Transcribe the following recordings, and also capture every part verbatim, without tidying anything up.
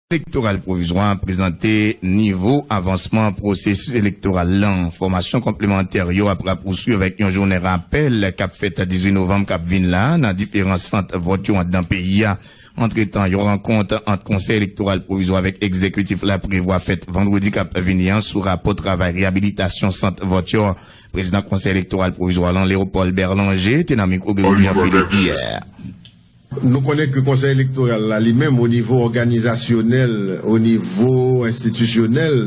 Elektoral pwovizwa a prezante nivo avansman pwosesis elektoral lan. Fòmasyon konplemantè yo ap rapouswiv avèk yon jounen rapèl k ap fèt dizuit novanm k ap vin la nan diferan sant vòt yo anndan peyi a. Antretan, yon rankont ant Konsèy Elektoral Pwovizwa avèk Egzekitif la prevwa fèt vandredi k ap vini an sou rapò travay reyabilitasyon sant vòt yo. Prezidan Konsèy Elektoral Pwovizwa lan, Léopold Berlanger, te nan mikwo Gregory Jean Philippe yè. Nou konnen ke Konsèy Elektoral la, li menm, o nivo òganizasyonèl, o nivo enstitisyonèl,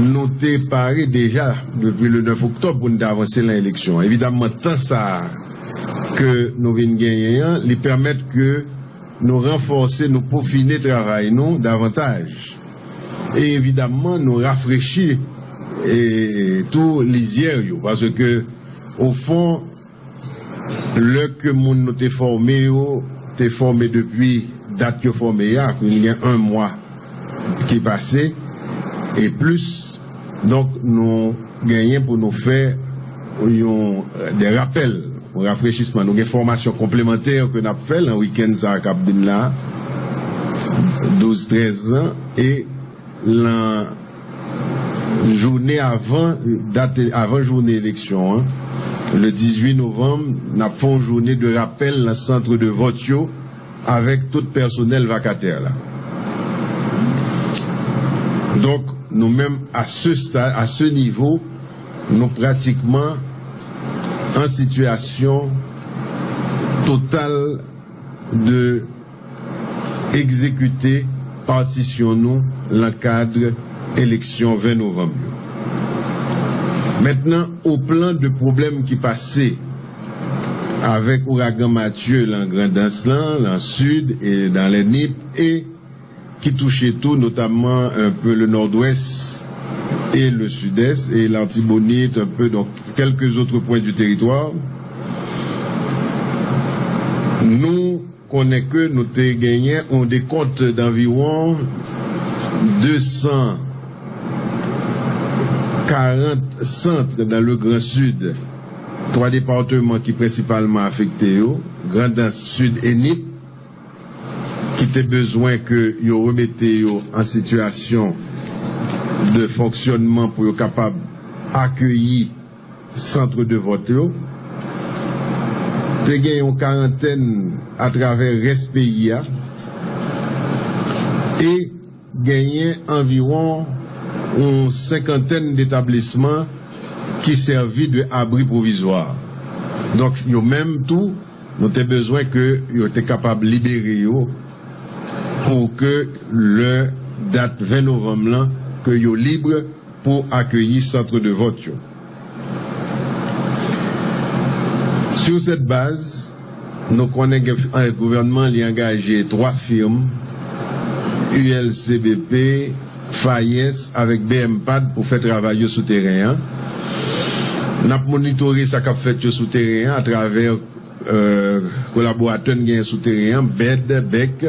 nou te pare deja depi le nèf oktòb pou n te avanse nan eleksyon. Evidamman, tan sa a ke nou vin genyen an, li pèmèt ke nou ranfòse, nou pofine travay nou davantaj. E evidamman, nou rafrechi e tou lizyè yo, paske, o fon, lè ke moun nou te fòme yo te fòme depi dat yo fòme a, vin gen yon mwa ki pase e plis. Donk, nou genyen pou nou fè yon, de rapèl, yon rafrechisman. Nou gen fòmasyon konplemantè ke n ap fè nan wikenn sa a k ap vin la, douz trèz an, e nan jounen avan, dat, avan jounen eleksyon an, le dizuit novanm, n ap fè yon jounen de rapèl nan sant de vòt yo avèk tout pèsonèl vakatè la. Donk, nou menm, a se stad, a se nivo, nou pratikman an sitiyasyon total de egzekite patisyon nou nan kad eleksyon ven novanm yo. Mentnan, o plan de pwoblèm ki pase avèk ouragan Matye lan Grandans lan, lan Sid e dan lè Nip, e ki touche tou notamman un peu le Nord-Ouest et le Sud-Est et l'Artibonite, un peu donc quelques autres points du territoire. Nou konnen ke nou te genyen yon dekont d'anviwon de san karant sant dan le Gran Sid, twa depatman ki prensipalman afekte yo, Grandans, Sid e Nip, ki te bezwen ke yo remete yo an sitiyasyon de fonksyònman pou yo kapab akeyi sant de vòt yo. Te gen yon karantèn atravè rès peyi a e genyen anviwon yon senkantèn detablisman ki sèvi de abri pwovizwa. Donk, yo menm tou, nou te bezwen ke yo te kapab libere yo pou ke lè dat ven novanm lan, ke yo lib pou akeyi sant de vòt yo. Sur cette base, nou konnen gen, eh, gouvènman li angaje twa fim, U L C B P, FAES avèk B M pad pou fè travay yo sou teren an. N ap monitore sa k ap fèt yo sou teren an atravè, eh, kolaboratè n genyen sou teren an, bèd, bèk,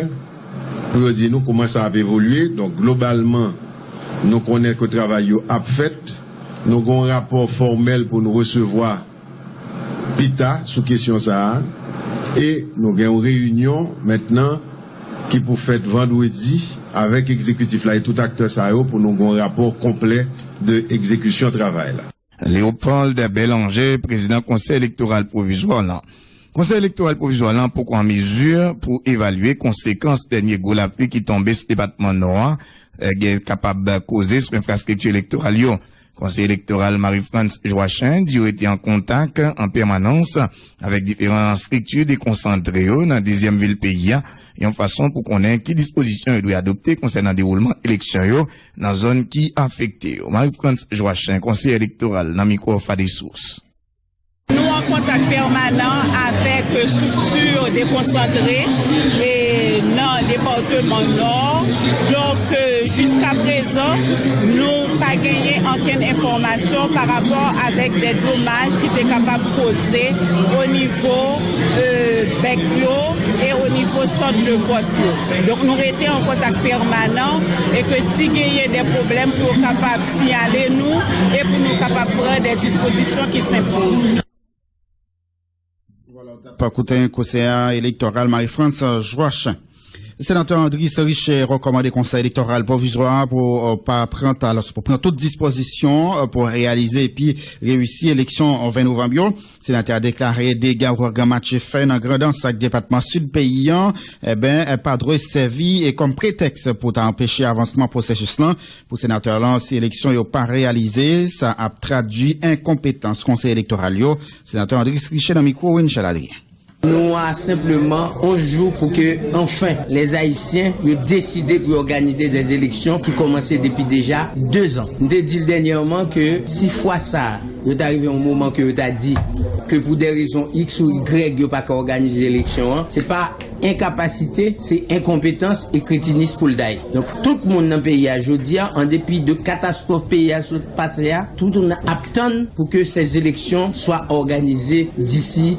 pou yo di nou kòman sa ap evolye. Donk, globalman, nou konnen ke travay yo ap fèt. Nou gen yon rapò fòmèl pou nou resevwa pita sou kesyon sa a. E nou gen yon reyinyon mentnan ki pou fèt vandredi avèk egzekitif la e tout aktè sa yo pou nou gen yon rapò konplè de egzekisyon travay la. Léopold Bélanger, prezidan Konsèy Elektoral Pwovizwa lan. Konsèy Elektoral Pwovizwa lan poko an mezi pou evalye konsekans dènye gwo lapli ki tonbe sou depatman Nò a, eh, gen kapab koze sou enfrastrikti elektoral yo. Konsèy elektoral Marie-France Joachim di yo rete an kontak an pèmanans avèk diferan estrikti dekonsantre yo nan dezyèm vil peyi a, yon fason pou konnen ki dispozisyon yo dwe adopte konsènan dewoulman eleksyon yo nan zòn ki afekte yo. Marie-France Joachim, konsèy elektoral nan mikwo Fadesous. Nou an kontak pèmanan avèk estrikti dekonsantre e nan depatman Nò. Donk, e, jiska prezan, nou pa genyen okenn enfòmasyon pa rapò avèk de domaj ki te kapab koze o nivo, e, bèk yo e o nivo sant de vòt yo. Donk, nou rete an kontak pèmanan e ke si genyen de pwoblèm pou yo kapab siyale nou e pou nou kapab pran de dispozisyon ki senpoze. Vwala, w t ap koute konsèy elektoral Marie-France Joachim. Senatè Andris Riché rekòmande Konsèy Elektoral Pwovizwa pou, eh, pa pran, alò, pou pran tout dispozisyon, eh, pou reyalize epi reyisi eleksyon ven novanm yo. Senatè a deklare dega ouragan Matye fè nan Grandans ak depatman Sid peyi a, eben, eh, pa dwe sèvi, eh, kòm pretèks pou ta anpeche avansman pwosesis lan. Pou senatè lan, si eleksyon yo pa reyalize, sa ap tradui enkonpetans konsèy elektoral yo. Senatè Andris Riché nan mikwo Wenchel Adrien. Nou a senpleman onz jou pou ke, anfen, lèzayisyen yo deside pou yo òganize dè eleksyon ki kòmanse depi deja dezan. M te di l dènyèman ke si fwa sa a, yo ta rive yon moman ke yo ta di ke pou dè rezon X ou Y, yo pa ka òganize eleksyon an, se pa enkapasite, se enkonpetans e kretinis pou l ta ye. Donk, tout moun nan peyi a jodi a, an depi de katastwòf peyi a sot pase a, tout moun ap tann pou ke ces élections soient organisées d'ici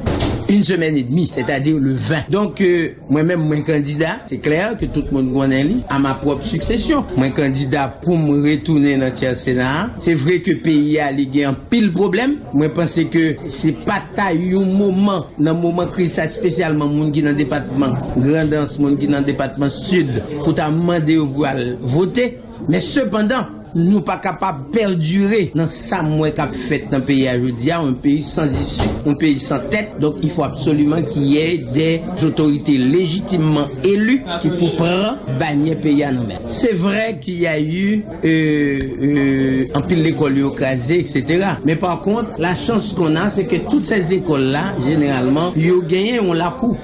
une semaine et demie, c'est-à-dire le vingt. Donk, euh, mwen menm, mwen kandida, se klè ke tout moun konnen li, à ma propre succession. Mwen kandida pou m retounen nan tyè Sena a. Se vre ke peyi a, li gen anpil pwoblèm. Mwen panse ke se pa ta yon moman, nan moman kriz sa, espesyalman moun ki nan depatman Grandans, moun ki nan depatman Sid, pou ta mande yo pou al vote. Men sepandan, nou pa kapab pèdire nan sa m wè k ap fèt nan peyi a jodi a, yon peyi sans issue, yon peyi san tèt. Donk, il faut absolument qu'il y ait des autorités légitimement élues ki pou pran banyè peyi a nan men. Se vre qu'il y a eu, euh, euh, anpil lekòl yo kraze, et cetera. Men pa kont, la chance qu'on a, c'est que toutes ces écoles-là, généralement, yo genyen yon lakou.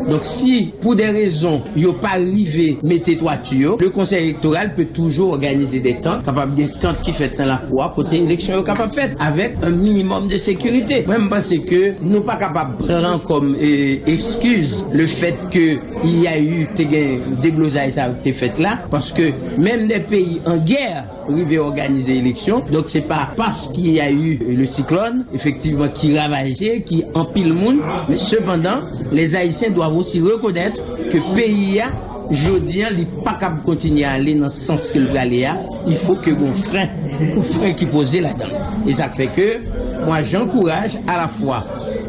Donk, si, pou dè rezon, yo pa rive mete twati yo, le Conseil électoral peut toujours organiser des tentes. Kapab gen tant ki fèt nan lakou a, kote eleksyon yo kapab fèt, avec un minimum de sécurité. Mwen, m panse ke nou pa kapab pran kòm, eh, excuse le fait que il y a eu, te gen deblozay sa yo te fèt la, paske menm des pays en guerre rive òganize eleksyon. Donk, se pa paske y a eu le cyclone, efektivman, ki ravaje, ki anpil moun, men sepandan, les Haïtiens doivent aussi reconnaître que peyi a, jodi a, li pa kab kontinye ale nan sans ke l prale a. Il faut que gon fren, gon fren ki poze ladan. E sa k fè ke, moi, j'encourage à la fois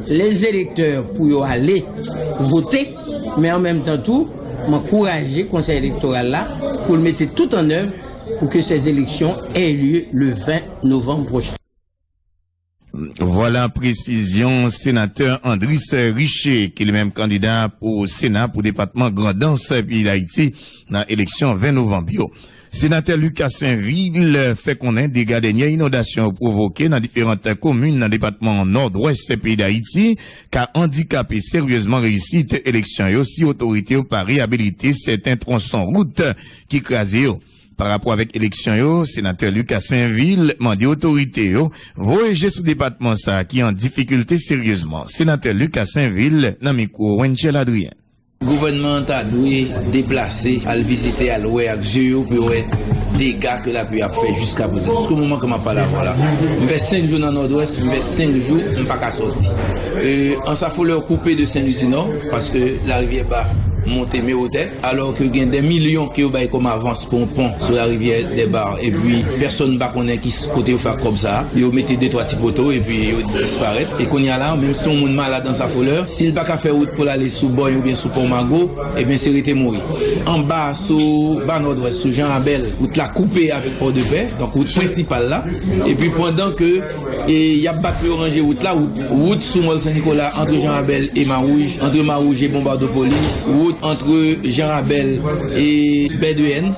les électeurs pou yo ale vote, men an menm tan tou, m ankouraje Konsèy Elektoral la pou l mete tout en œuvre pour que ces élections aient lieu le vingt novembre prochain. Vwala presizyon senatè Andris Riché, ki li menm kandida pou Sena pou depatman Grandans, peyi Dayiti, nan eleksyon ven novanm yo. Senatè Lucas Sainvil fè konnen dega dènye inondasyon yo pwovoke nan diferan komin nan depatman Nòdwès peyi Dayiti ka andikape seryezman reyisit eleksyon yo si otorite yo pa reyabilite sèten twonson wout ki kraze yo. Pa rapò avèk eleksyon yo, senatè Lucas Sainvil mande otorite yo voye je sou depatman sa a ki an difikilte seryezman. Senatè Lucas Sainvil nan mikwo Wenchel Adrien. Gouvènman an ta dwe deplase, al vizite, al wè ak je yo pou yo wè dega ke lapli ap fè jiska prezan. Jiske moman ke m ap pale avè w la, m fè senk jou nan Nòdwès, m fè senk jou m pa ka sòti. E, Anse à Fleurs koupe de Saint-Louis du Nord, paske Larivyè Ba monte Mewotè, alò ke gen dè milyon ke yo bay kòm avans pou yon pon sou Larivyè dè Ba, epi pèsonn pa konnen ki s-, kote yo fè ak kòb sa a. Yo mete de twa ti poto, epi yo disparèt. E kounye a la, menm si yon moun malad Anse à Fleurs, si l pa ka fè wout pou l ale sou Bòy oubyen sou Pon Mago, ebyen, se rete mouri. Anba, sou Ba Nòdwès, sou Jan Rabèl, wout la koupe avèk Pòdepè, donk wout prensipal la. Epi pandan ke, e, y ap bat pou yo ranje wout la, wout, wout sou Mòl Sen Nikola, antre Jan Rabèl e Mawouj, antre Mawouj e Bonbadopolis, wout antre Jan Rabèl e Bèdwèn,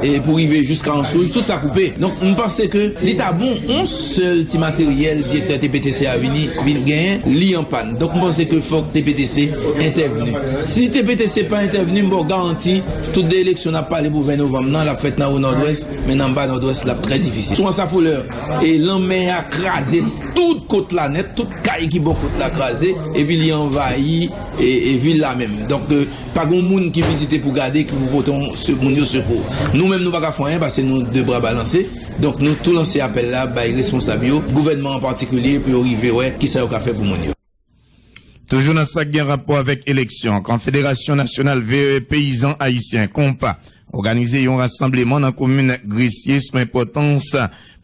e pou rive jiska Anse Rouge, tout sa koupe. Donk, m panse ke li ta bon, yon sèl ti materyèl direktè T P T C a vini, vin genyen, li an pàn. Donk, m panse ke fòk T P T C entèvni. Si T P T C pa entèvni, m ba w garanti, tout de eleksyon n ap pale pou ven novanm nan, l ap fèt nan Wo Nòdwès, men nan Ba Nòdwès, l ap trè difisil. Sou Anse à Fleurs, e lanmè a kraze tout kot la nèt, tout kay ki bò kot la kraze, epi li anvayi, e, e vil la menm. Donk, e, pa gen moun ki vizite pou gade, ki pou pote yon se-, moun yo sekou. Nou menm, nou pa ka fè anyen, paske nou de bra balanse. Donk, nou tou lanse apèl la bay responsab yo, gouvènman an patikilye, pou yo rive wè kisa yo ka fè pou moun yo. Toujou nan sa k gen rapò avèk eleksyon, Konfederasyon Nasyonal Veye Peyizan Ayisyen, konpa, òganize yon rasanbleman nan komin Gresye sou enpòtans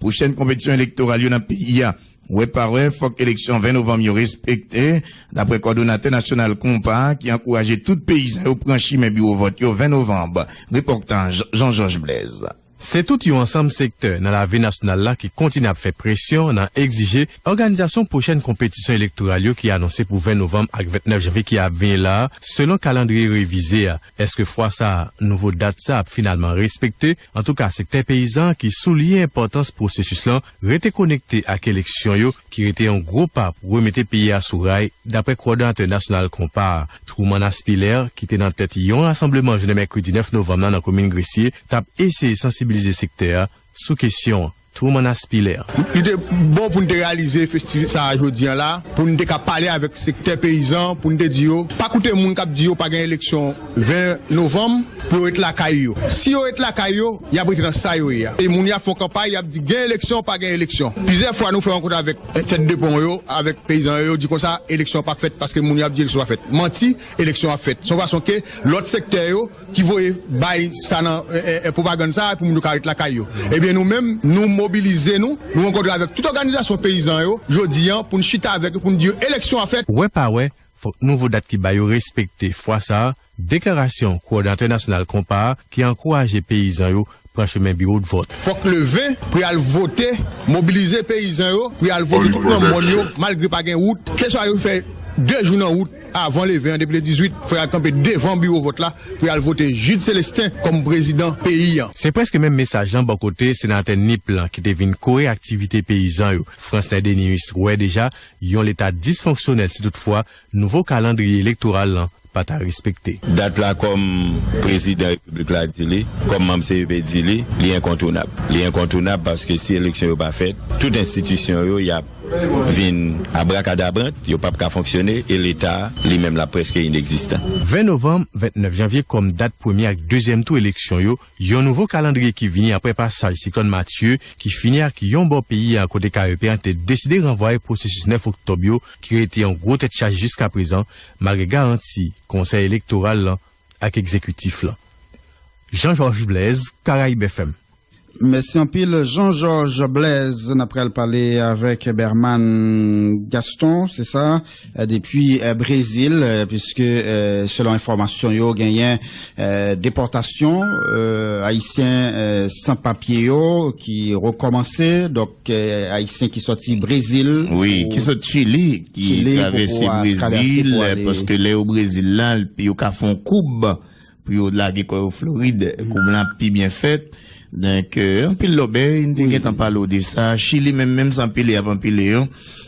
pwochèn konpetisyon elektoral yo nan peyi a. Wè pa wè, fòk eleksyon ven novanm yo respekte, dapre kòdonatè nasyonal Konpa a, ki ankouraje tout peyizan yo pran chimen biwo vòt yo ven novanm. Repòtaj Jean Georges Blaise. Se tout yon ansanm sektè nan lavi nasyonal la ki kontinye ap fè presyon nan egzije òganizasyon pwochèn konpetisyon elektoral yo ki anonse pou ven novanm ak vennèf janvye ki ap vini la a, selon kalandriye revize a. Èske fwa sa a, nouvo dat sa a ap finalman respekte? Antouka, sektè peyizan ki souliye enpòtans pwosesis lan rete konekte ak eleksyon yo, ki rete yon gwo pa pou remete peyi a sou ray, dapre kowòdonatè nasyonal Konpa a, Truman Aspiller, ki te nan tèt yon rasanbleman jounen mèkredi nèf novanm nan nan komin Gresye, t ap eseye sansibilize sektè a sou kesyon an. Truman Aspiller. Li te bon pou n te reyalize festi sa a jodi a la, pou n te ka pale avèk sektè peyizan, pou n te di yo, pa koute moun k ap di yo pa gen eleksyon ven novanm, pou yo ret lakay yo. Si yo ret lakay yo, y ap rete nan sa yo ye a. E moun y ap fè yon kanpay, y ap di gen eleksyon, pa gen eleksyon. Plizyè fwa nou fè rankont avèk tèt de pon yo, avèk peyizan yo, yo di konsa, eleksyon p ap fèt paske moun yo ap di eleksyon p ap fèt. Manti, eleksyon ap fèt. Se yon fason ke lòt sektè yo ki voye bay sa nan, e, e, e, pwopagann sa pou moun yo ka ret lakay yo. Ebyen, nou menm, nou mobilize nou, nou rankontre avèk tout òganizasyon peyizan yo, jodi a, pou n chita avèk yo, pou n di yo eleksyon ap fèt. Wè pa wè, fòk nouvo dat ki ba yo respekte. Fwa sa a, deklarasyon kowòdonatè nasyonal Konpa a ki ankouraje peyizan yo pran chemen biwo d vòt. Fòk le ven pou y al vote, mobilize peyizan yo pou y al vote tout nan mòn yo, malgre pa gen wout. Keswa yo fè de jou nan wout avan le ven an, depi le dizuit, fò y al kanpe devan biwo vòt la pou y al vote Jude Célestin kòm prezidan peyi a. Se prèske menm mesaj lan bò kote senatè Nip lan ki te vin kore aktivite peyizan yo. Fransnè Denius wè deja yon leta disfonksyonèl si toutfwa nouvo kalandriye elektoral lan pa ta respekte. Dat la, kòm prezidan repiblik la di li, kòm manm C E P di li, li enkontounab. Li enkontounab paske si eleksyon yo pa fèt, tout enstitisyon yo, y ap vin abrakadabrant, yo p ap ka fonksyone, e leta a, li menm, l ap prèske inegzistan. Ven novanm, vennèf janvye kòm dat premye ak dezyèm tou eleksyon yo, yon nouvo kalandriye ki vini apre pasaj siklòn Matye, ki fini ak yon bò peyi a kote K E P an te deside ranvwaye pwosesis nèf oktòb yo, ki rete yon gwo tèt chaje jiskaprezan, malgre garanti Konsèy Elektoral lan ak Egzekitif lan. Jean Georges Blaise, Caraïbes F M. Mèsi anpil, Jean Georges Blaise. N ap pral pale avèk Berman Gaston, se sa, eh, depi, eh, Brezil, eh, piske, eh, selon enfòmasyon yo, genyen, eh, depòtasyon, eh, Ayisyen, eh, san papye yo ki rekòmanse. Donk, eh, Ayisyen ki sòti Brezil, wi, pou ki sòt Chili, ki Chili, pou travèse pou a- travèse Brezil, pou ale paske lè yo Brezil la, yo ka fè yon koub pou yo lage kò yo Florid, koub la pi byen fèt. Donk, eh, anpil lòbèy, n te gentan pale w de sa. Chili menm, menm se anpile y ap anpile yo.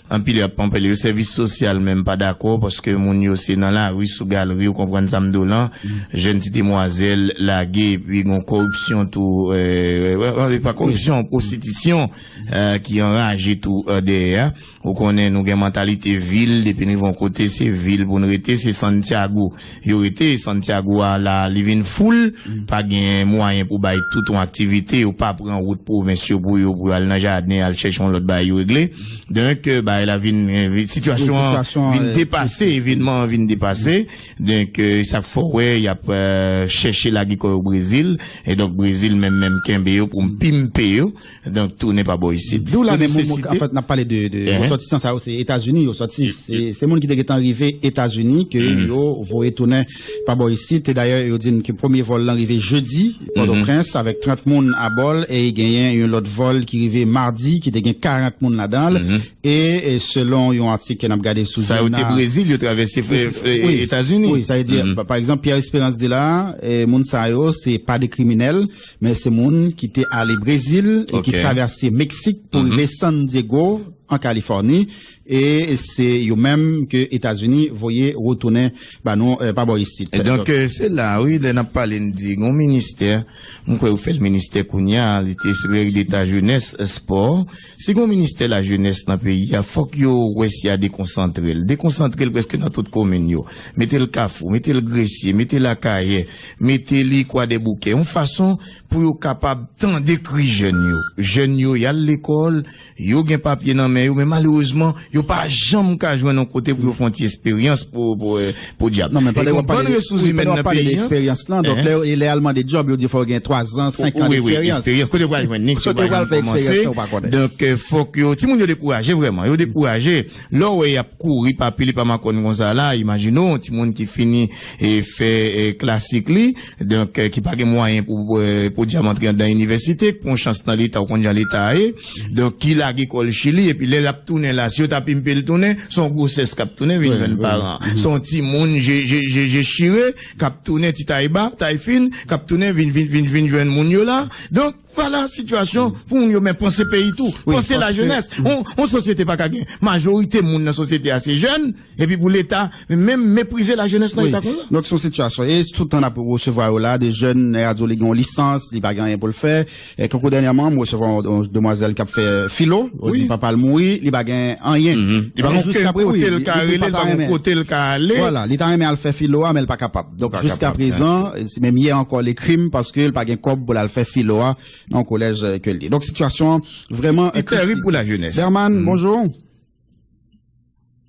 Anpile y ap anpile yo. Sèvis sosyal menm pa dakò paske moun yo se nan lari, sou galri, ou konprann sa m di w lan. Jèn ti demwazèl lage, epi gon kòripsyon tou, eh, eh, eh, pa kòripsyon, pwostitisyon, eh, ki anraje tou, eh, dèyè a. Ou konnen nou gen mantalite vil, depi n rive yon kote, se vil pou n rete, se Santiago. Yo rete, Santiago a la, li vin foul, pa gen mwayen pou bay tout yon aktivite, yo pa pran wout pwovens yo pou yo, pou yo al nan jaden, al chèche yon lòt bagay yo regle. Donk, eh, bagay la vin, eh, vin, sitiyasyon an vin, eh, depase, evenman an vin depase. Donk, eh, sa k fè w wè, y ap, eh, chèche lage kò yo Brezil, e donk Brezil menm, menm kenbe yo pou pimpe yo. Donk, tounen pa bò isit. D'où la, pou moun, moun, nesesite. Anfèt, n ap pale de, de resòtisan sa yo, se Etazini yo sòti. Se, se moun ki te gentan rive Etazini ke yo voye tounen pa bò isit. E dayè, yo di n ke premye vòl lan rive jedi, Pòtoprens, avèk trant moun abò l, e genyen yon lòt vòl ki rive madi, ki te gen karant moun ladan l. E, e selon yon atik ke n ap gade sou sa, yo te Brezil, yo travèse fre-, fre-, Etazini. Wi, sa vle di, pa, pa egzanp, Pierre Espérance di la, e moun sa yo, se pa de kriminèl, men se moun ki te ale Brezil e ki travèse Meksik pou rive San Diego, an Kalifòni, e se yo menm ke Etazini voye retounen ba nou, eh, pa bò isit. E donk, eh, se la, wi, lè n ap pale, n di, gon ministè, m kwè yo fè l ministè kounye a, li te sekretè deta jenès, spò. Si gon ministè lajenès nan peyi a, fòk yo wè si y a dekonsantre l. Dekonsantre l prèske nan tout komin yo. Mete l Kafou, mete l Gresye, mete l Akayè, mete li Kwadèboukè. Yon fason pou yo kapab tande kri jèn yo. Jèn yo, y al lekòl, yo gen papye nan men yo, men malerezman, yo pa janm ka jwenn yon kote pou yo fè yon ti esperyans pou, pou, eh, pou djab. Non, men pandan w ap pale de, wi, pandan w ap pale de eksperyans lan, donk, lè, lè al mande djòb, yo di fò w gen twa zan, senk an deksperyans. Wi, wi, eksperyans. Kote w pral jwenn li, si w pa janm kòmanse. Donk, eh, fòk yo, timoun yo dekouraje vrèman, yo dekouraje. Lè w wè y ap kouri pa pil e pa makòn konsa la, imajine w, yon timoun ki fini, eh, fè, eh, klasik li, donk, eh, ki pa gen mwayen pou, eh, pou djab antre anndan inivèsite, ki pran yon chans nan Leta, ou konn jan Leta a ye, donk, ki lage kò l Chili, epi lè l ap tounen la, si yo ta pimpe l tounen, se yon gwosès k ap tounen, vin jwenn paran. Se yon timoun je, je, je, je chire, k ap tounen ti tay ba, tay fin, k ap tounen vin, vin, vin, vin jwenn moun yo la. Donk, vwala sitiyasyon pou moun yo, men panse peyi tou, panse lajenès. On, on sosyete pa ka gen majorite moun nan sosyete a se jèn, epi pou Leta menm meprize lajenès nan eta konsa. Donk, se yon sitiyasyon. E tout tan n ap resevwa yo la, de jèn nan radyo, li gen yon lisans, li pa gen anyen pou l fè. E kankou dènyèman, m resevwa yon, yon demwazèl k ap fè filo. Yo di papa l mouri, li pa gen anyen. Li pa gen kote l ka rele, li pa gen kote l ka ale. Vwala, li ta renmen al fè filo a, men l pa kapab. Donk, jiskaprezan, menm yè ankò, l ekri m paske l pa gen kòb pou l al fè filo a nan yon kolèj, eh, ke l ye. Donk, sitiyasyon an vrèman kritik. Li tèrib pou lajenès. Berman, bonjou.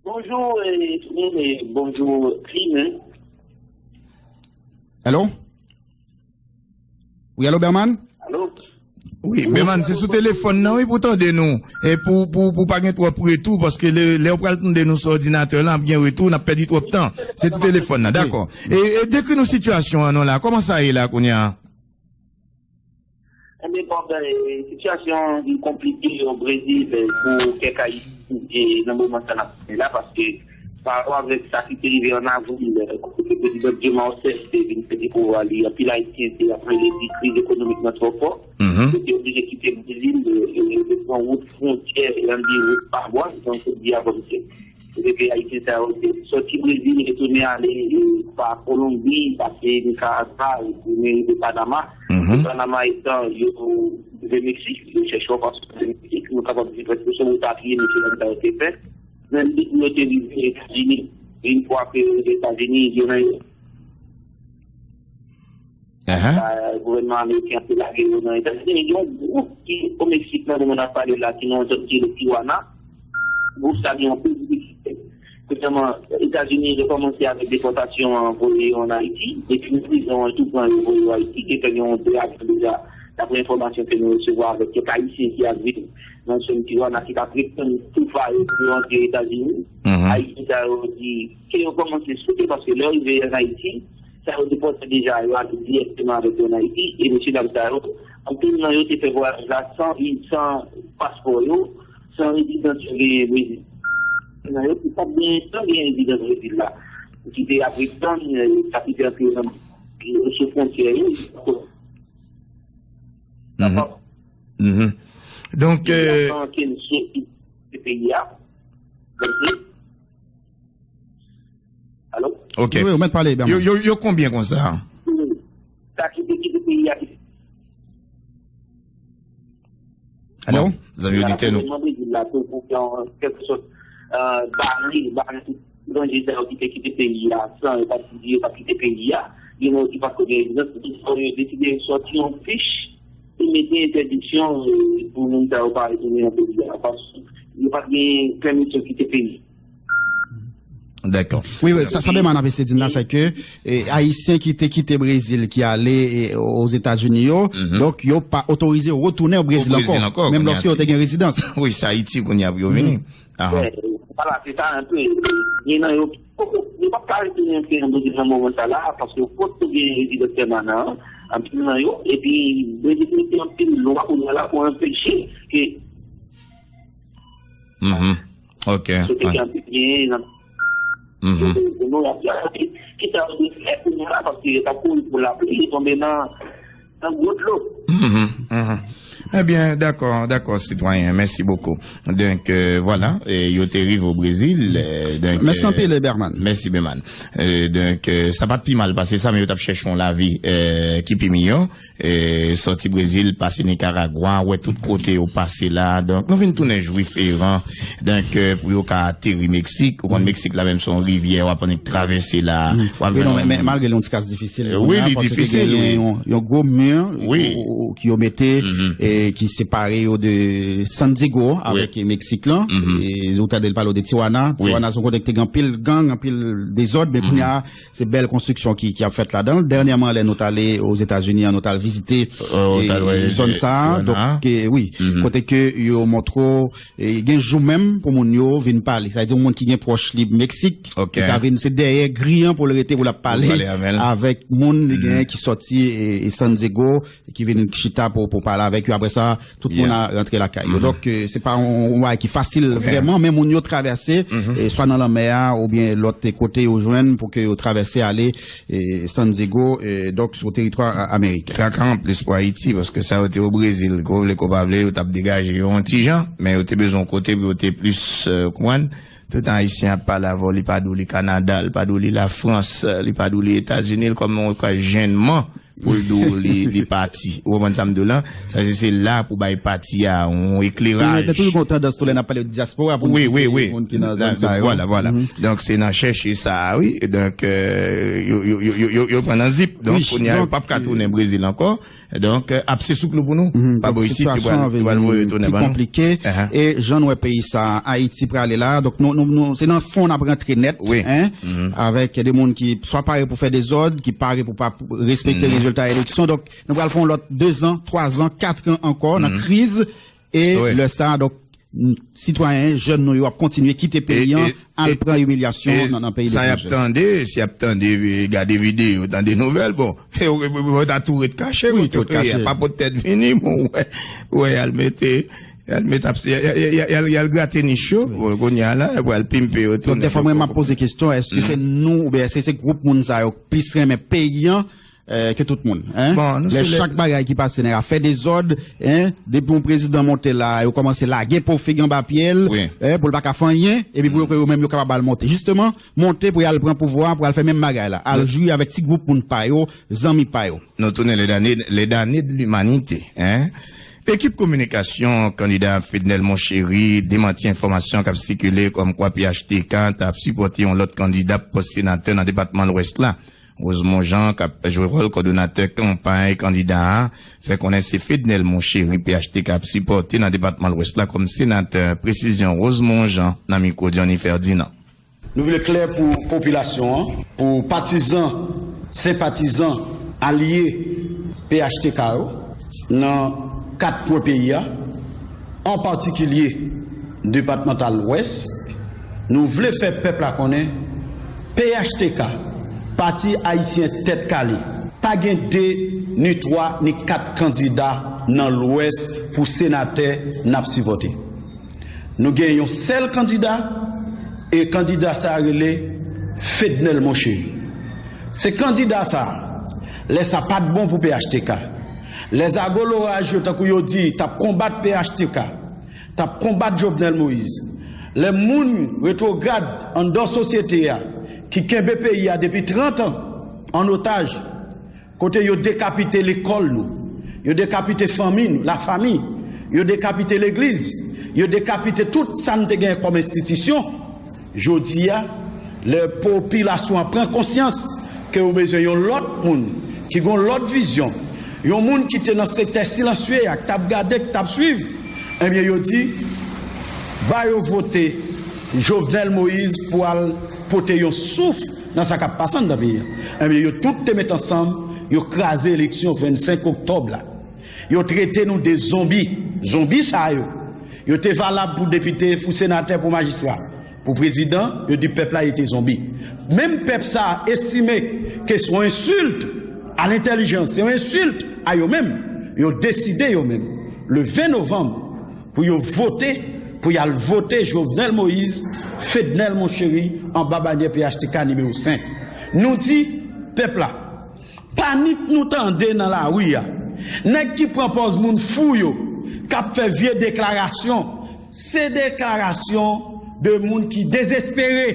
Bonjou, eh, Clean, eh, bonjou, Clean, eh. Hello? Wi, alo, Berman? Alo? Wi, Berman, se sou telefòn nan, wi, pou tande nou. E pou, pou, pou pa gen twòp retou, paske lè, lè w pral tande nou sou òdinatè lan, ap gen retou, n ap pèdi twòp tan. Se sou telefòn nan, dakò. E, e dekri nou sitiyasyon an non la. Kòman sa ye la kounye a? Ebyen, bon, ben, sitiyasyon an vin konplike o Brezil, eh, pou kèk Ayisyen, eh, nan moman sa n ap pale la, paske pa rapò avèk sa ki te rive ann avril, eh, kote prezidan Dilma Rousseff te vin pèdi pouvwa li, anpil Ayisyen te ap rele di kriz ekonomik nan twò fò. Yo te oblije kite Brezil, eh, eh, yo te pran wout fwontyè, yo di wout pa bwa, donk, di a kòmsi. Epi Ayisyen sa yo te sòti Brezil, retounen ale, e, pa Kolonbi, pase Nikaragwa, retounen rive Panama. E Panama etan, yo rive Meksik, yo chèche yon fason rive Meksik, nou kapab di prèske se wout a pye mesye dam sa yo te fè. Menm depi yo te rive Etazini, yon fwa ke yo rive Etazini, yo nan Ahan. Gouvènman ameriken an te lage yo nan Etazini. Gen yon gwoup ki o Meksik nan moman n ap pale la, ki nan yon zòn ki rele Tijuana. Gwoup sa gen yon pil difikilte. Premyèman, Etazini rekòmanse avèk depòtasyon an, voye yo ann Ayiti. Depi nan prizon an, tou pran yo, voye yo Ayiti. Gentan gen yon de avyon deja, daprè enfòmasyon ke nou resevwa avèk kèk Ayisyen ki ap viv nan zòn Tijuana, ki t ap ret tann toufa yo pou yo antre Etazini. Ayisyen sa yo di ke yo kòmanse sote, paske lè yo rive ann Ayiti, sa yo te pòte deja, yo ale dirèkteman avèk yo ann Ayiti, e mesye dam sa yo, anpil nan yo te fè vwayaj la san vi-, san paspò yo, san rezidans yo genyen Brezil. Nan yo ki pa t genyen, san genyen rezidans Brezil la, ki te ap ret tann, eh, sa ki te antre nan, eh, sou fwontyè yo. Mhm. Mhm. Donk, eh, san ankenn sou ki te peyi a. Alo? Ok. Wi, wi, ou mèt pale, Berman. Yo, yo, yo konbyen konsa? Sa ki te kite peyi a. Alo? Bon, zanmi oditè nou. Gouvènman Brezil la tou pou fè yon, kèlkesòt, eh, bare, bare tout etranje sa yo ki te kite peyi a, san yo pa t di yo pa t kite peyi a. Gen moun ki pa t ko gen rezidans, yo deside sòti yon fich e mete entèdiksyon, eh, pou moun sa yo pa retounen nan peyi a, paske yo pa t gen pèmisyon kite peyi. Dakò. Wi, wi, sa, sa Berman ap eseye di n la, se ke, eh, Ayisyen ki te kite Brezil, ki ale, eh, Ozetazini yo, donk, yo pa otorize yo retounen o Brezil ankò, menm lòske yo te gen rezidans. Wi, se Ayiti kounye a pou yo vini. Ahan. Vwala, se sa, enpe. Gen nan yo, yo p ap ka retounen antre nan Brezil nan moman sa la, paske yo potko gen rezidans pèmanan, anpil nan yo, epi Brezil mete anpil lwa kounye a la pou anpeche ke Mhm. Ok. Sote ki anpil gen nan, mhm, nou ap gade ki sa yo dwe fè kounye a la, paske yo t ap kouri pou lapli, li tonbe nan, nan gwo dlo. Mhm, mhm. Ebyen, dakò, dakò, sitwayen. Mèsi bokou. Donk, eh, vwala, eh, yo te rive o Brezil, eh, donk, mèsi anpil, Berman. Mèsi, Berman. Eh, donk, eh, sa pa t pi mal pase sa, men yo t ap chèche yon lavi, eh, ki pi miyò. E, sòti Brezil, pase Nikaragwa, wè tout kote yo pase la. Donk, nou vin tounen jwif eran. Donk, e, pou yo ka ateri Meksik, ou konn Meksik la menm se yon rivyè, w ap annik travèse la. W ap jwenn yon, men malgre l yon ti kras difisil, wi, li difisil, wi, gen yon, yon gwo mi, wi, ki yo mete. e, ki separe yo de San Diego avèk Meksik lan. E, ou tande l pale de Tijuana. Tijuana se yon kote ki te gen anpil gang, anpil dezòd, men kounye a, se bèl konstriksyon ki, ki ap fèt ladan. Dènyèman, lè nou t ale Ozetazini an, nou t al vizite e, zòn sa a. Donk, e, wi, kote ke yo montre w, e, gen jou menm pou moun yo vin pale. Sa vle di, yon moun ki gen pwòch li Meksik, li ka vin, se dèyè gri an pou l rete, pou l ap pale avèk moun li genyen ki sòti e, e San Diego, ki vin chita pou, pou pale avèk yo. Apre sa, tout moun a rantre lakay yo. Donk, e, se pa yon, yon bagay ki fasil vrèman, men moun yo travèse, e, swa nan lanmè a, oubyen lòt kote yo jwenn pou ke yo travèse ale, e, San Diego, e, donk, sou teritwa a-, ameriken. Traka anplis pou Ayiti, paske sa yo te o Brezil, ke w vle, ke w pa vle, yo t ap degaje yo yon ti jan, men yo te bezwen yon kote pou yo te plis, e, konprann. Tout tan Ayisyen ap pale avè w, li pa di w li Kanada, li pa di w li Lafrans, li pa di w li Etazini, li kòm yon kwa jennman pou l di w li, li pati. Ou konprann sa m di w la? Sa se, se la pou bay pati a yon ekleraj. Men, men toujou gen yon tandans tou lè n ap pale de dyaspora pou nou di se moun ki nan zòn sa yo. Vwala, vwala. Donk, se nan chèche sa a, wi. Donk, e, yo, yo, yo, yo, yo, yo pran nan zip. Donk, kounye a, yo p ap ka tounen Brezil ankò. Donk, e, ap se sou klou pou nou. Pa bò isit, yo pral, yo pral voye tounen ban nou. Konplike. E jan n wè peyi sa, Ayiti prale la. Donk, nou, nou, nou, se nan fon n ap rantre nèt, en, avèk de moun ki swa pare pou fè dezòd, ki pare pou pa respekte rezilta eleksyon. Donk, nou pral fè yon lòt dezan, twazan, katran ankò nan kriz. E lè sa, donk, sitwayen, jèn nou yo ap kontinye kite peyi an, al pran imilyasyon nan, nan peyi letranje. Sa y ap tande, si y ap tande, e, gade videyo, tande nouvèl, bon, yo, yo, yo ta tou ret kache, wi, tou ret kache. Pa pot tèt vini, bon, wè, wè, y al mete, y al mete, y al, y al, y al, y al grate nich yo, bon, kounye a la, y al pimpe yo tounen. Donk, dèfwa, mwen, m ap poze kesyon, èske se nou, oubyen èske se gwoup moun sa yo plis renmen peyi an, e, ke tout moun, en? Bon, lè chak bagay ki pase nan afè dezòd, en, depi yon prezidan monte la, yo kòmanse lage po fig anba pye l, en, pou l pa ka fè anyen, epi pou yo, yo menm yo kapab al monte. Jisteman, monte pou y al pran pouvwa, pou y al fè menm bagay la, al jwi avèk ti gwoup moun pa yo, zanmi pa yo. Nou tounen les damnés, les damnés de l'humanité, en. Ekip kominikasyon kandida Fednel Monchéry demanti enfòmasyon k ap sikile kòmkwa P H T K t ap sipòte yon lòt kandida pou pòs senatè nan depatman Lwès la. Rosemond Jean, k ap jwe wòl kòdonatè kanpay kandida a, fè konnen se Fednel Monchéry P H T K ap sipòte nan depatman Lwès la kòm senatè. Presizyon Rosemond Jean nan mikwo Johnny Ferdinand. Nou vle klè pou popilasyon an, pou patizan, senpatizan, alye P H T K yo nan kat kwen peyi a, an patikilye depatmantal Lwès, nou vle fè pèp la konnen P H T K, Pati Ayisyen Tèt Kale, pa gen de, ni twa, ni kat kandida nan Lwès pou senatè n ap sipòte. Nou gen yon sèl kandida, e kandida sa a rele Fednel Monchéry. Se kandida sa a, lè sa pa t bon pou P H T K, lè zago loraj yo, tankou yo di, t ap konbat P H T K, t ap konbat Jovenel Moïse, lè moun retwograd anndan sosyete a, ki kenbe peyi a depi trant an an otaj, kote yo dekapite lekòl nou, yo dekapite fanmi nou, lafanmi, yo dekapite legliz, yo dekapite tout sa n te gen kòm enstitisyon. Jodi a, lè popilasyon an pran konsyans ke yo bezwen yon lòt moun ki gen yon lòt vizyon, yon moun ki te nan sektè silansye a, k t ap gade, k t ap swiv, ebyen, yo di, ba yo vote Jovenel Moïse pou al pote yon souf nan sa k ap pase anndan peyi a. Ebyen, yo tout te met ansanm, yo kraze eleksyon vennsenk oktòb la. Yo trete nou de zonbi. Zonbi sa yo, yo te valab pou depite, pou senatè, pou majistra, pou prezidan, yo di pèp la yo te zonbi. Menm pèp sa a estime ke se yon ensilt a lentèlijans, se yon ensilt a yo menm. Yo deside yo menm, le ven novanm, pou yo vote, pou y al vote Jovenel Moïse, Fednel Monchéry, anba banyè P H T K nimewo senk. Nou di pèp la, panik nou tande nan lari a. Nèg ki pran pòz moun fou yo, k ap fè vye deklarasyon, se deklarasyon de moun ki dezespere,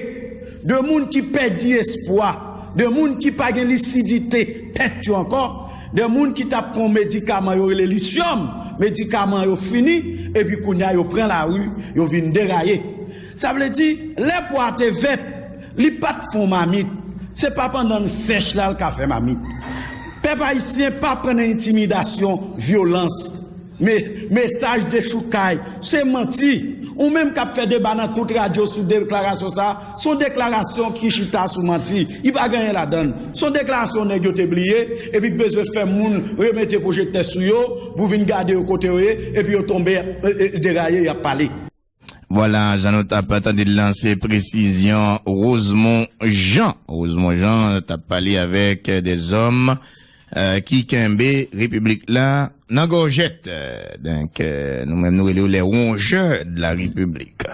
de moun ki pèdi espwa, de moun ki pa gen lisidite tèt yo ankò, de moun ki t ap pran yon medikaman yo rele lisyòm, medikaman yo fini, epi kounye a yo pran lari, yo vin deraye. Sa vle di, lè pwa a te vèt, li pa t fè yon mamit. Se pa pandan l sèch la l ka fè mamit. P Pèp ayisyen pa pran nan entimidasyon, vyolans, me, mesaj dechoukay. Se manti. Ou menm k ap fè deba nan tout radyo sou deklarasyon sa a, se yon deklarasyon ki chita sou manti. Li pa gen anyen ladan l. Se yon deklarasyon nèg yo te bliye, epi k bezwen fè moun remete pwojektè sou yo, pou vin gade yo kote yo ye, epi yo tonbe, e, e, deraye, y ap pale. Vwala, jan nou t ap tande l lan, se presizyon Rosemond Jean. Rosemond Jean t ap pale avèk dèzòm ki kenbe repiblik la nan gòjèt. Donk, nou menm nou rele yo les rongeurs de la République.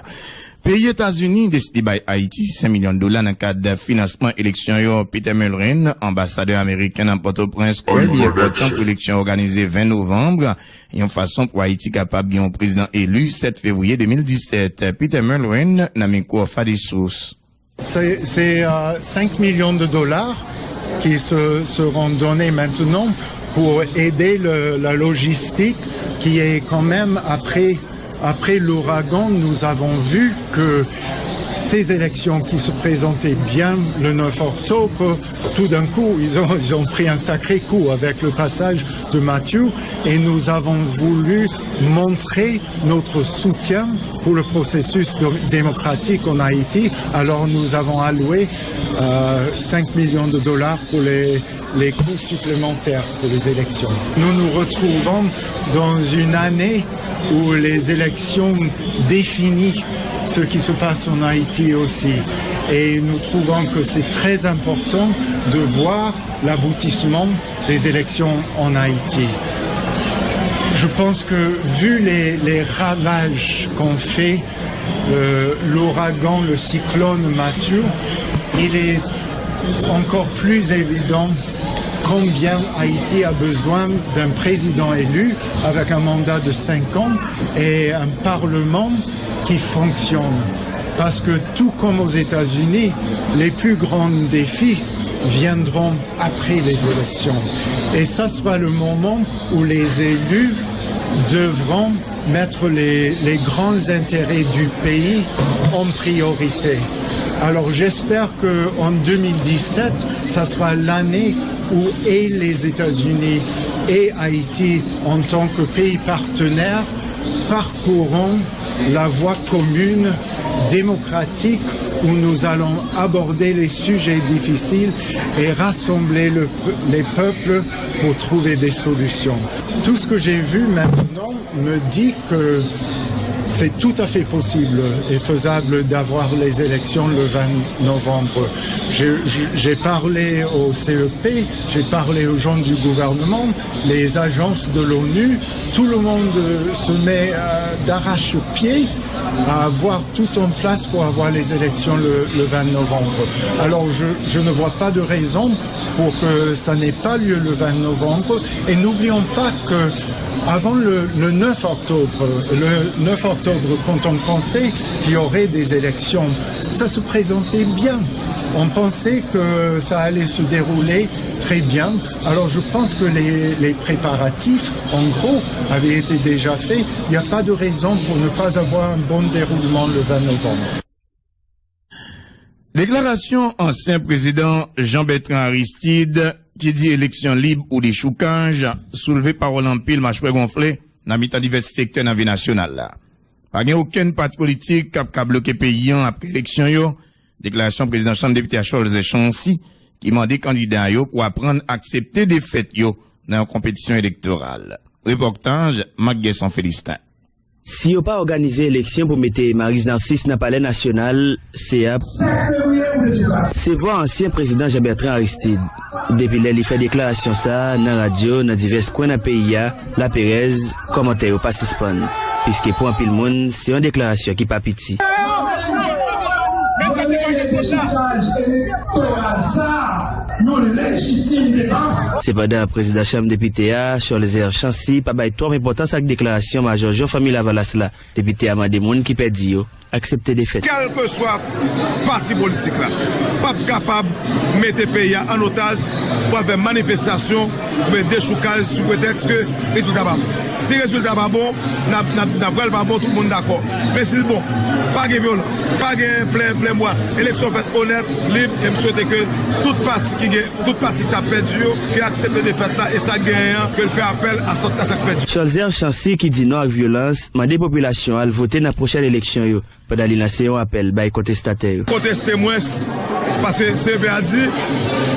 Peyi Etazini deside bay Ayiti senk milyon dola nan kad finansman eleksyon yo. Peter Mulrin, anbasadè ameriken nan Pòtoprens, kwè li enpòtan pou eleksyon òganize ven novanm, yon fason pou Ayiti kapab gen yon prezidan eli sèt fevriye de mil disèt. Peter Mulrin nan mikwo Fadisous. C'est euh, cinq millions de dollars qui se, seront donnés maintenant pour aider le, la logistique qui est quand même après, après l'ouragan, nous avons vu que ces élections qui se présentaient bien le neuf octobre, tout d'un coup, ils ont, ils ont pris un sacré coup avec le passage de Matthew et nous avons voulu montrer notre soutien pour le processus démocratique en Haïti. Alors nous avons alloué euh, cinq millions de dollars pour les, les coûts supplémentaires pour les élections. Nous nous retrouvons dans une année où les élections définissent ce qui se passe en Haïti aussi. Et nous trouvons que c'est très important de voir l'aboutissement des élections en Haïti. Je pense que vu les, les ravages qu'ont fait euh, l'ouragan, le cyclone Matthew, il est encore plus évident combien Haïti a besoin d'un président élu avec un mandat de cinq ans et un parlement qui fonctionne. Parce que tout comme aux États-Unis, les plus grands défis viendront après les élections. Et ça sera le moment où les élus devront mettre les, les grands intérêts du pays en priorité. Alors j'espère qu'en deux mille dix-sept, ça sera l'année où et les États-Unis et Haïti, en tant que pays partenaire, parcourront la voie commune démocratique où nous allons aborder les sujets difficiles et rassembler le, les peuples pour trouver des solutions. Tout ce que j'ai vu maintenant me dit que c'est tout à fait possible et faisable d'avoir les élections le vingt novembre. J'ai parlé au C E P, j'ai parlé aux gens du gouvernement, les agences de l'ONU, tout le monde se met d'arrache-pied à avoir tout en place pour avoir les élections le, le vingt novembre. Alors je, je ne vois pas de raison pour que ça n'ait pas lieu le vingt novembre. Et n'oublions pas que avant le, le neuf octobre, le neuf octobre, quand on pensait qu'il y aurait des élections, ça se présentait bien. On pensait que ça allait se dérouler très bien. Alors je pense que les, les préparatifs, en gros, avaient été déjà faits. Il n'y a pas de raison pour ne pas avoir un bon déroulement le vingt novembre. Deklarasyon ansyen prezidan Jean Bertrand Aristide ki di eleksyon lib ou dechoukaj soulve pawòl anpil machwè gonfle nan mitan divès sektè nan vi nasyonal la. Pa gen okenn pati politik k ap ka bloke peyi an apre eleksyon yo, deklarasyon prezidan Chanm Depite a Cholzer Chancy ki mande kandida yo pou aprann aksepte defèt yo nan yon konpetisyon elektoral. Repòtaj Marc Guesson Felistin. Si yo pa òganize eleksyon pou mete Maryse Narcisse nan Palè Nasyonal, se ap. Se vwa ansyen prezidan Jean Bertrand Aristide. Depi lè li fè deklarasyon sa a nan radyo, nan divès kwen nan peyi a, laperèz, kòmantè yo pa sispann. Piske pou anpil moun, se yon deklarasyon ki pa piti. Mwen rele dechoukaj elektoral sa a yon lejitim defans. Sepandan, prezidan Chanm Depite a, Cholzer Chancy, pa bay twòp enpòtans ak deklarasyon Majò Jean Fanmi Lavalas la. Depite a mande moun ki pèdi yo aksepte defèt. Kèlkeswa pati politik la p ap kapab mete peyi a an otaj pou al fè manifestasyon oubyen dechoukaj sou pretèks ke rezilta pa bon. Si rezilta pa bon, n ap, n ap, n ap wè l pa bon, tout moun dakò. Men si l bon, pa gen vyolans, pa gen plen, plen bwa, eleksyon fèt onèt, lib, e m swete ke tout pati ki gen, tout pati ki t ap pèdi yo, ke aksepte defèt la e sa k genyen an, ke l fè apèl a sa, a sa k pèdi. Cholzer Chancy, ki di non ak vyolans, mande popilasyon an al vote nan pwochèn eleksyon yo, pandan li lanse yon apèl bay kontestatè yo. Konteste mwens, paske C E P a di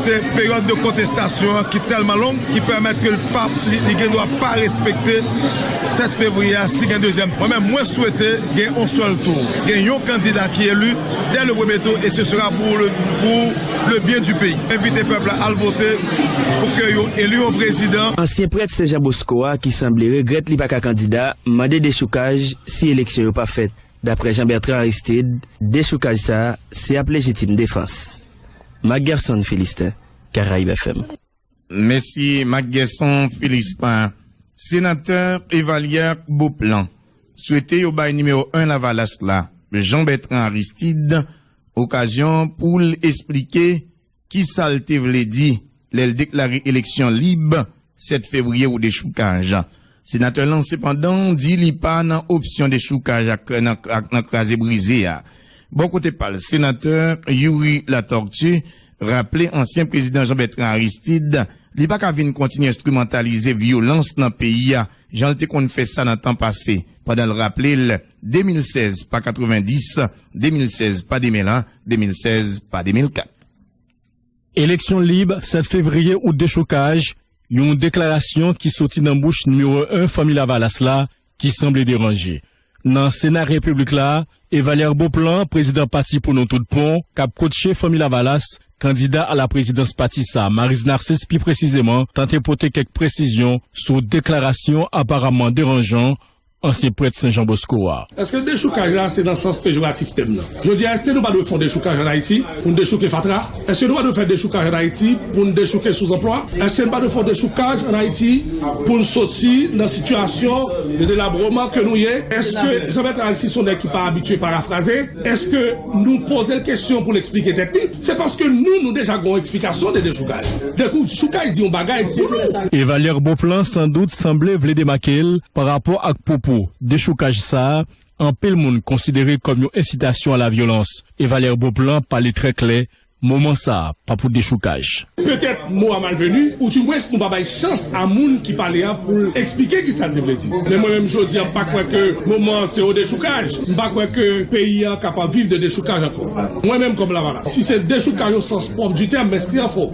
se peryòd de kontestasyon an ki tèlman long ki pèmèt ke l pa, li, li gen dwa pa respekte sèt fevriye a si gen dezyèm. Mwen menm, mwen swete gen yon sèl tou, gen yon kandida ki eli dès le premier tour, et ce sera pour le, pour le bien du pays. Envite pèp la al vote pou ke yo eli yon prezidan. Ansyen prèt Sen Jan Bosko a, ki sanble regrèt li pa ka kandida, mande dechoukaj si eleksyon yo pa fèt. Daprè Jean Bertrand Aristide, dechoukaj sa a se ap lejitim defans. Marc Gerson Philistin, Caraïbes F M. Mèsi, Marc Gerson Philistin. Senatè Evalière Beauplan swete yo bay nimewo en Lavalas la, Jean Bertrand Aristide, okazyon pou l esplike kisa l te vle di lè l deklare eleksyon lib sèt fevriye ou dechoukaj. Senatè lan sepandan di li pa nan opsyon dechoukaj ak, nan, ak, nan kraze brize a. Bò kote pa l, senatè Youri Latortue raple ansyen prezidan Jean Bertrand Aristide li pa ka vin kontinye enstrimantalize vyolans nan peyi a, jan l te konn fè sa nan tan pase, pandan l raple l de mil sèz pa katrevenndis, de mil sèz pa de mil en, de mil sèz pa de mil kat. Eleksyon lib, sèt fevriye ou dechoukaj, yon deklarasyon ki soti nan bouch nimewo en Fanmi Lavalas la, ki sanble deranje. Nan Sena Repiblik la, Evalière Beauplan, prezidan Pati Pou Nou Tout Pon, k ap kotche Fanmi Lavalas, kandida a la prezidans pati sa, Maryse Narcisse pi presizeman, tante pote kèk presizyon sou deklarasyon aparamman deranjan ansyen prèt Sen Jan Bosko a. Èske dechoukaj la se nan sans pejoratif tèm nan? Jodi a, èske nou pa dwe fè yon dechoukaj ann Ayiti pou n dechouke fatra? Èske nou pa dwe fè dechoukaj ann Ayiti pou n dechouke souzanplwa? Èske n pa dwe fè yon dechoukaj ann Ayiti pou n soti nan sitiyasyon de delabrèman ke nou ye? Èske Jean Bertrand Aristide se yon nèg ki pa abitye parafraze? Èske nou poze l kesyon pou l eksplike tèt li? Se paske nou, nou deja gen yon eksplikasyon de dechoukaj. Dechoukaj di yon bagay pou nou. Evalière Beauplan, sandout, sanble vle demake l pa rapò ak pwopo dechoukaj sa a, anpil moun konsidere kòm yon ensitasyon a la vyolans. Evalière Beauplan pale trè klè, moman sa a pa pou dechoukaj. Petèt mo a malveni, ou dimwens nou pa bay chans a moun ki pale a pou l eksplike kisa l te vle di. Men mwen menm jodi a, m pa kwè ke moman an se yon dechoukaj. M pa kwè ke peyi a kapab viv de dechoukaj ankò. Mwen menm kòm Lavalas, si se dechoukaj au sens propre du terme, m enskri an fo.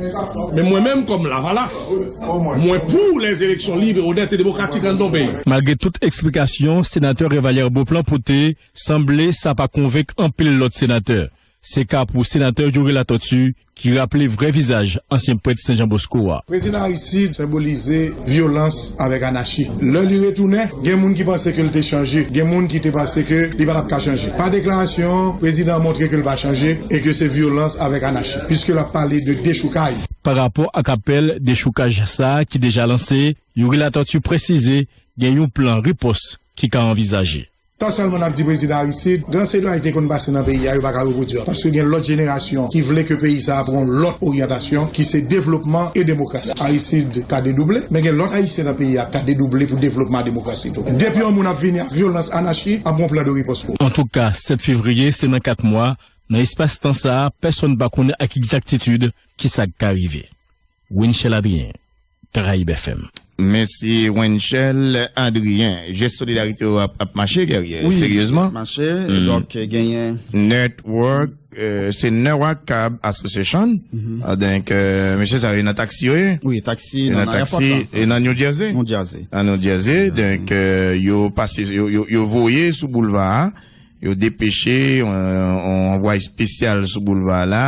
Men mwen menm kòm Lavalas, mwen pou les élections libres, honnêtes et démocratiques dans le pays. Malgre tout eksplikasyon senatè Evalière Beauplan pote, sanble sa pa konvenk anpil lòt senatè. Se ka pou senatè Youri Latortue, ki raple vrè vizaj ansyen prèt Sen Jan Bosko a. Prezidan Aristide senbolize vyolans avèk anachi. Lè li retounen, gen moun ki panse ke l te chanje, gen moun ki te panse ke li pa t ap ka chanje. Pa deklarasyon an, prezidan an montre ke l pa chanje e ke se vyolans avèk anachi, piske l ap pale de dechoukaj. Pa rapò ak apèl dechoukaj sa a ki deja lanse, Youri Latortue presize gen yon plan ripòs ki ka anvizaje. Sa sèlman n ap di prezidan Aristide, gran solidarite konn pase nan peyi a, yo pa ka repwodui ankò. Paske gen lòt jenerasyon ki vle ke peyi sa a pran yon lòt oryantasyon, ki se devlopman e demokrasi. Aristide ka dedouble, men gen lòt Ayisyen nan peyi a k ka dedouble pou devlopman ak demokrasi tou. Depi yon moun ap vini ak vyolans, anachi, ap gen yon plan de ripòs pou. Antouka, sèt fevriye, se nan kat mwa, nan espas tan sa a, pèsonn pa konnen ak egzaktitid kisa k ka rive. Winchel Adrien, Caraïbes F M. Mèsi, Winchel Adrien. Jès solidarite yo ap, ap mache, Guerrier. Wi, seryezman. Ap mache. Donk, genyen Network, euh, se Newak Cab Association. Ah, donk, euh, mesye sa yo nan taksi yo ye? Wi, taksi nan ayewopò la. E nan New Jersey? New Jersey. Nan New Jersey. Donk, euh, yo pase, yo, yo, yo voye sou boulva a. Yo depeche yon, yon anvwa espesyal sou boulva la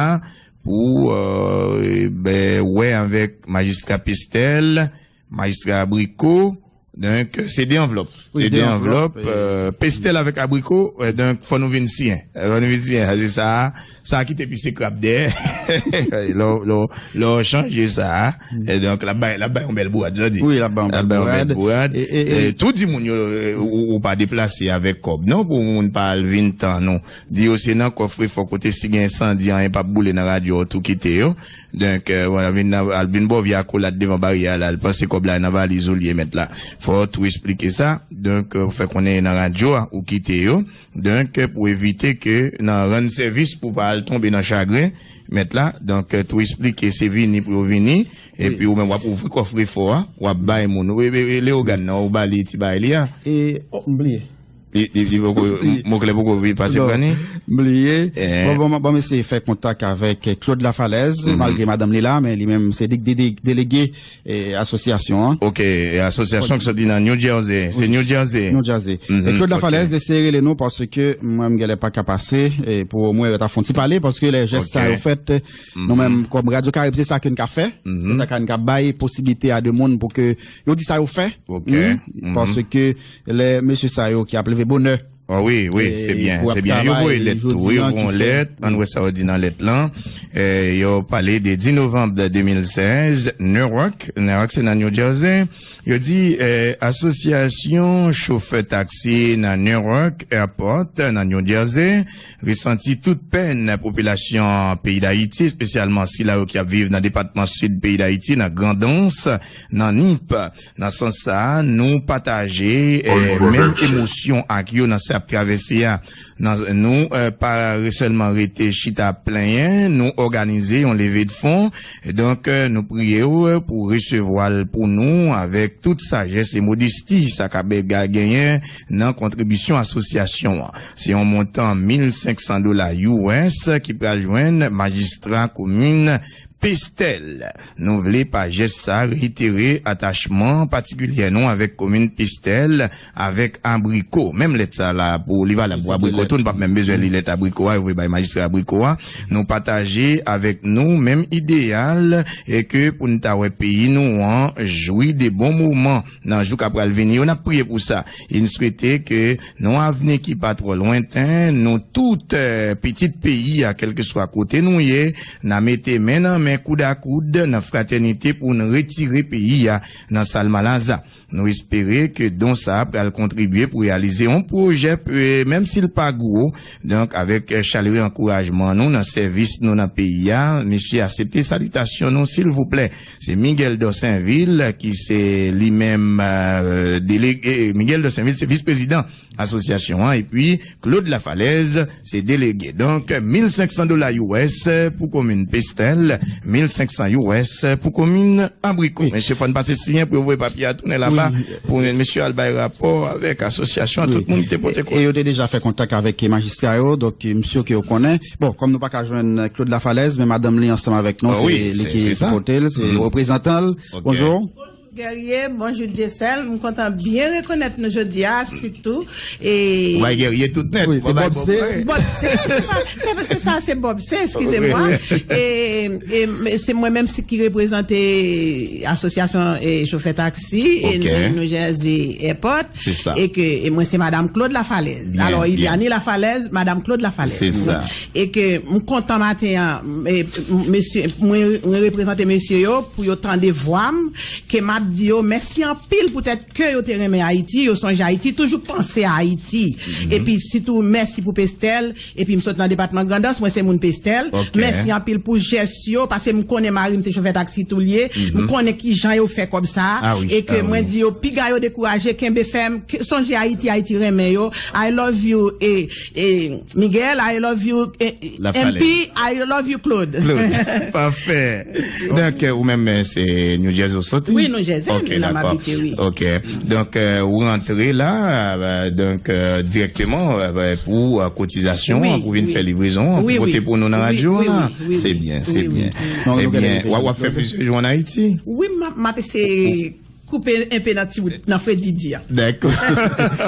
pou, euh, ben, wè avèk majistra Pestel, majistra Abricot, Donk, se de anvlòp. Se de anvlòp, euh, pestèl avèk abriko, euh, donk, fò nou vin siyen. Fò nou vin siyen, se sa, sa ki te pise krab dèyè. Lè w, lè w, lè w chanje sa, e donk, l ap bay, l ap bay yon bèl bourad, jodi. Wi, l ap bay yon bèl bourad. E, e, e, tou di moun yo, euh, ou, ou pa deplase avèk kòb, non, pou moun pa al vin tann ou. Di yo se nan kòfrefò kote si gen ensandi, anyen p ap boule nan radyo, tou kite yo. Donk, euh, vwala, vin nan, al vin ba w vye akolad devan baryè a la, al panse kòb la nan valiz ou l ye mèt la. Fò w tou esplike sa. Donk, euh, ou fè konnen nan radyo a, ou kite yo. Donk, euh, pou evite ke nan rann sèvis pou pa al tonbe nan chagren, mèt la. Donk, euh, tou esplike se vini pou yo vini. Epi ou menm w ap ouvri kòfrefò a, w ap bay moun. Ou, e, e, Leyogàn nan, ou ba li ti bagay li a. E, oh, m bliye. Li, li, li poko, mo klè poko vin pase pran li. M bliye. Bon, bon, bon, m eseye fè kontak avèk Claude Lafalaise, malgre madanm li la, men li menm se dé-, dé-, dé-, delege, eh, asosyasyon an. Ok, e asosyasyon ki soti nan New Jersey. Se New Jersey. New Jersey. E Claude Lafalaise eseye rele nou paske mwen, m genlè pa ka pase, e pou omwen yo ta fè yon ti pale, paske lè jès sa yo fèt, nou menm, kòm Radio Caraïbe, se sa ke n ka fè. Se sa ke n ka bay posiblite a de moun pou ke yo di sa yo fè. Ok. Paske lè mesye sa yo ki ap leve bonè, ah wi, wi, se byen, se byen. Yo voye lèt tou, wi, yo voye yon lèt. Ann wè sa yo di nan lèt lan. Eh, yo pale de dis novanm de de mil sèz, Newark. Newark, se nan New Jersey. Yo di, eh, asosyasyon chofè taksi nan Newark Airport, nan New Jersey, resanti tout pèn popilasyon peyi Dayiti, espesyalman sila yo ki ap viv nan depatman sid peyi Dayiti, nan Grandans, nan Nip. Nan sans sa a, nou pataje, eh, menm emosyon ak yo nan sa y ap travèse a. Nan, nou, eh, pa re-, sèlman rete chita plenyen, nou òganize yon leve de fon. Donk, eh, nou priye w pou resevwa l pou nou avèk tout sajès e modesti sa k ap ga-, genyen nan kontribisyon asosyasyon an. Se yon montan mil senk san dola U S ki pral jwenn majistra komin Pestèl. Nou vle pa jès sa a reitere atachman patikilyè nou avèk komin Pestèl, avèk Abriko. Menm lèt sa la pou li valab pou Abriko tou, nou p ap menm bezwen li lèt Abriko a, yo voye bay majistra Abriko a. Nou pataje avèk nou menm ideyal e ke pou n ta wè peyi nou an jwi de bon moman nan jou k ap pral vini yo, n ap priye pou sa. E n swete ke nan yon avni ki pa twò lwenten, nou tout, eh, pitit peyi a, kèlkeswa kote nou ye, n a mete men nan men, koud a koud, nan fratènite pou n retire peyi a nan sa l malaza. Nou espere ke don sa a pral kontribye pou reyalize yon pwojè, eh, menm si l pa gwo. Donk, avèk, eh, chalere ankourajman nou nan sèvis nou nan peyi a, mesye, aksepte salitasyon nou, silvouplè. Se Miguel Dorsainville ki se li menm, euh, delege, Miguel Dorsainville se vis prezidan asosyasyon an, epi Claude Lafalaise se delege. Donk, mil senk san dola U S pou komin Pestèl, mil senk san U S pou komin Abriko. Mesye, fò n pase siyen pou yo voye papye a tounen laba, pou mesye al bay rapò avèk asosyasyon an, tout moun ki te pote kò. E yo te deja fè kontak avèk majistra yo, donk, m si ke yo konnen. Bon, kòm nou pa ka jwenn Claude Lafalaise, men madanm li ansanm avèk nou, se li ki pote l, se reprezantan l. Bonjou. Bonjou Guerrier, bonjou Dieuseul. M kontan byen rekonèt nou jodi a, sitou. E ou bay Guerrier tout nèt. Wi, se Bob C. Bob C, se pa, se, se sa, se Bob C, eskize mwa. E, e se mwen menm si ki reprezante asosyasyon, e, chofè taksi e New Jersey Airport. Se sa. E ke, e mwen se madanm Claude Lafalaise. Alò, Iliani Lafalaise, madanm Claude Lafalaise. Se sa. E ke m kontan maten an, e, m, mesye, mwen, mwen reprezante mesye yo pou yo tande vwa m, ke m ap di yo mèsi anpil poutèt ke yo te renmen Ayiti, yo sonje Ayiti, toujou panse a Ayiti. Epi sitou, mèsi pou Pestèl, epi m sot nan depatman Grandans, mwen se moun Pestèl. Mèsi anpil pou jès yo, paske m konnen mari m se chofè taksi tou l ye, m konnen ki jan yo fè kòb sa a, e ke mwen di yo, piga yo dekouraje, kenbe fèm, ke, sonje Ayiti, Ayiti renmen yo. I love you, e, e, Miguel, I love you, e, e, M P, I love you, Claude. Claude, pafè. Donk, ou menm, se New Jersey ou soti? Wi, New Jersey, m abite, wi. Ok. Donk, ou rantre la, donk, dirèkteman, pou kotizasyon an, pou vin fè livrezon an, pou pote pou nou nan radyo an. Se byen, se byen. Ebyen, w ap fè plizyè jou ann Ayiti? Wi, m ap eseye koupe enpe nan ti wout, nan fredi di a. Dakò.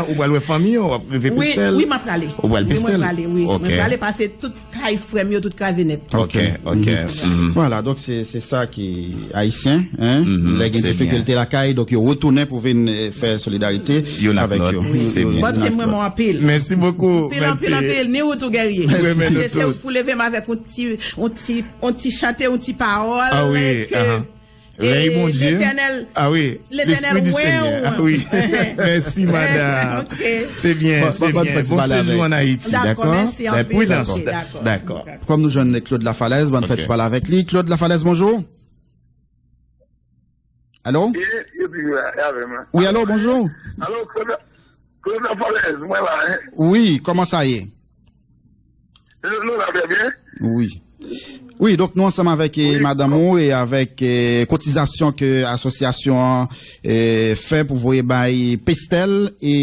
Ou pral wè fanmi yo, w ap rive Wi, Pistèl? Wi, m ap prale. Ou pral Wi, mwen Pistèl? Prale, wi. Ok. Mwen prale pase tout kay frè m yo, tout kraze nèt. Ok, ok. Mhm. Vwala, donk se se sa ki ayisyen, hein? Mhm, lè gen difikilte lakay, donk yo retounen pou vin eh, fè solidarite Youn ak avèk lòt, yo. Se Yo- byen. Bon, se mwen, mwen anpil. Mèsi bokou. Anpil, anpil, anpil. Ni ou tou, Guerrier. Mwen Se se tou. Pou leve m avèk yon ti, yon ti, yon ti chante, yon ti pawòl Ah wi, ke ahan. Lèy Bondye. Letènèl, Ah wi, Letènèl Lespri di wè Senyè. Ou. Ah wi. Mèsi, madanm. Ok. Se byen, Bon, se bon, byen. Bon sejou ann Ayiti, Dakò, dakò? Mèsi anpil. Prudans. Ok, dakò. Dakò. Kòm nou jwenn Claude Lafalaise, ban n fè Ok. Ti pale avèk li. Claude Lafalaise, bonjou. Alo? Wi, alo, bonjou. Alo, Claude, Claude Lafalaise, mwen la, hein? Wi, kòman sa ye? Nou, nou la trè byen. Wi. Wi, donk nou ansanm avèk eh, Wi. Madanm ou e avèk eh, kotizasyon ke asosyasyon an eh, fè pou voye bay Pestèl e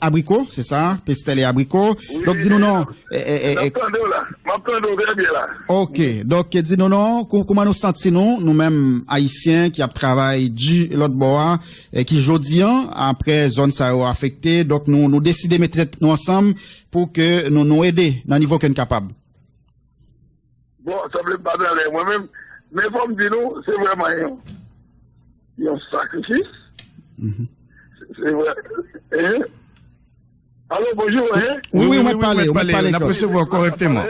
Abriko, se sa? Pestèl e Abriko. Wi, Donk di nou non. eh, eh, eh, N ap eh, tande w la. M ap tande w trè byen la. Ok, donk di nou non, kou- kouman nou santi nou, nou menm Ayisyen ki ap travay di lòt bò a, eh, ki jodi an, apre zòn sa yo afekte, donk nou, nou deside met tèt nou ansanm pou ke nou, nou ede nan nivo ke n kapab. Bon, sa vle m pa t anlè mwen menm, men fò m di nou, se vrèman yon, yon sakrifis. Mhm. Se, se vrè. Hein? Alo, bonjou, hein? Wi, wi, ou mèt pale, ou mèt pale, N ap Claude. Resevwa w kòrèkteman.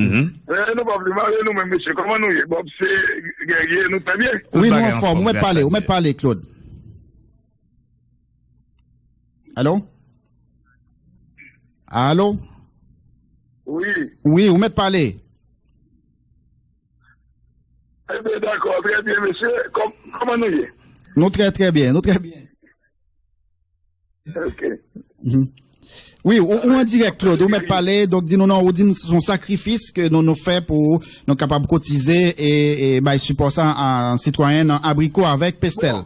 Mhm. Eh, nou pa vle mare nou menm, mesye. Kòman nou ye? Bon, se Guerrier, nou trè byen? Wi, nou anfòm, ou mèt pale, ou mèt pale, Claude. Alo? Alo? Wi. Wi, ou mèt pale. Ebyen, dakò, trè byen, mesye. Kòm- Kòman nou ye? Nou trè, trè byen, nou trè byen. Ok. Mhm. Wi, ou, ou an dirèk, Claude, ou mèt pale, donk di nou non, ou di n se yon sakrifis ke nou, nou fè pou nou kapab kotize e, e bay sipò sa a sitwayen nan Abriko avèk Pestèl.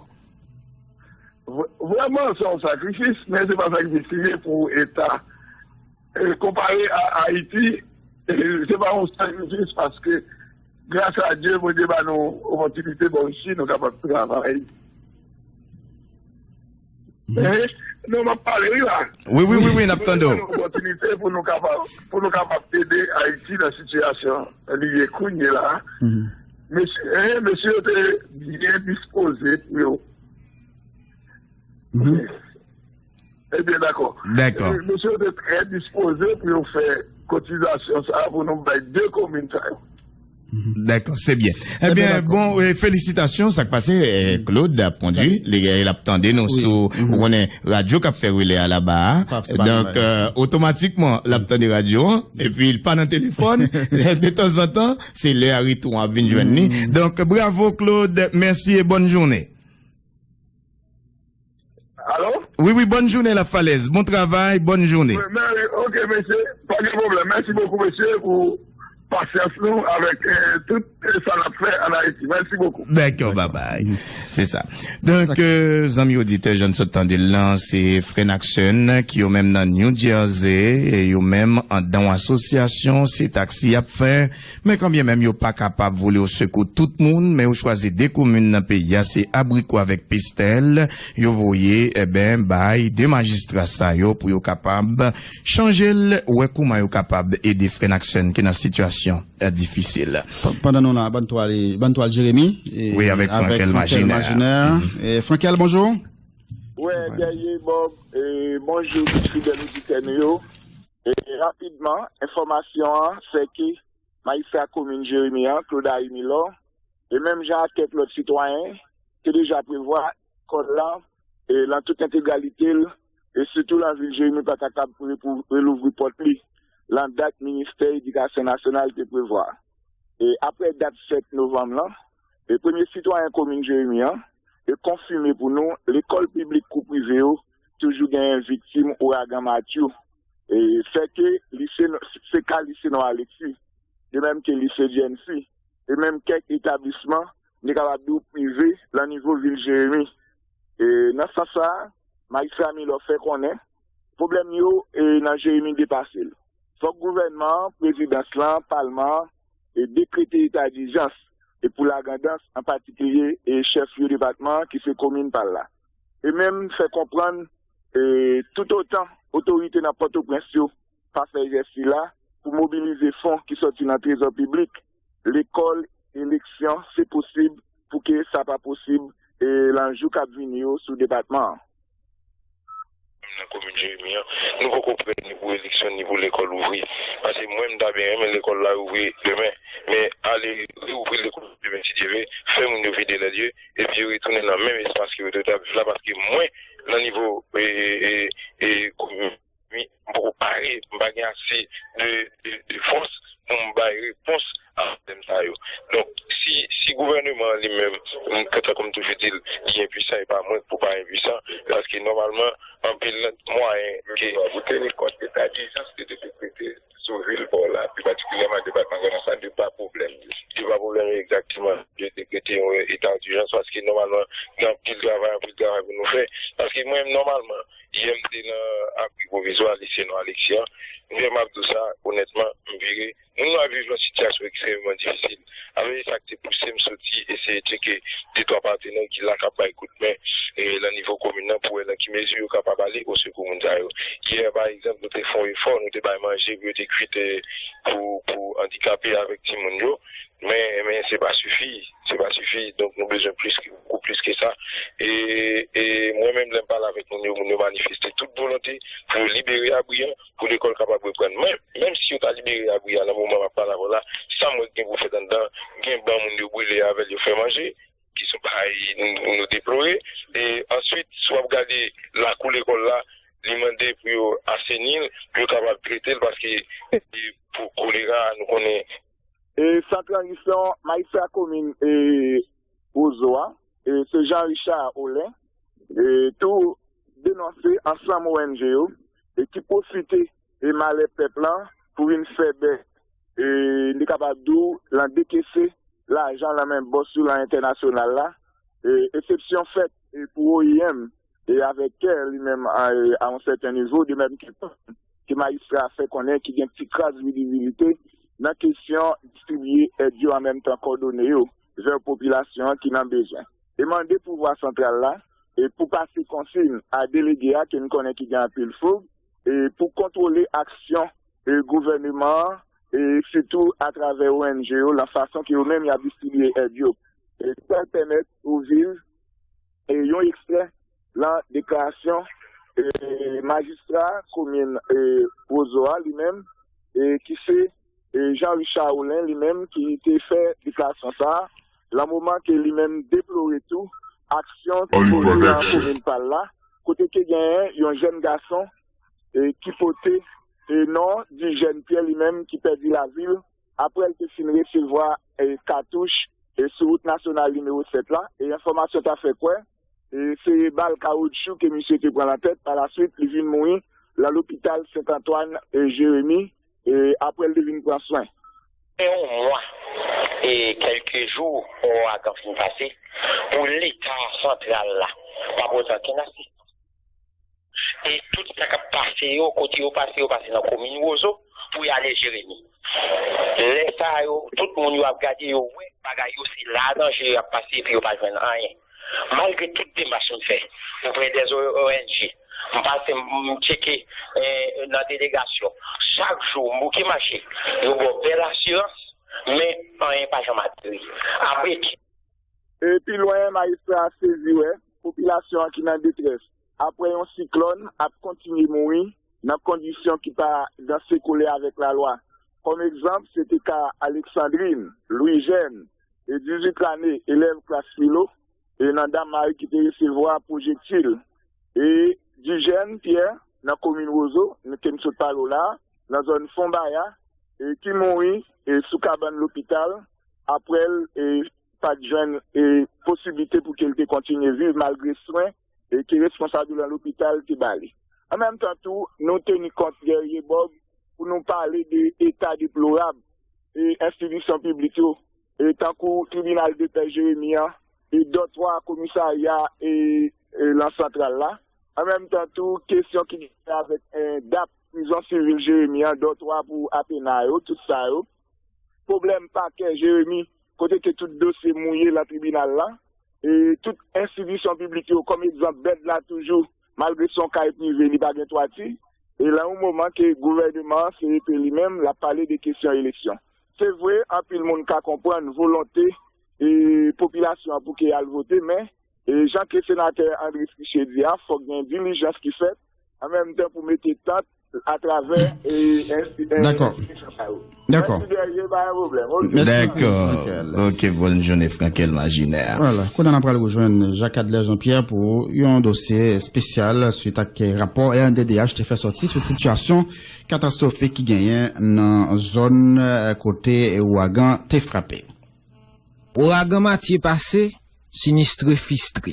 Bon. Vre- Vrèman, se yon sakrifis, men se pa sakrifis li ye pou eta. Eh, konpare a Ayiti, eh, se pa yon sakrifis paske, gras a Dye, Bondye ba nou opòtinite, bon, isi, nou kapab travay. Mhm. Eh, non, m ap pale, wi, la. Wi, wi, wi, wi, n ap tande w. Bondye ba nou opòtinite pou nou kapab, pou nou kapab ede Ayiti nan sitiyasyon li ye kounye la. Mhm. Mesye, eh, mesye yo te byen dispoze pou yo Mhm. Ebyen, dakò. Dakò. Eh, mesye yo te trè dispoze pou yo fè kotizasyon sa a pou nou bay de komin sa yo. Dakò, se byen. Ebyen, bon, eh, felisitasyon, sa k pase, eh, Claude ap kondui, li, l ap tande nou sou, ou konnen, radyo k ap fè relè a laba a. Donk, eh, otomatikman, l ap tande radyo an, epi l pa nan telefòn. De tanzantan, se lè a retou an ap vin jwenn li. Donk, bravo, Claude, mèsi e bòn jounen. Alo? Wi, wi, bòn jounen Lafalèz. Bon travay, bòn jounen. Wi, men, ok, mesye, pa gen pwoblèm. Mèsi bokou, mesye, pou pasyans nou avèk, eh, tout, eh, sa n ap fè ann Ayiti. Mèsi bokou. Dakò, babay. Se sa. Donk, eh, zanmi oditè, jan n sot tande l lan, se frè n ak sè n ki yo menm nan New Jersey, e yo menm anndan yon asosyasyon, se taksi y ap fè. Men kanbyen menm yo pa kapab vole osekou tout moun, men yo chwazi de komin nan peyi a, se Abriko avèk Pestèl, yo voye, eben, bay de majistra sa yo pou yo kapab chanje l, wè kòman yo kapab ede frè n ak sè n ki nan sitiyasyon, eh, difisil. P-, pandan nou la, ban n tou ale, ban n tou al Jeremi, e, wi, avèk Frankel Maginè. Maginè. Mhm. E, Frankel, bonjou. Wè, Guerrier Bob, e, bonjou tout fidèl oditè nou yo. E, rapidman, enfòmasyon an, se ke majistra komin Jeremi an, Claude Harry Milor, e menm jan ak kèk lòt sitwayen, te deja prevwa lekòl la, e lan tout entegralite l, e sitou lan vil Jeremi pa ta kab pre pou relouvri pòt li, lan dat Ministè Edikasyon Nasyonal te prevwa. E aprè dat sèt novanm lan, e premye sitwayen komin Jeremi an, e konfime pou nou, lekòl piblik kou prive yo toujou genyen viktim ouragan Matthew. E fè ke lise, se ka lise Nò Aleksi, de menm ke lise G N C, e menm kèk etablisman, nou kapab di w prive, lan nivo vil Jeremi. E nan sans sa a, majistra Milor fè konnen, pwoblèm yo, e, nan Jeremi depase l. Fòk gouvènman an, prezidans lan, palman an, e, dekrete eta dijans, e pou lagrandans, an patikilye, e, chèf lye depatman an, ki se komin pa l la. e menm fè konprann, e, toutotan otorite nan Pòtoprens yo pa fè jès sila pou mobilize fon ki sòti nan trezò piblik, lekòl, eleksyon, se posib pou ke sa pa posib, e, nan jou k ap vini yo sou depatman an. Nan komin Jeremi an, nou poko prè ni pou eleksyon ni pou lekòl ouvri. Paske mwen, m ta byen renmen lekòl la ouvri demen. Men ale reouvri lekòl demen, si Dye vle, fè moun yo vide lè yo, epi yo retounen nan menm espas ke yo te t ap viv la, paske mwen, nan nivo e, e, e, e, komin, m poko pare, m pa gen ase de, de, de fòs pou m bay repons a pwoblèm sa yo. Donk, si, si gouvèneman an li menm, m, tankou m toujou di l, li enpwisan, e pa mwen k pou pa enpwisan, paske nòmalman, anpil mwayen ke. Pou teni kont eta dijans ki te dekrete sou vil pa w la, pi patikilyèman depatman Grandans la, de pa pwoblèm. De pa pwoblèm, egzakteman. Yo dekrete yon eta dijans paske nòmalman, gen anpil travay, anpil travay pou nou fè. Paske mwen menm, nòmalman, yè m te nan abri pwovizwa, lise non Alexis an. Lè m ap di w sa, onètman, m vire. Moun yo ap viv yon sitiyasyon ekstrèmman difisil. Avè sa k te pouse m soti eseye tcheke de twa patnè ki la k ap bay kout men e nan nivo komin nan pou wè nan ki mezi yo kapab ale osekou moun sa yo. Yè, pa egzanp, nou te fè yon efò, nou te bay manje pou yo te kwit e pou, pou andikape avèk timoun yo. Men, men se pa sifi, se pa sifi. Donk, nou bezwen plis, bokou plis ke sa. E, e mwen menm, lè m pale avèk moun yo, moun yo manifeste tout volonte pou yo libere abri an, pou lekòl kapab reprann. Men, menm si yo ta libere abri a nan moman m ap pale avè w la, sa m wè k gen pou fèt anndan, gen ban moun yo brile avè l, yo fè manje, ki se yon bagay nou, nou deplore. E answit, si w ap gade lakou lekòl la, li mande pou yo aseni l, pou yo kapab trete l, paske e pou kolera, nou konnen. E san tranzisyon, majistra komin e Wozo a, e se Jean Richard Olin, e tou denonse ansanm O N G yo, e ki pwofite e malè pèp lan pou vin fè bè, e li kapab di w, lan dekese lajan lan men bòs yo lan entènasyonal la. E eksepsyon fèt e pou O I M e avèk kè li menm a, e a yon sèten nivo, de menm ke, ke majistra a fè konnen ki gen ti kras vizibilite nan kesyon distribiye èd yo an menm tan kòdone yo vè popilasyon an ki nan bezwen. E mande pouvwa santral la e pou pase konsiy a delege a ke n konnen ki gen anpil foug e pou kontwole aksyon e gouvèneman an e sitou atravè O N G yo lan fason ke yo menm y ap distribiye èd yo. E sa pèmèt ou viv e yon ekstrè lan deklarasyon e majistra komin e Wozo a li menm e ki se e Jean Richard Olin li menm ki te fè deklarasyon sa a, lan moman ke li menm deplore tou aksyon ki poze lan komin pa l la, kote ke genyen yon jèn gason e ki pote e non Dijèn Pyè li menm ki pèdi lavi l apre l te fin resevwa e katouch e sou wout nasyonal nimewo sèt la. E enfòmasyon ta fè kwè e se bal kawotchou ke misye te pran lan tèt, pa laswit li vin mouri lan lopital Sent Antwàn e Jeremi e apre l te vin pran swen. Fè yon mwa e kèlke jou owagan fin pase pou Leta santral la pa pote ankenn asistans. E tout sa k ap pase yo, kote yo pase, yo pase nan komin Wozo pou y ale Jeremi. Lè sa a, yo, tout moun yo ap gade, yo wè bagay yo, se la danje yo ap pase, epi yo pa jwenn anyen. Malgre tout demach m fè oprè dè O N G, m pase, m tcheke nan delegasyon, chak jou m bouke mache, yo ba w bèl asirans, men anyen pa janm ateri. Apre ki. E pi lwen, majistra a sezi wè popilasyon an ki nan detrès apre yon siklòn ap kontinye mouri nan kondisyon ki pa danse kole avèk lalwa. Kòm egzanp, se te ka Alexandrine, Louis-Jeune, e dizuit lane, elèv klas filo, e nan Dam Mari ki te resevwa pwojektil, e Dijèn Pyè nan komin Wozo, ke m sot pale w la, nan zòn Fonbaya, e ki mouri e sou kabann lopital apre l e pa t jwenn e posiblite pou ke l te kontinye viv malgre swen e ke responsab yo nan lopital te ba li. An menm tan tou, nou teni kont Guerrier Bob pou nou pale de eta deplorab e enstitisyon piblik yo, e tankou Tribinal de Pè Jeremi an, e dòtwa komisarya e, e lan santral la. An menm tan tou, kesyon ki gen avèk e, dap prizon sivil Jeremi an, dòtwa pou apena yo, tout sa yo. Pwoblèm pakè Jeremi, kote ke tout dosye mouye lan tribinal la, e, tout enstitisyon piblik yo, kòm egzanp, bèd la toujou, malgre se yon kay prive, li pa gen twati. E nan yon moman ke gouvènman an, C E P li menm, l ap pale de kesyon eleksyon. Se vre, anpil moun ka konprann volonte, e, popilasyon an pou ke y al vote, men, e, jan ke senatè André Triche di a, fòk gen dilijans ki fèt, an menm tan pou mete tant atravè, e, ensti-, e, Dakò. Enstitisyon sa yo. Dakò. Mèsi, Guerrier, pa gen pwoblèm. Ok. Mèsi. Dakò. Frankel. Ok, bonne journée, Frankel Majinè. Vwala, kounye a n ap pral rejwenn Jacques Adler Jean-Pierre pou yon dosye espesyal swit ak rapò R N D D H te fè sòti sou sitiyasyon katastwofik ki genyen nan zòn, eh, kote ouragan te frape. Ouragan Matye pase, sinistre fistre.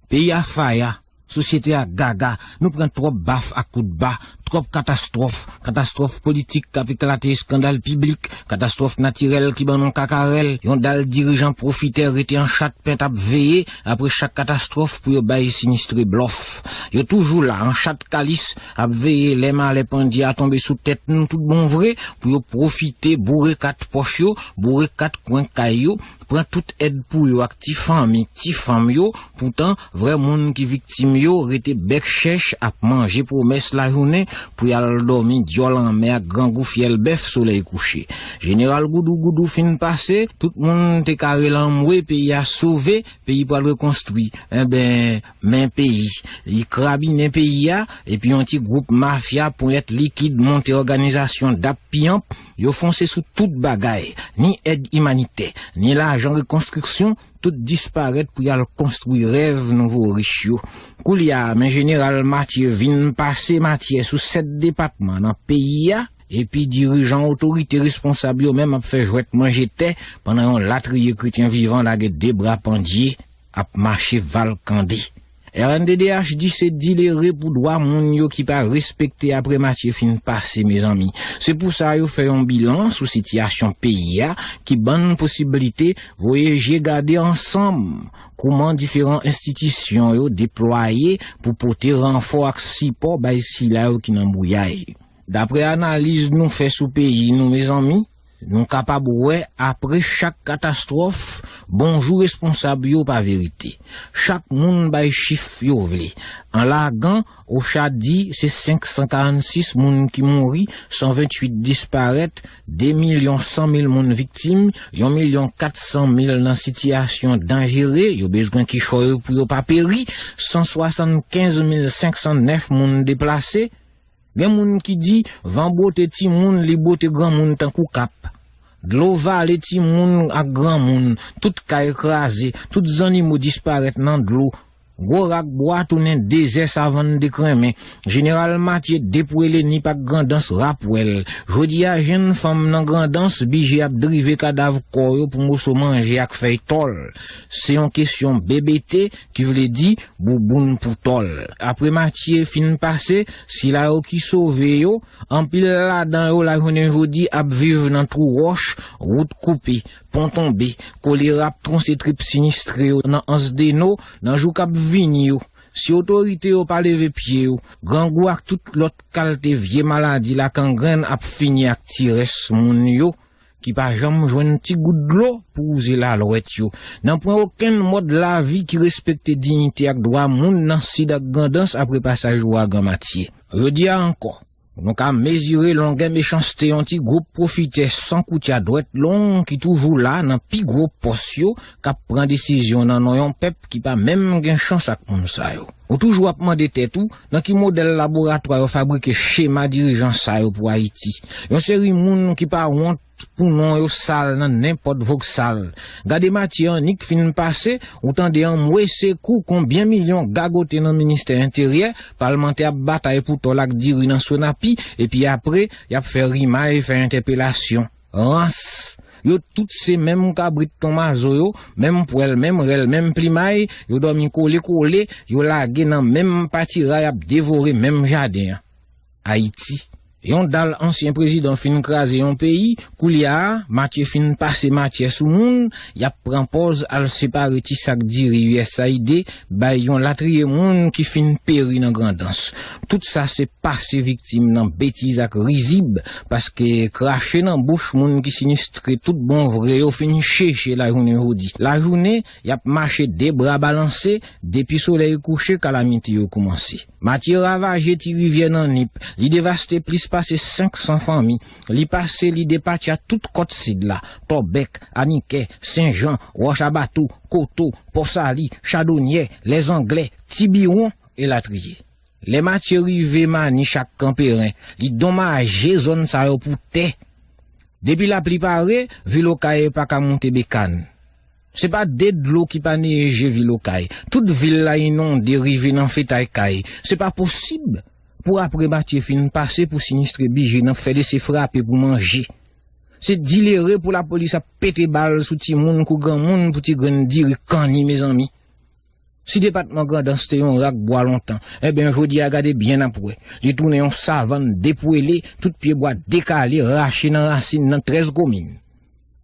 Peyi a faya, sosyete a gaga, nou pran twòp baf ak kout ba, twòp katastwòf, katastwòf politik k ap eklate, eskandal piblik, katastwòf natirèl ki ban nou kakarèl, yon dal dirijan pwofitè rete an chat pent ap veye apre chak katastwòf pou yo bay sinistre blòf. Yo toujou la, an chat kalis, ap veye lè malè pandye a tonbe sou tèt nou tout bon vre, pou yo pwofite boure kat pòch yo, boure kat kwen kay yo, pran tout èd pou yo ak ti fanmi, ti fanm yo. Poutan, vrè moun ki viktim yo rete bèk chèch ap manje pwomès lajounen pou y al dòmi dyòl anmè ak grangou fyèl bèf solèy kouche. Jeneral Goudougoudou fin pase, tout moun te ka rele anmwe, peyi a sove, peyi pral rekonstwi. Enben, men peyi. Li krabinen peyi a, epi yon ti gwoup mafya ponyèt likid monte òganizasyon dap piyanp, yo fonse sou tout bagay, ni èd imanitè, ni lajan rekonstriksyon, tout disparèt pou y al konstwi rèv nouvo rich yo. Koulye a, men jeneral Matye vin pase Matye sou sèt depatman nan peyi a, epi dirijan otorite responsab yo menm ap fè jwèt manje tè pandan yon latriye kretyen vivan lage de bra pandye ap mache valkande. R N D D H di se dilere pou dwa moun yo ki pa respekte apre Matye fin pase, mezanmi. Se pou sa yo fè yon bilan sou sitiyasyon peyi a ki ban n posiblite voye je gade ansanm kouman diferan enstitisyon yo deplwaye pou pote ranfò ak sipò bay sila yo ki nan bouyay. Dapre analiz nou fè sou peyi nou, mezanmi, nou kapab wè apre chak katastwòf, bonjou responsab yo pa verite. Chak moun bay chif yo vle. An lagan, OCHA di se senk san karannsis moun ki mouri, san venntuit disparèt, de milyon san mil moun viktim, yon milyon kat san mil nan sitiyasyon danjere, yo bezwen kichòy pou yo pa peri, san swasannkenz mil senk san nèf moun deplase. Gen moun ki di, van bwote timoun, li bwote granmoun tankou kap. Dlo vale timoun ak granmoun, tout kay kraze, tout zannimo disparèt nan dlo. Gwo rak bwa tounen dezè savann dekrenmen. Jeneral Matye depwele Nip ak Grandans rapwèl. Jodi a, jenn fanm nan Grandans bije ap drive kadav kò yo pou moso manje ak fèy tòl. Se yon kesyon B B T, ki vle di bouboun pou tòl. Apre Matye fin pase, sila yo ki sove yo, anpil ladan yo lajounen jodi ap viv nan twou wòch, wout koupe, pon tonbe, kolera ap twonse trip sinistre yo nan Anse des Naux, nan jou k ap vini yo. Si otorite yo pa leve pye yo, grangou ak tout lòt kalte vye maladi lakangrenn ap fini ak ti rès moun yo ki pa janm jwenn ti gout dlo pou wouze lalwèt yo. Nan pwen okenn mòd lavi ki respekte diyite ak dwa moun nan Sid ak Grandans apre pasaj ouragan Matye. Jodi a ankò, nou ka mezire longè mechanste yon ti gwoup pwofitè san koutya dwèt long ki toujou la nan pi gwo pòs yo, k ap pran desizyon nan non yon pèp ki pa menm gen chans ak moun sa yo. Ou toujou ap mande tèt ou, nan ki modèl laboratwa yo fabrike chema dirijan sa yo pou Ayiti? Yon seri moun ki pa wont pou non yo sal nan nenpòt voksal. Gade Matye annik fin pase, ou tande anmwe sekou konbyen milyon gagote nan ministè enteryè, palmantè ap batay pou tòl ak diri nan Sonapi, epi apre, y ap fè rimay, fè entèpelasyon. Rans! Yo tout se menm kabrit tonmazo yo, menm pwèl, menm rèl, menm plimay, yo dòmi kole kole, yo lage nan menm patiray ap devore menm jaden an. Ayiti. Yon dal ansyen prezidan fin kraze yon peyi, koulye a, Matye fin pase matyè sou moun, y ap pran pòz al separe ti sak diri U S A I D, bay yon latriye moun ki fin peri nan Grandans. Tout sa se pase viktim nan betiz ak rizib, paske krache nan bouch moun ki sinistre tout bon vre yo fin cheche lajounen jodi. Lajounen, y ap mache de bra balanse, depi solèy kouche, kalamite yo koumanse. Matye ravaje Ti Rivyè nan Nip, li devaste plis pase senk san fanmi, li pase, li depatcha tout kòt sid la, Tòbèk, Anikè, Senjan, Wòch a Bato, Koto, Pòsali, Chadonyè, Lèzanglè, Tibiwon, elatriye. Lè Matye rive Manich ak Kanperen, li donmaje zòn sa yo pou tè. Depi lapli pare, vil Okay pa ka monte bekàn. Se pa de dlo ki pa neye je vil Okay. Tout vil la inonde rive nan fetay kay. Se pa posib pou apre Matye fin pase pou sinistre bije nan fè lese frape pou manje. Se dilere pou lapolis ap pete bal sou timoun kou granmoun pou ti grenn diri kanni, mezanmi. Si depatman Grandans te yon rak bwa lontan, enben, jodi a gade byen n ap wè. Li tounen yon savann depwele, tout pye bwa dekale, rache nan rasin nan trèz komin.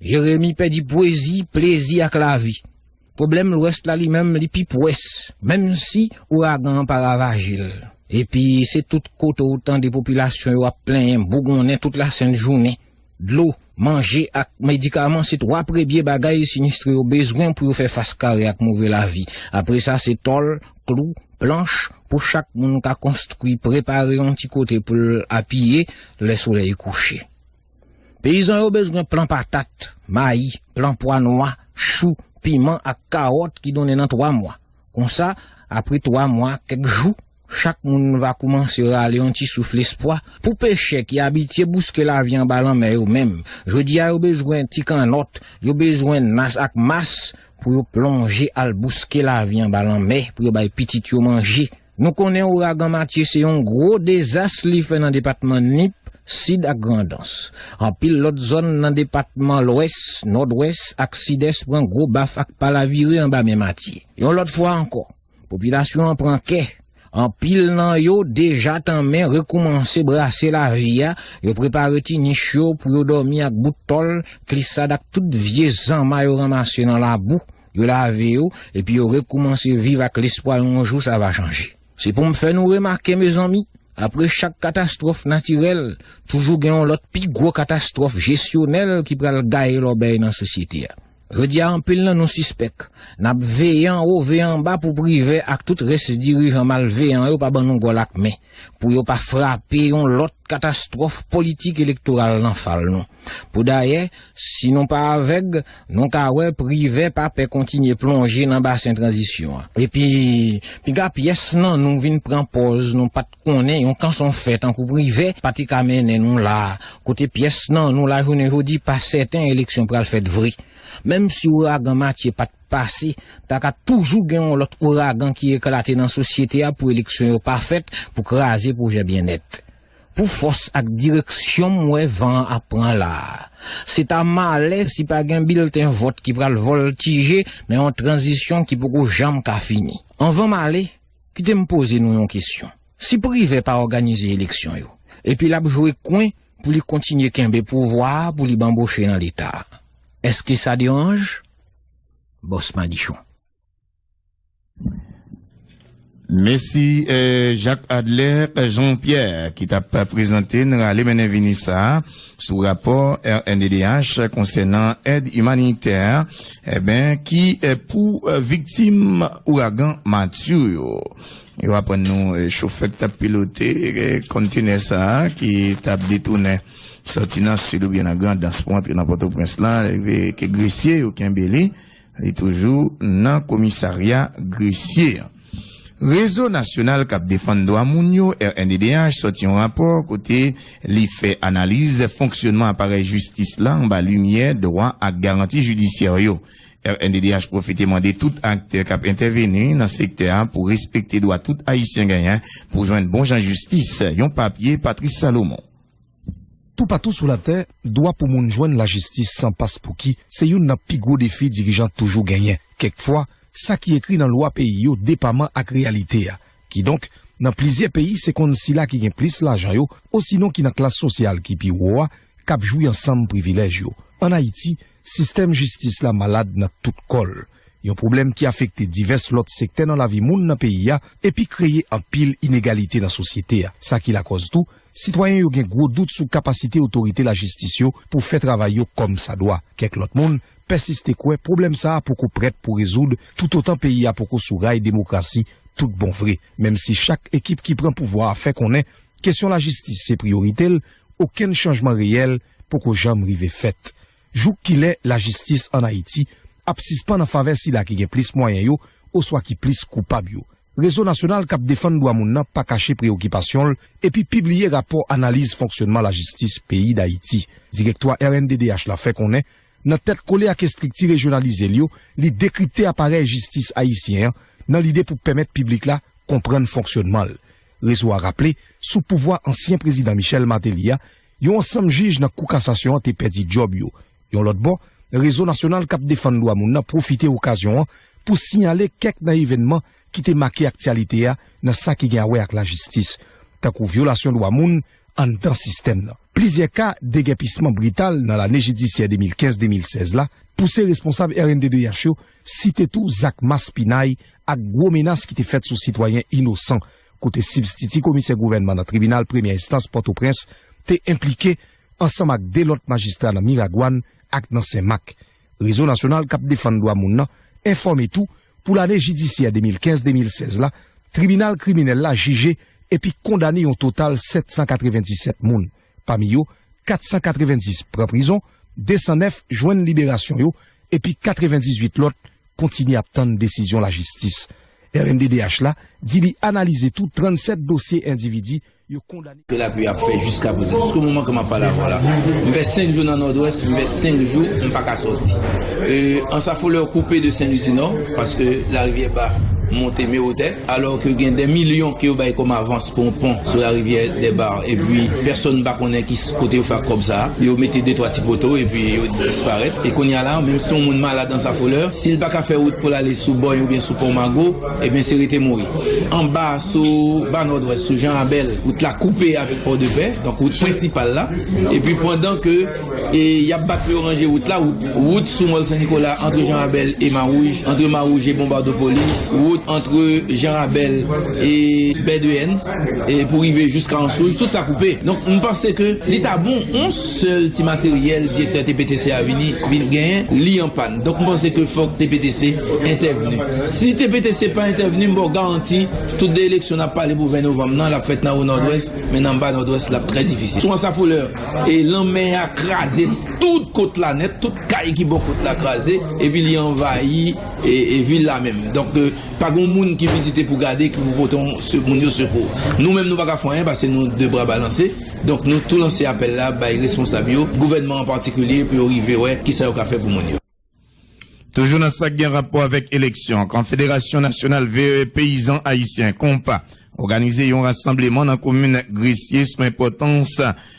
Jeremi pèdi pwezi, plezi ak lavi. Pwoblèm Lwès la li menm, li pi pwès, menm si ouragan an pa ravaje l. Epi, se tout kote w tande popilasyon yo ap plenyen, bougonnen tout lasent jounen. Dlo, manje ak medikaman se twa premye bagay sinistre yo bezwen pou yo fè fas kare ak move lavi. Apre sa, se tòl, klou, planch pou chak moun ka konstwi, prepare yon ti kote pou l apiye lè solèy kouche. Peyizan yo bezwen plan patat, mayi, plan pwa nwa, chou, piman ak kawòt ki donnen nan twa mwa. Konsa, apre twa mwa, kèk jou, chak moun va koumanse rale yon ti souf lespwa. Pou pechè ki abitye bouske lavi anba lanmè yo menm, jodi a yo bezwen ti kannòt, yo bezwen nas ak mas pou yo plonje al bouske lavi anba lanmè, pou yo bay pitit yo manje. Nou konnen ouragan Matye se yon gwo dezas li fè nan depatman Nip, Sid ak Grandans. Anpil lòt zòn nan depatman Lwès, Nòdwès ak Sidès pran gwo baf ak palavire anba men Matye. Yon lòt fwa ankò, popilasyon an pran kè. Anpil nan yo deja tanmen rekoumanse brase lavi a, yo prepare ti nich yo pou yo dòmi ak bout tòl, glisad ak tout vye zanma yo ranmase nan labou. Yo lave yo, epi yo rekoumanse viv ak lespwa yon jou sa va chanje. Se pou m fè nou remake, mezanmi, apre chak katastwòf natirèl, toujou gen yon lòt pi gwo katastwòf jesyonèl ki pral gaye lòbèy nan sosyete a. Jodi a, anpil nan nou sispèk. N ap veye anwo, veye anba pou Privè ak tout rès dirijan malveyan yo pa ban nou gòl ak men, pou yo pa frape yon lòt katastwòf politik elektoral nan fal nou. Poudayè, si nou pa avèg, nou ka wè Privè pa pè kontinye plonje nan basen tranzisyon an. Epi, piga pyès nan nou vin pran pòz nou pa t konnen yon kanson fè tankou Privè pa te ka mennen nou la a, kote pyès nan nou lajounen jodi pa sèten eleksyon pral fèt vre. Menm si ouragan Matye pa t pase, ta ka toujou gen yon lòt ouragan ki eklate nan sosyete a pou eleksyon yo pa fèt, pou kraze pwojè byennèt. Pou fòs ak direksyon m wè van an ap pran la a. Se ta malè si pa gen bilten vòt ki pral vòltije nan yon tranzisyon ki poko janm ka fini. Anvan m ale, kite m poze nou yon kesyon. Si Privè pa òganize eleksyon yo, epi l ap jwe kwen pou li kontinye kenbe pouvwa a pou li banboche nan Leta a, èske sa deranje? Bòs Madichon. Mèsi, eh, Jacques Adler Jean-Pierre, ki t ap prezante n rale mennen vini sa a sou rapò R N D D H konsènan èd imanitè, eben, ki, eh, pou, eh, viktim ouragan Matye yo. Yo aprann nou, eh, chofè k t ap pilote, eh, konntenè sa a ki t ap detounen sòti nan Sid oubyen nan Grandans pou antre nan Pòtoprens lan, rive ke gresye yo kenbe li. Li toujou nan komisarya Gresye an. Rezo Nasyonal k ap defann dwa moun yo, R N D D H, sòti yon rapò kote li fè analiz fonksyònman aparèy jistis la anba limyè dwa ak garanti jidisyè yo. R N D D H pwofite mande tout aktè k ap entèveni nan sektè a pou respekte dwa tout Ayisyen genyen pou jwenn bon jan jistis, yon papye Patrice Salomon. Toupatou sou latè, dwa pou moun jwenn lajistis san paspouki se youn nan pi gwo defi dirijan toujou genyen. Kèkfwa, sa ki ekri nan lwa peyi yo depaman ak reyalite a. Kidonk, Nan plizyè peyi, se konn sila ki gen plis lajan yo, osinon ki nan klas sosyal ki pi wo a, k ap jwi ansanm privilèj yo. Ann Ayiti, sistèm jistis la malad nan tout kò l. Yon pwoblèm ki afekte divès lòt sektè nan lavi moun nan peyi a, epi kreye anpil inegalite nan sosyete a. Sa ki lakòz tou, sitwayen yo gen gwo dout sou kapasite otorite lajistis yo pou fè travay yo kòmsadwa. Kèk lòt moun pèsiste kwè pwoblèm sa a poko prèt pou rezoud, toutotan peyi a poko sou ray demokrasi tout bon vre. Menm si chak ekip ki pran pouvwa a fè konnen kesyon lajistis se priyorite l, okenn chanjman reyèl poko janm rive fèt. Jouk kilè lajistis ann Ayiti ap sispann an favè sila ki gen plis mwayen yo oswa ki plis koupab yo? Rezo Nasyonal k ap defann dwa moun nan pa kache preyokipasyon l epi pibliye rapò analiz fonksyònman lajistis peyi Dayiti. Direktwa R N D D H la fè konnen, nan tèt kole ak estrikti rejyonalize l yo, li dekripte aparèy jistis ayisyen an nan lide pou pèmèt piblik la konprann fonksyònman l. Rezo a raple, sou pouvwa ansyen prezidan Michel Martelly a, yon ansanm jij nan Kou Kasasyon an te pèdi djòb yo. Yon lòt bò, Rezo Nasyonal k ap defann dwa moun nan pwofite okazyon an pou siyale kèk nan evènman ki te make aktyalite a nan sa ki gen a wè ak lajistis, tankou vyolasyon dwa moun anndan sistèm nan. Plizyè ka degèpisman brital nan lane jidisyè de mil kenz de mil sèz la pouse responsab R N D D H yo site tou zak maspinay ak gwo menas ki te fèt sou sitwayen inosan, kote sibstiti komisè gouvènman nan tribinal premyè enstans Pòtoprens te enplike ansanm ak de lòt majistra nan Miragwàn ak nan Senmak. Rezo Nasyonal k ap defann dwa moun nan enfòme tou, pou lane jidisyè de mil kenz de mil sèz la, tribinal kriminèl la jije epi kondane yon total sèt san katrevenndisèt moun. Pami yo, kat san katrevenndis pran prizon, de san nèf jwenn liberasyon yo, epi katrevenndizwit lòt kontinye ap tann desizyon lajistis. R N D D H la di li analize tou trannsèt dosye endividi yo kondane. Ke lapli ap fè jiska prezan. Jiska moman ke m ap pale avè w la, m fè senk jou nan Nòdwès, m fè senk jou, m pa ka sòti. E, Anse à Fleurs koupe de Saint-Louis du Nord, paske larivyè ba monte Mewotè, alò ke gen dè milyon ke yo bay kòm avans pou yon pon sou larivyè dè Ba, epi pèsonn pa konnen ki s-, kote yo fè ak kòb sa a. Yo mete de twa ti poto, epi yo disparèt. E kounye a la, menm si yon moun malad Anse à Fleurs, si l pa ka fè wout pou l ale sou Bòy oubyen sou Pon Mago, ebyen, se rete mouri. Anba, sou Ba Nòdwès, sou Jan Abèl, wout la koupe avèk Pòdepè, donk wout prensipal la. Epi pandan ke, e, y ap bat pou yo ranje wout la, wout, wout sou Mòl Sen Nikola, ant Jan Abèl e Mawouj, ant Mawouj e Bonbadopolis, wout ant Jan Abèl e Bèdeyèn, e pou rive jiska Anse Rouge, tout sa koupe. Donk, m panse ke li ta bon, yon sèl ti materyèl direktè T P T C a vini, vin genyen, li an pàn. Donk, m panse ke fòk T P T C entèvni. Si T P T C pa entèvni, m ba w garanti, tout de eleksyon n ap pale pou ven novanm nan, l ap fèt nan Wo Nòdwès, men nan Ba Nòdwès, l ap trè difisil. Sou Anse à Fleurs, e lanmè a kraze tout kot la nèt, tout kay ki bò kot la kraze, epi li anvayi, e, e vil la menm. Donk, e, pa gen moun ki vizite pou gade, ki pou pote yon se-, moun yo sekou. Nou menm, nou pa ka fè anyen, paske nou de bra balanse. Donk, nou tou lanse apèl la bay responsab yo, gouvènman an patikilye, pou yo rive wè kisa yo ka fè pou moun yo. Toujou nan sa k gen rapò avèk eleksyon, Konfederasyon Nasyonal V E Peyizan Ayisyen, konpa, òganize yon rasanbleman nan komin Gresye sou enpòtans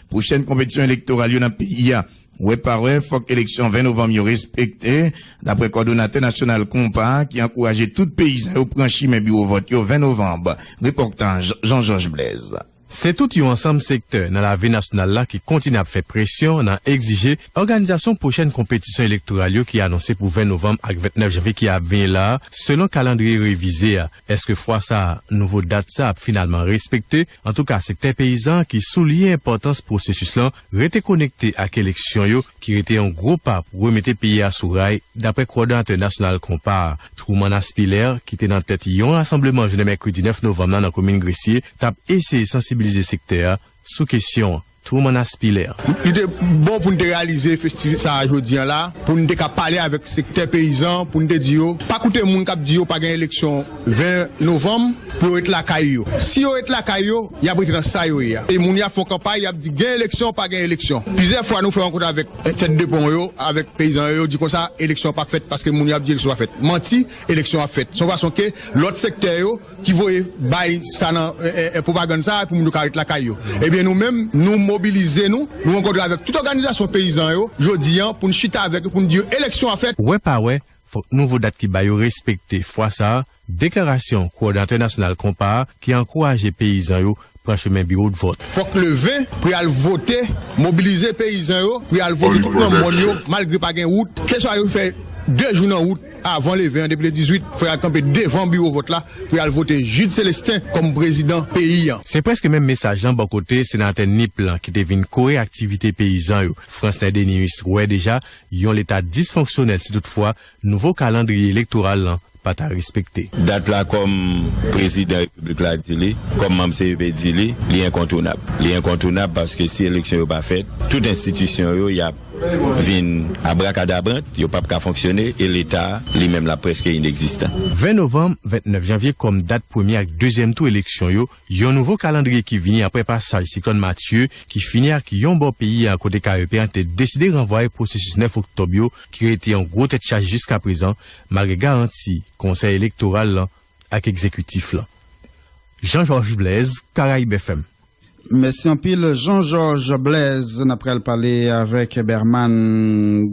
pwochèn konpetisyon elektoral yo nan peyi a. Wè pa wè, fòk eleksyon ven novanm yo respekte, daprè kòdonatè nasyonal konpa, ki ankouraje tout peyizan yo pran chimen biwo vòt yo ven novanm. Repòtaj Jean Georges Blaise. Se tout yon ansanm sektè nan lavi nasyonal la ki kontinye ap fè presyon nan egzije òganizasyon pwochèn konpetisyon elektoral yo ki anonse pou ven novanm ak vennèf janvye ki ap vini la a, selon kalandriye revize a. Èske fwa sa a, nouvo dat sa a ap finalman respekte? Antouka, sektè peyizan ki souliye enpòtans pwosesis lan rete konekte ak eleksyon yo, ki rete yon gwo pa pou remete peyi a sou ray, daprè kowòdonatè nasyonal konpa a, Truman Aspiller, ki te nan tèt yon rasanbleman jounen mèkredi nèf novanm nan nan komin Gresye, t ap eseye sansibilize sektè a sou kesyon an. Truman Aspiller. Li te bon pou n te reyalize festi sa a jodi an la, pou n te ka pale avèk sektè peyizan, pou n te di yo, pa koute moun k ap di yo pa gen eleksyon ven novanm, pou yo ret lakay yo. Si yo ret lakay yo, y ap rete nan sa yo ye a. E moun y ap fè kanpay, y ap di gen eleksyon, pa gen eleksyon. Plizyè fwa nou fè rankont avèk tèt de pon yo, avèk peyizan yo, yo di konsa, eleksyon p ap fèt paske moun yo ap di eleksyon p ap fèt. Manti, eleksyon ap fèt. Se yon fason ke lòt sektè yo ki voye bay sa nan, e, e, e, pwopagann sa a pou moun yo ka ret lakay yo. Ebyen, nou menm, nou mobilize nou, nou rankontre avèk tout òganizasyon peyizan yo, jodi an, pou n chita avèk yo, pou n di yo eleksyon ap fèt. Wè pa wè, fòk nouvo dat ki ba yo respekte. Fwa sa a, Deklarasyon kowòdinatè nasyonal konpa a ki ankouraje peyizan yo pran chemen biwo d vòt. Fòk leve pou y al vote, mobilize peyizan yo pou y al vote tout nan mòn yo, malgre pa gen wout. Keswa yo fè de jou nan wout avan leve an, depi le dizwit, fò y al kanpe devan biwo vòt la pou y al vote Jude Célestin kòm prezidan peyi a. Se prèske menm mesaj lan bò kote senatè Nip lan ki te vin kore aktivite peyizan yo. Franslin Denius wè deja yon leta disfonksyonèl si toutfwa nouvo kalandriye elektoral lan pa ta respekte. Dat la, kòm prezidan repiblik la di li, kòm manm C E P di li, li enkontounab. Li enkontounab paske si eleksyon yo pa fèt, tout enstitisyon yo y ap vin abrakadabrant, yo p ap ka fonksyone, e leta a, li menm, l ap prèske inegzistan. Ven novanm, vennèf janvye kòm dat premye ak dezyèm tou eleksyon yo, yon nouvo kalandriye ki vini apre pasaj siklòn Matye, ki fini ak yon bò peyi a kote K E P an te deside ranvwaye pwosesis nèf oktòb yo, ki rete yon gwo tèt chaje jiskaprezan, malgre garanti Konsèy Elektoral lan ak Egzekitif lan. Jean Georges Blaise, Caraïbes F M. Mèsi anpil, Jean Georges Blaise. N ap pral pale avèk Berman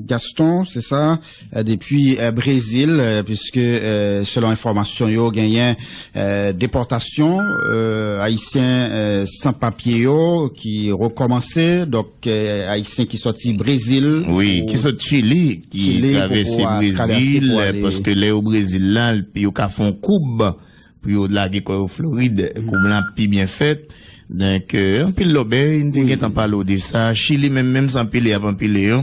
Gaston, se sa, eh, depi, eh, Brezil, eh, piske, eh, selon enfòmasyon yo, genyen, eh, depòtasyon, eh, Ayisyen, eh, san papye yo ki rekòmanse. Donk, eh, Ayisyen ki sòti Brezil, wi, pou ki sòt Chili, ki Chili, pou, travèse pou a-, travèse Brezil, pou ale, paske lè yo Brezil la, yo ka fè yon koub pou yo lage kò yo Florid, koub la pi byen fèt. Donk, eh, anpil lòbèy, n te gentan pale w de sa. Chili menm, menm se anpile y ap anpile yo.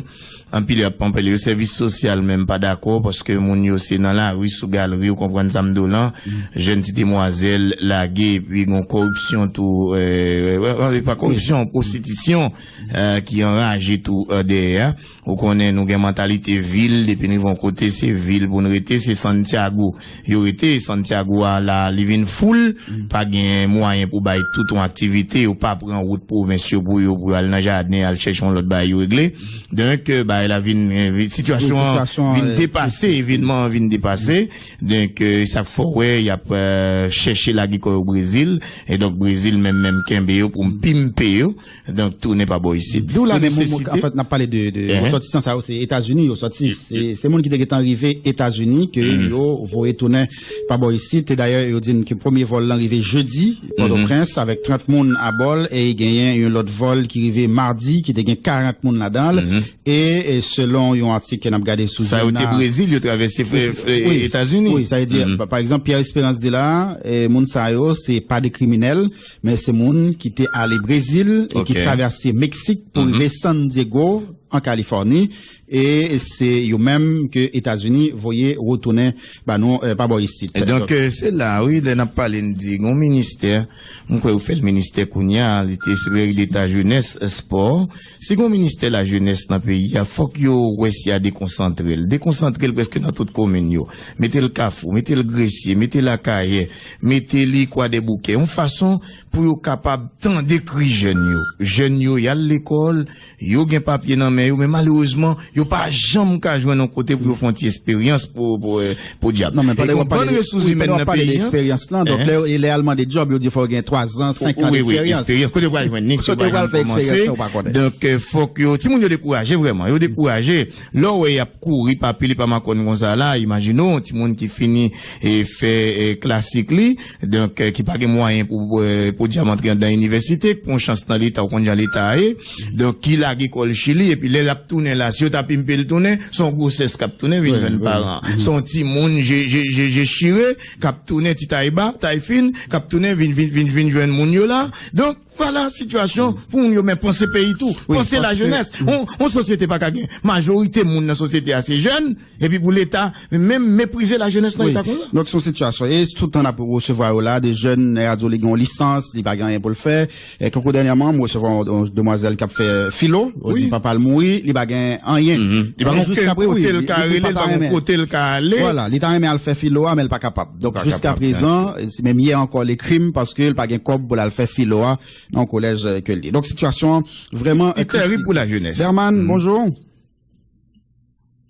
Anpile y ap anpile yo. Sèvis sosyal menm pa dakò, paske moun yo se nan lari, sou galri, ou konprann sa m di w lan. Jèn ti demwazèl lage, epi gon kòripsyon tou, eh, eh, eh, pa kòripsyon, pwostitisyon, eh, ki anraje tou, eh, dèyè a. Ou konnen nou gen mantalite vil, depi n rive yon kote, se vil pou n rete, se Santiago yo rete. Santiago a la, li vin foul, pa gen mwayen pou bay tout yon aktivite, yo pa pran wout pwovens yo pou yo, pou yo al nan jaden, al chèche yon lòt bagay yo regle. Donk, eh, bagay la vin, eh, vin, sitiyasyon an vin, eh, depase, evenman an vin depase. Donk, eh, sa k fè w wè, y ap, eh, chèche lage kò yo Brezil, e donk Brezil menm, menm kenbe yo pou pimpe yo. Donk, tounen pa bò isit. D'où la, wi, men moun, moun, nesesite. Anfèt, n ap pale de, de, resòtisan sa yo, se Etazini yo sòti. Se, se moun ki te gentan rive Etazini ke yo voye tounen pa bò isit. E dayè, yo di n ke premye vòl lan rive jedi, Pòtoprens, avèk trant moun abò l, e genyen yon lòt vòl ki rive madi, ki te gen karant moun ladan l. E, e selon yon atik ke n ap gade sou sa, yo te Brezil, yo travèse fre-, fre-, wi, Etazini. Wi, sa vle di, pa, pa egzanp, Pierre Espérance di la, e, moun sa yo, se pa de kriminèl, men se moun ki te ale Brezil e ki travèse Meksik pou rive San Diego, an Kalifòni, e se yo menm ke Etazini voye retounen ba nou, eh, pa bò isit. E donk, eh, se la, wi, lè n ap pale, n di, gon ministè, m kwè yo fè l ministè kounye a, li te sekretè deta jenès, eh, spò. Si gon ministè lajenès nan peyi a, fòk yo wè si y a dekonsantre l. Dekonsantre l prèske nan tout komin yo. Mete l Kafou, mete l Gresye, mete l Akayè, mete li Kwadèboukè. Yon fason pou yo kapab tande kri jèn yo. Jèn yo, y al lekòl, yo gen papye nan men yo, men malerezman, yo pa janm ka jwenn yon kote pou yo fè yon ti esperyans pou, pou, eh, podyab. Non, men e pandan w ap pale de, wi, pandan w ap pale de eksperyans lan, donk, lè, e lè y al mande djòb, yo di fò w gen twa zan, senk an deksperyans. Wi, wi, eksperyans. Kote w pral jwenn li, si w pa janm kòmanse? Kote w pral fè eksperyans lan, ou pa konnen. Donk, eh, fòk yo, timoun yo dekouraje vrèman, yo dekouraje. Lè w wè y ap kouri pa pil, pa makòn konsa la, imajine w, yon timoun ki fini, eh, fè, eh, klasik li, donk, eh, ki pa gen mwayen pou, eh, podyab antre anndan inivèsite, k pran chans nan Leta, ou konn jan Leta a ye, donk, ki lage kò l Chili, epi lè l ap tounen la, si yo ta pimpe l tounen, se yon gwosès k ap tounen vin jwenn paran. Se yon timoun je, je, je, je chire k ap tounen, ti tay ba, tay fin, k ap tounen vin, vin, vin, vin jwenn moun yo la. Donk, vwala sitiyasyon pou moun yo, men panse peyi tou, panse lajenès. On, on sosyete pa ka gen majorite moun nan sosyete a se jèn, epi pou Leta menm meprize lajenès nan eta konsa. Donk, se yon sitiyasyon. E tout tan n ap resevwa yo la, de jèn, nèg la di w li gen yon lisans, li pa gen anyen pou l fè. E kankou dènyèman, m resevwa yon, yon demwazèl k ap fè filo. Yo di papa l mouri, li pa gen anyen. Li pa gen okenn kote l ka rele, li pa gen kote l ka ale. Vwala, li ta renmen al fè filo a, men l pa kapab. Donk, jiska prezan, se menm yè ankò, l ekri m paske l pa gen kòb pou l al fè filo a nan yon kolèj, eh, ke l ye. Donk, sitiyasyon an vrèman, eh, kritik. Li tèrib pou lajenès. Berman, bonjou.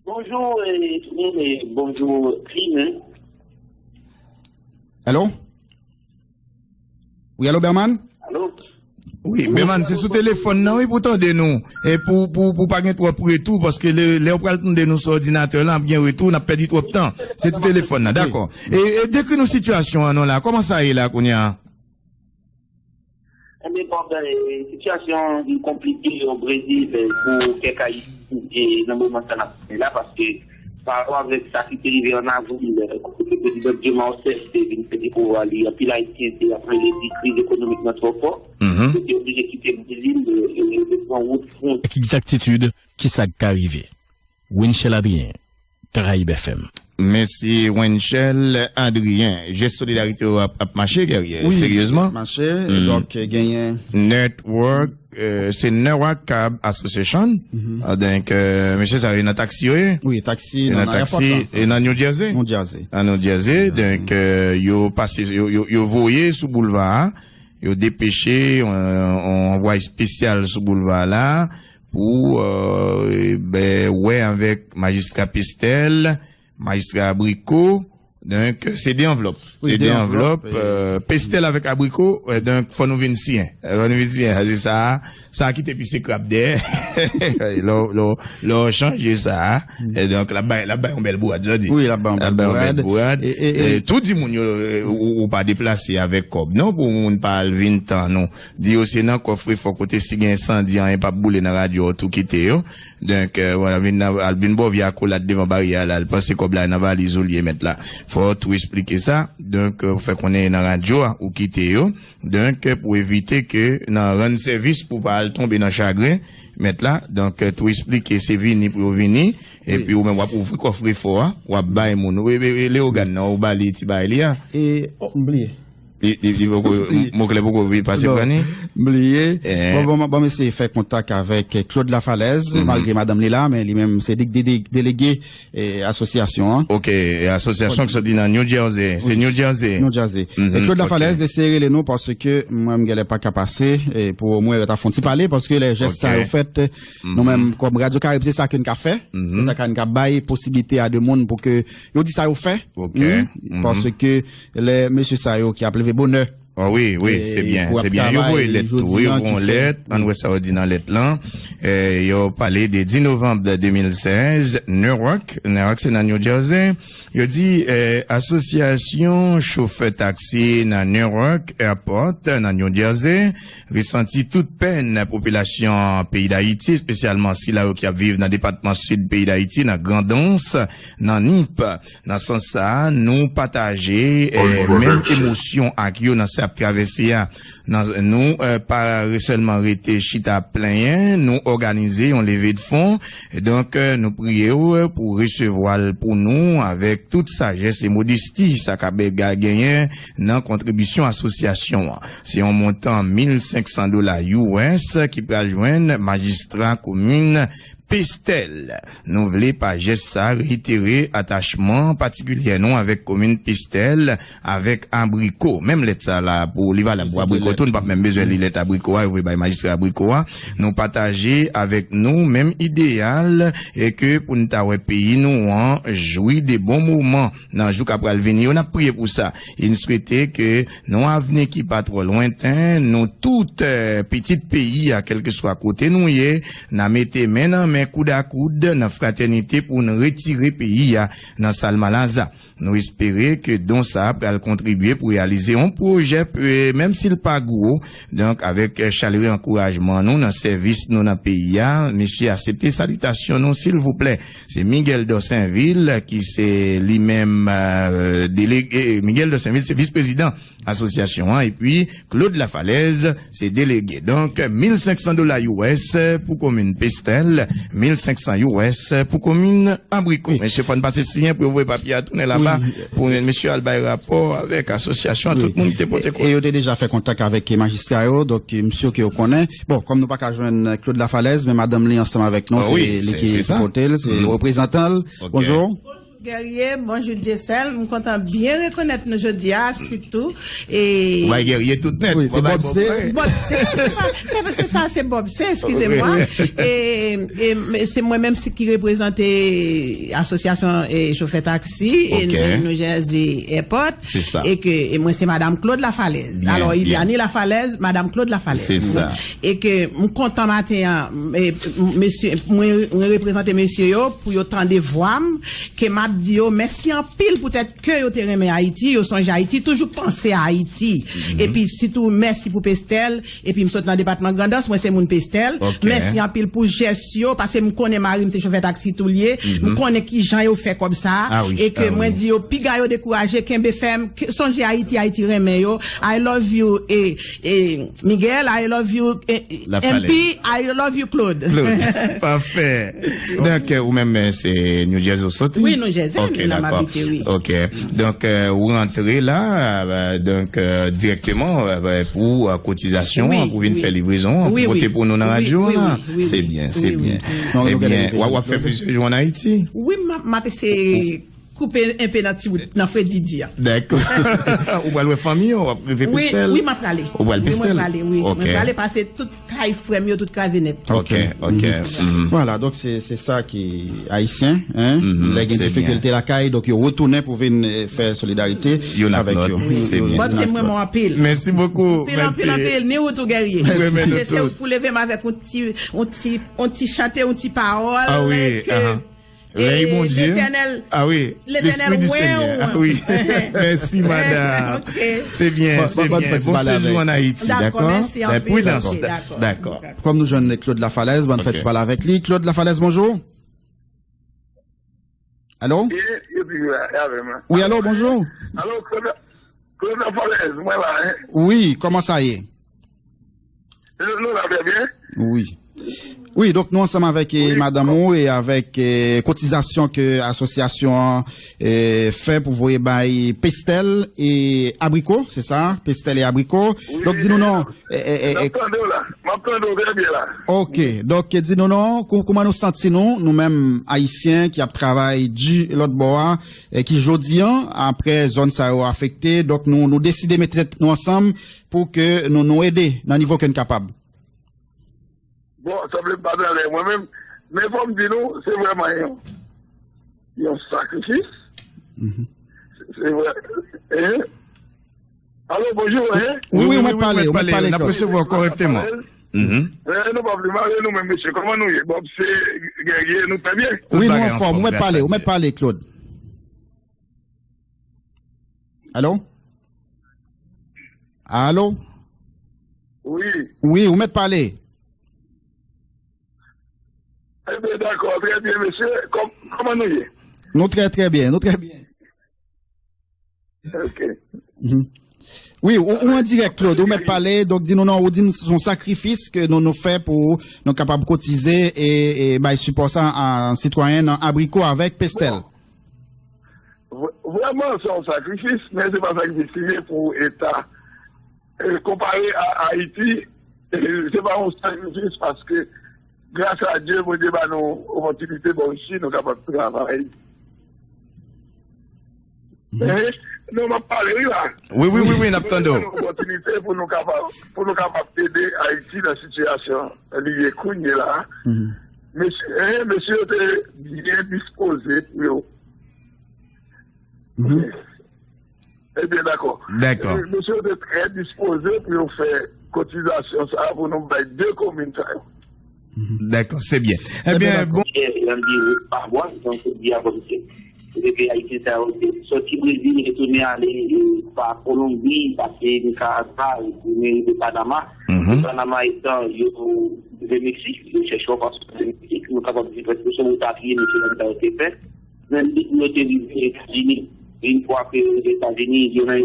Bonjou, eh, Clean, eh, bonjou, Clean, hein. Alo? Wi, alo, Berman? Alo? Wi, Beman, se sou telefòn nan, wi, pou tande nou. E pou, pou, pou pa gen twòp retou, paske lè, lè w pral tande nou sou òdinatè la, ap gen retou, n ap pèdi twòp tan. Se sou telefòn nan, dakò. E, e dekri nou sitiyasyon an non la, kòman sa ye la kounye a? Ebyen, bon, ben, sitiyasyon an konplike o Brezil, eh, pou kèk Ayisyen, eh, nan moman sa n ap pale la, paske pa rapò avèk sa ki te rive an avril, eh, kote prezidan Dilma Rousseff te vin pèdi pouvwa li, anpil Ayisyen te ap rele di kriz ekonomik nan twò fò. Mhm. Yo te oblije kite Brezil, eh, eh, eh, pran wout fwon. Ak egzaktitid, ki sa k ka rive? Winchel Adrien, Karayib F M. Mèsi, Winchel Adrien. Jès solidarite yo ap, ap mache, Guerrier. Wi, seryezman. Mache. Mm. Donk, genyen Network, euh, se Newark Cab Association. Mhm. Ah, donk, euh, mesye sa yo nan taksi yo ye? Wi, taksi nan ayewopò. Nan taksi, e nan New Jersey? New Jersey. Nan New Jersey. Mhm. Donk, euh, yo pase, yo, yo, yo voye sou boulva a. Yo depeche yon, yon anvwa espesyal sou boulva la pou, euh, ben, wè avèk majistra Pestel, majistra Abriko. Donk, se de anvlòp. Wi, se de anvlòp, euh, Pestel avèk Abriko, euh, donk, fò nou vin siyen. Fò nou vin siyen, se sa, sa ki te pise krab dèyè. Lè w, lè w, lè w chanje sa, e donk, l ap bay, l ap bay yon bèl bourad, jodi. Wi, l ap bay yon bèl bourad. E, e, e, e tout di moun yo, e, ou, ou pa deplase avèk kòb, non, pou moun pa al vin tan nou. Di yo se nan kòfrefò kote si gen ensandi, anyen p ap boule nan radyo, tou kite yo. Donk, euh, vwala, vin nan, al vin ba w vye akolad devan baryè a la, al panse kòb la nan valiz ou l ye mèt la. Fò w tou esplike sa. Donk, euh, ou fè konnen nan radyo a, ou kite yo. Donk, euh, pou evite ke nan rann sèvis pou pa al tonbe nan chagren, mèt la. Donk, euh, tou esplike se vini pou yo vini. Epi ou menm w ap ouvri kòfrefò a, w ap bay moun. Ou, e, e, e, Leyogàn nan, ou ba li ti bay li a. E, oh, m bliye. Li, li, li poko, Mouklè poko vin pase pran li? M bliye. Bon, bon, bon, m eseye fè kontak avèk Claude Lafalaise, malgre madanm li la, men li menm se dé-, dé-, dé-, delege, e, asosyasyon an. Ok, e asosyasyon ki soti nan New Jersey. Se New Jersey. New Jersey. E Claude Lafalaise eseye rele nou paske mwen m genlè pa ka pase, e pou omwen yo ta fè yon ti pale, paske lè jès sa yo fèt, nou menm kòm Radyo Karib, se sa ke n ka fè. Se sa ke n ka bay posiblite a de moun pou ke yo di sa yo fè. Ok. Paske lè mesye sa yo ki ap leve bonè, ah wi, wi, se byen, se byen. Yo voye lèt tou, yo voye yon lèt, ann wè sa yo di nan lèt lan. E, yo pale de dis novanm de de mil sèz, Newark, Newark se nan New Jersey. Yo di, e, asosyasyon chofè taksi nan Newark Airport, nan New Jersey, resanti tout pèn popilasyon peyi Dayiti, espesyalman sila yo ki ap viv nan depatman sid peyi Dayiti, nan Grandans, nan Nip. Nan sans sa a, nou pataje, e, menm emosyon ak yo nan sa y ap travèse a. Nan, nou, e, pa re-, sèlman rete chita plenyen, nou òganize yon leve de fon. Donk, e, nou priye w pou resevwa l pou nou avèk tout sajès e modesti. Sa ka be-, ga-, genyen nan kontribisyon asosyasyon an. Se yon montan mil senk san dola U S ki pral jwenn majistra komin Pestel. Nou vle pa jès sa a reitere atachman patikilyè nou avèk komin Pestel, avèk Abriko. Menm lèt sa la pou li valab pou Abriko tou, nou p ap menm bezwen li lèt Abriko a, yo voye bay majistra Abriko a. Nou pataje avèk nou menm ideyal e ke pou n ta wè peyi nou an jwi de bon moman nan jou k ap pral vini yo, n ap priye pou sa. E n swete ke nan yon avni ki pa twò lwenten, nou tout, e, pitit peyi a, kèlkeswa kote nou ye, n a mete men nan men, koud a koud, nan fratènite pou n retire peyi a nan sal malaza. Nou espere ke don sa a pral kontribye pou reyalize yon pwojè, e, menm si l pa gwo, Donk, avèk, e, chalere ankourajman nou nan sèvis nou nan peyi a, mesye aksepte salitasyon nou, silvouplè. Se Miguel Dorsainville, ki se li menm, e, delege, e, Miguel Dorsainville se vis prezidan asosyasyon an, epi Claude Lafalaise se delege. Donk, mil senk san dola U S pou komin Pestel, mil senk san U S pou komin Abriko. Mesye, fò n pase siyen pou yo voye papye a tounen laba, pou mesye al bay rapò avèk asosyasyon an, tout moun ki te pote kò. E yo te deja fè kontak avèk majistra yo, donk, m si ke yo konnen. Bon, kòm nou pa ka jwenn Claude Lafalaise, men madanm li ansanm avèk nou, se li ki pote l, se reprezantan l. Bonjou. Guerrier, bonjou Dyesèl. M kontan byen rekonèt nou jodi a, sitou. E Ou bay Guerrier tout nèt. Wi, se Bob C. Bob C, se pa, se, se sa, se Bob C, eskize mwa. E, e, e se mwen menm si ki reprezante asosyasyon e chofè taksi e New Jersey Airport. Se sa. E ke e mwen se Madanm Claude Lafalaise. Alò, Iliani Lafalaise, Madanm Claude Lafalaise. Se sa. E ke m kontan maten an, e, m- mesye, mwen, mwen reprezante mesye yo pou yo tande vwa m, ke m ap di yo mèsi anpil poutèt ke yo te renmen Ayiti, yo sonje Ayiti, toujou panse a Ayiti. Epi sitou mèsi pou Pestèl, epi m sot nan depatman Grandans, mwen se moun Pestèl. Mèsi anpil pou jès yo, paske m konnen mari m se chofè taksi tou l ye, m konnen ki jan yo fè kòb sa, e ke mwen di yo piga yo dekouraje, kenbe fèm, ke- sonje Ayiti, Ayiti renmen yo. I love you, e, e, Miguel, I love you, e, e, M P, I love you, Claude. Claude, pafè. Donk, ou menm, se New Jersey ou soti? Wi, New Jersey, ok, dakò. Ok. Donk, ou rantre la, donk, dirèkteman, pou kotizasyon an, pou vin fè livrezon an, pou pote pou nou nan radyo an la. Se byen, se byen. Ebyen, w ap fè plizyè jou ann Ayiti? Wi, m ap eseye koupe enpe nan ti bout, nan fredi di a. Dakò. Ou pral wè fanmi w, w ap rive Pestèl? Wi, m ap prale. Ou pral Pestèl? Wi, mwen prale, wi. Mwen prale pase tout kay frè m yo, tout kraze nèt. Ok, ok. Vwala, donk se se sa ki ayisyen, en, lè gen difikilte lakay, donk yo retounen pou vin fè solidarite avèk yo. Se byen. Bob, se mwen mwen anpil. Mèsi bokou. Anpil, anpil, anpil. Ni ou tou, Guerrier. Se se ou pou leve m avèk yon ti, yon ti, yon ti chante, yon ti pawòl. Ah wi, ke Rèy Bondye. Letènèl, ah wi, Letènèl Lespri di Senyè. Ah wi. Mèsi, madanm. Se byen, se byen. Bon sejou ann Ayiti, dakò? Pridans. Dakò. Kòm nou jwenn Claude Lafalaise, bann fè ti pale avèk li. Claude Lafalaise, bonjou. Alo? Wi, alo, bonjou. Alo, Claude, Claude Lafalaise, mwen la, en. Wi, kòman sa ye? Nou la trè byen. Wi. Wi, donk nou ansanm avèk eh, madanm ou e avèk eh, kotizasyon ke asosyasyon an eh, fè pou voye bay Pestèl e Abriko, se sa? Pestèl e Abriko. Donk di nou non. N ap tande w la. M ap tande w trè byen la. Ok, donk di nou non, kou- kouman nou santi nou, nou menm ayisyen ki ap travay di lòt bò a, e ki jodi an, apre zòn sa yo afekte, donk nou, nou deside mete tèt nou ansanm pou ke nou, nou ede nan nivo ke n kapab. Bon, sanble m pa t alèz mwen menm, men fò m di nou, se vrèman yon, yon sakrifis. Se vre. Alo, bonjou, en? Wi, wi, ou mèt pale, ou mèt pale, Claude. N ap resevwa w kòrèkteman. Eh, nou pa vle mare nou menm, mesye. Kòman nou ye? Bob, se Guerrier, nou trè byen? Wi, nou anfòm. Ou mèt pale, ou mèt pale, Claude. Alo? Alo? Wi. Wi, ou mèt pale. Ebyen, dakò, trè byen, mesye. Kòm- kòman nou ye? Nou trè, trè byen, nou trè byen. Ok. Mhm. Wi, ou, ou an dirèk, Claude, ou mèt pale, donk di nou non, ou di n se yon sakrifis ke nou, nou fè pou nou kapab kotize e, e bay sipò sa a sitwayen nan Abriko avèk Pestèl. Bon, vre- vrèman, se yon sakrifis, men se pa sakrifis li ye pou eta. E, konpare a Ayiti, e, se pa yon sakrifis paske, gras a Dye, Bondye ba nou opòtinite, bon, isi, nou kapab travay. Eh, non, m ap pale, wi, la. Wi, wi, wi, wi, n ap tande w. Opòtinite pou nou kapab, pou nou kapab ede Ayiti nan sitiyasyon li ye kounye la. Mesye, eh, mesye yo te byen dispoze pou yo. Ebyen, dakò. Dakò. Eh, mesye yo te trè dispoze pou yo fè kotizasyon sa a pou nou bay de komin sa yo. Dakò, se byen. Ebyen, bon. Chè, Landy Ruth Pabwa, jan w te di a, bon, se, se ke Ayisyen sa yo te sòti Brezil, retounen ale, e, pa Kolonbi, pase Nikaragwa, retounen rive Panama. Panama etan, yo rive Meksik, yo chèche yon fason rive Meksik, nou kapab di prèske se wout a pye, mesye dam sa yo te fè. Menm depi yo te rive Etazini, yon fwa ke yo rive Etazini, yo nan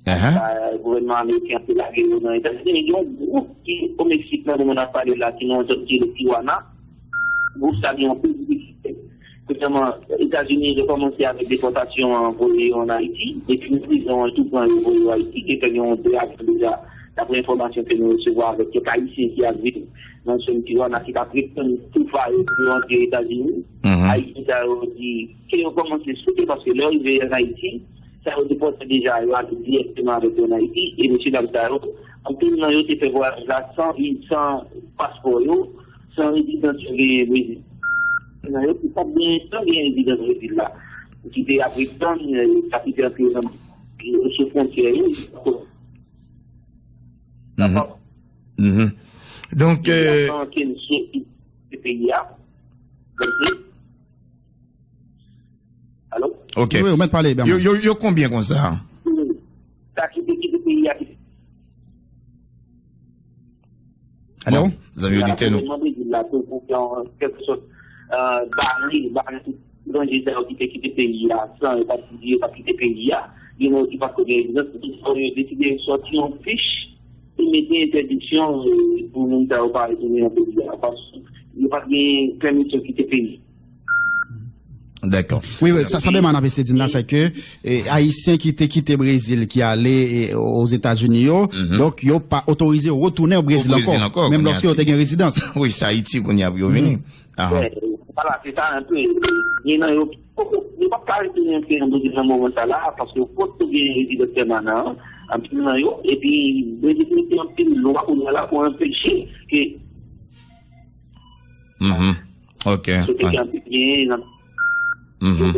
Ahan. Sa, gouvènman ameriken an te lage yo nan Etazini. Gen yon gwoup ki o Meksik nan moman n ap pale la, ki nan yon zòn ki rele Tijuana. Gwoup sa gen anpil difikilte. Premyèman, Etazini rekòmanse avèk depòtasyon an, voye yo ann Ayiti. Depi nan prizon an, yo tou pran yo, voye yo Ayiti. Te fè gen yon de avyon deja Daprè enfòmasyon ke nou resevwa avèk kèk Ayisyen ki ap viv nan zòn Tijuana ki t ap ret tann toufa yo pou yo antre Etazini, Ayisyen sa yo di ke yo kòmanse sote paske lè yo rive ann Ayiti, sa yo depòte deja yo ale dirèkteman avèk yo ann Ayiti, e mesye dam sa yo, anpil nan yo te fè vwayaj la san, san paspò yo, san rezidans yo genyen Brezil. Nan yo ki pa t genyen, san genyen rezidans Brezil la, ki te ap ret tann, eh, sa ki te antre nan, sou fwontyè yo, Mhm. Mhm. Donk, euh, peyi a. Alo? Ok. Wi, ou mèt pale, Bernard. Yo, yo, yo konbyen konsa? Sa ki te kite peyi a. Alo? Bon, zanmi oditè nou. Mwen di la tou pou fè yon kèlkesòt, euh, bare, bare tout etranje sa yo ki te kite peyi a san yo pa t di yo pa t kite peyi a. Gen moun ki pa t ko gen rezidans, yo deside sòti yon fich e mete entèdiksyon, euh, pou moun sa yo pa retounen nan peyi a paske yo pa t gen pèmisyon kite peyi. Dakò. Wi, wi, sa, sa Bèman ap eseye di m la, se ke, eh, Ayisyen ki te kite Brezil, ki ale, eh, Ozetazini yo, donk yo pa otorize yo retounen o Brezil ankò, menm lòske yo te gen rezidans. Wi, se Ayiti kounye a pou yo vini. Ahan. Wè, vwala, se sa, anpil. Gen nan yo ki poko, yo p ap ka retounen antre nan Brezil nan moman sa la, paske yo potko gen rezidans pèmanan, anpil nan yo, epi Brezil mete anpil lwa kounye a la pou anpeche ke Mhm. Ok. Sote ki anpil genyen nan. Mhm.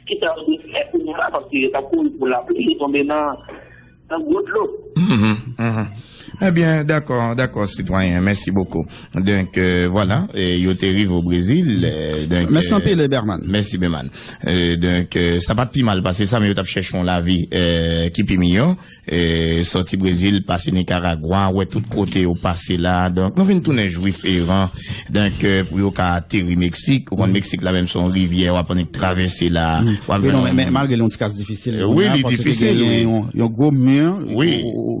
Ki sa yo dwe fè kounye a la, paske yo t ap kouri pou lapli, yo tonbe nan, nan gwo dlo. Mhm. Mhm. Ebyen, dakò, dakò, sitwayen. Mèsi bokou. Donk, euh, vwala, e yo te rive o Brezil. Euh, donk, mèsi anpil, Berman. Mèsi, Berman. Euh, donk, euh, sa pa t pi mal pase sa, men yo t ap chèche yon lavi, euh, ki pi miyò. E sòti Brezil, pase Nikaragwa, wè tout kote yo pase la. Donk, nou vin tounen jwif eran. Donk, euh, pou yo ka ateri Meksik, ou konn Meksik la menm se yon rivyè, w ap annik travèse la. W ap jwenn non, men, men malgre li yon ti kras difisil, wi, li difisil, gen yon, yon gwo mi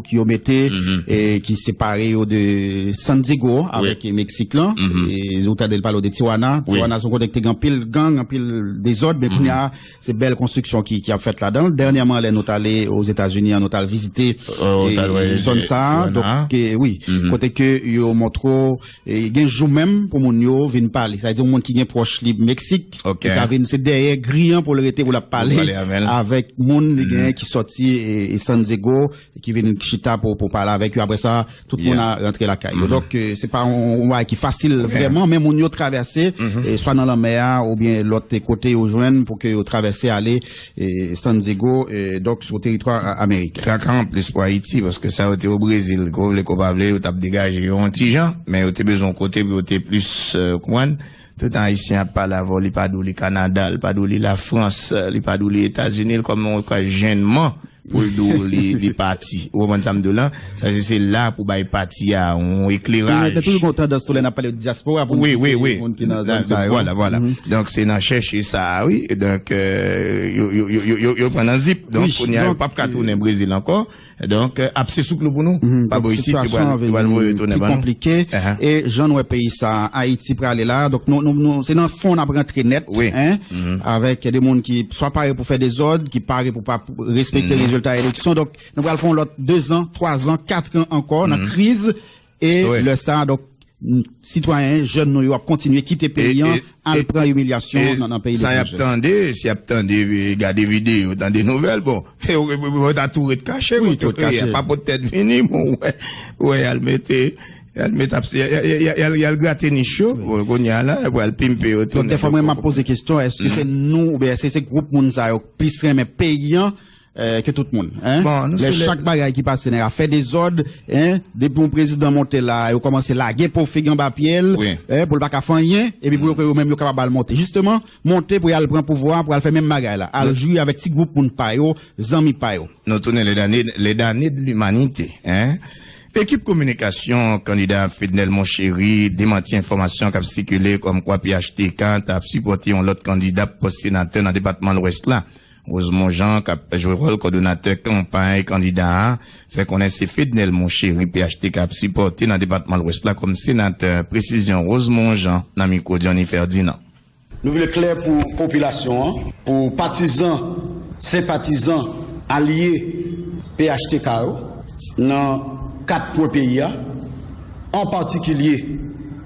ki yo mete, e ki separe yo de San Diego avèk Meksik lan. E ou tande l pale de Tijuana. Tijuana se yon kote ki te gen anpil gang, anpil dezòd, men kounye a, se bèl konstriksyon ki, ki ap fèt ladan. Dènyèman, lè nou t ale Ozetazini an, nou t al vizite zòn sa a. Donk, e, wi, kote ke yo montre w, e, gen jou menm pou moun yo vin pale. Sa vle di, yon moun ki gen pwòch li Meksik, li ka vin, se dèyè gri an pou l rete, pou l ap pale avèk moun li genyen ki sòti, e, e San Diego, ki vin chita pou, pou pale avèk yo. Apre sa, tout moun a rantre lakay yo. Donk, euh, se pa yon, yon bagay ki fasil vrèman, men moun yo travèse, e, swa nan lanmè a, oubyen lòt kote yo jwenn pou ke yo travèse ale, e, San Diego, e, donk, sou teritwa a-, ameriken. Traka anplis pou Ayiti, paske sa yo te o Brezil, ke w vle, ke w pa vle, yo t ap degaje yo yon ti jan, men yo te bezwen yon kote pou yo te plis, euh, konprann. Tout tan Ayisyen ap pale avè w, li pa di w li Kanada, li pa di w li Lafrans, li pa di w li Etazini, li kòm yon kajennman pou l di w li, li pati. Ou konprann sa m di w la? Sa se, se la pou bay pati a yon ekleraj. Gen toujou yon tandans tou lè n ap pale de dyaspora pou di se moun ki nan zòn sa yo. Vwala, vwala. Donk, se nan chèche sa a, wi. Donk, euh, yo, yo, yo, yo, yo, yo pran nan zip. Donk, kounye a, yo p ap ka tounen Brezil ankò. Donk, euh, ap se souk lou pou nou. Pa bò isit, yo pral, yo pral voye tounen ban nou. Konplike. E jan nou wè peyi sa, Ayiti prale la. Donk, nou, nou, nou, se nan fon n ap rantre nèt, en, avèk de moun ki swa pare pou fè dezòd, ki pare pou pa respekte rezilta eleksyon. Donk, nou pral fè yon lòt dezan, twazan, katran ankò nan kriz. E lè sa, donk, sitwayen, jèn nou yo ap kontinye kite peyi an, al pran imilyasyon nan, nan peyi letranje. Sa y ap tande, si y ap tande, e, gade videyo, tande nouvèl, bon, yo, yo, yo ta tou ret kache, kote yo ye a, pa pot tèt vini, bon, wè, wè, y al mete, y al mete, y al, y al, y al, y al grate nich yo, bon, kounye a la, y al pimpe yo tounen. Donk, dèfwa, mwen, m ap poze kesyon, èske se nou, oubyen se, se gwoup moun sa yo k plis renmen peyi an, eh, ke tout moun, en? Lè chak bagay ki pase nan afè dezòd, en, depi yon prezidan monte la, yo kòmanse lage po fig anba pye l, en, pou l pa ka fè anyen, epi pou yo, ke yo menm yo kapab al monte. Jisteman, monte pou y al pran pouvwa, pou y al fè menm bagay la. Al jwi avèk ti gwoup moun pa yo, zanmi pa yo. Nou tounen les damnés, les damnés de l'humanité, en? Ekip kominikasyon kandida Fednel Monchéry demanti enfòmasyon k ap sikile kòmkwa P H T K t ap sipòte yon lòt kandida pou pòs senatè nan depatman Lwès la. Rosemond Jean, k ap jwe wòl kòdonatè kanpay kandida a, fè konnen se Fednel Monchéry P H T K ap sipòte nan depatman Lwès la kòm senatè. Presizyon Rosemond Jean nan mikwo Johnny Ferdinand. Nou vle klè pou popilasyon an, pou patizan, senpatizan, alye P H T K yo, Nan kat kwen peyi a, an patikilye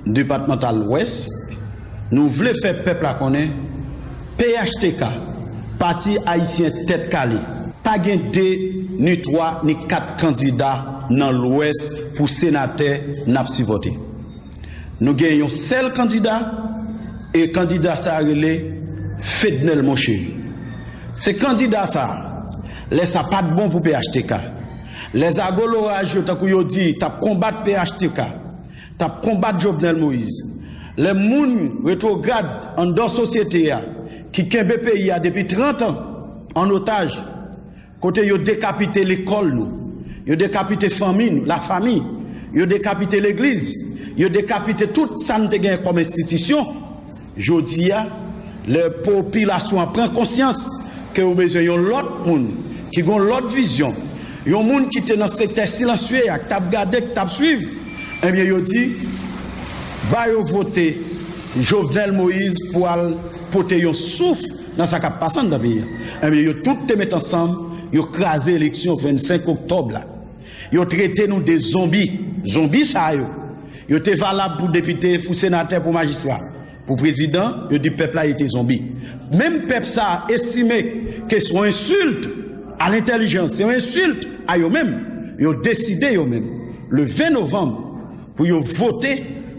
depatmantal Lwès, nou vle fè pèp la konnen P H T K, Pati Ayisyen Tèt Kale, pa gen de, ni twa, ni kat kandida nan Lwès pou senatè n ap sipòte. Nou gen yon sèl kandida, e kandida sa a rele Fednel Monchéry. Se kandida sa a, lè sa pa t bon pou P H T K, lè zagoloraj yo, tankou yo di, t ap konbat P H T K, t ap konbat Jovenel Moïse, lè moun retwograd anndan sosyete a, ki kenbe peyi a depi trant an an otaj, kote yo dekapite lekòl nou, yo dekapite fanmi nou, lafanmi, yo dekapite legliz, yo dekapite tout sa n te gen kòm enstitisyon. Jodi a, lè popilasyon an pran konsyans ke yo bezwen yon lòt moun ki gen yon lòt vizyon, yon moun ki te nan sektè silansye a, ki t ap gade, ki t ap swiv, ebyen, yo di, ba yo vote Jovenel Moïse pou al pote yon souf nan sa k ap pase anndan peyi a. Ebyen, yo tout te met ansanm, yo kraze eleksyon vennsenk oktòb la. Yo trete nou de zonbi. Zonbi sa yo, yo te valab pou depite, pou senatè, pou majistra. Pou prezidan, yo di pèp la yo te zonbi. Menm pèp sa a estime ke se yon ensilt a lentèlijans, se yon ensilt a yo menm. Yo deside yo menm, le ven novanm, pou yo vote,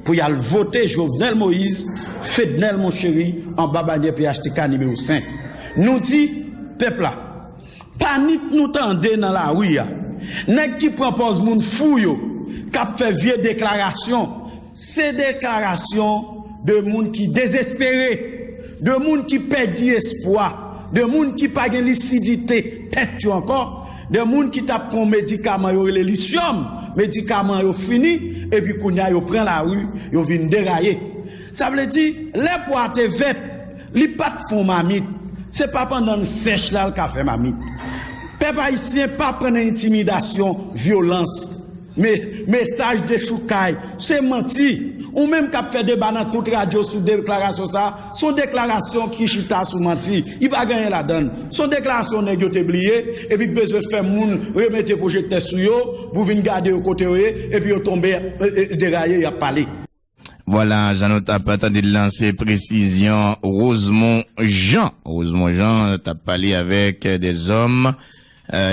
pou y al vote Jovenel Moïse, Fednel Monchéry, anba banyè P H T K nimewo senk. Nou di pèp la, panik nou tande nan lari a. Nèg ki pran pòz moun fou yo, k ap fè vye deklarasyon, se deklarasyon de moun ki dezespere, de moun ki pèdi espwa, de moun ki pa gen lisidite tèt yo ankò, de moun ki t ap pran yon medikaman yo rele lisyòm, medikaman yo fini, epi kounye a yo pran lari, yo vin deraye. Sa vle di, lè pwa te vèt, li pa t fon mamit. Se pa pandan l sèch la l ka fè mamit. Pèp ayisyen pa pran nan entimidasyon, vyolans, me, mesaj dechoukay, se manti. Ou menm k ap fè deba nan tout radyo sou deklarasyon sa a, se yon deklarasyon ki chita sou manti. Li pa gen anyen ladan l. Se yon deklarasyon nèg yo te bliye, epi k bezwen fè moun remete pwojektè sou yo, pou vin gade yo kote yo ye, epi yo tonbe, e, e, deraye, y ap pale. Vwala, jan nou t ap tande l lan, se presizyon Rosemond Jean. Rosemond Jean t ap pale avèk de zòm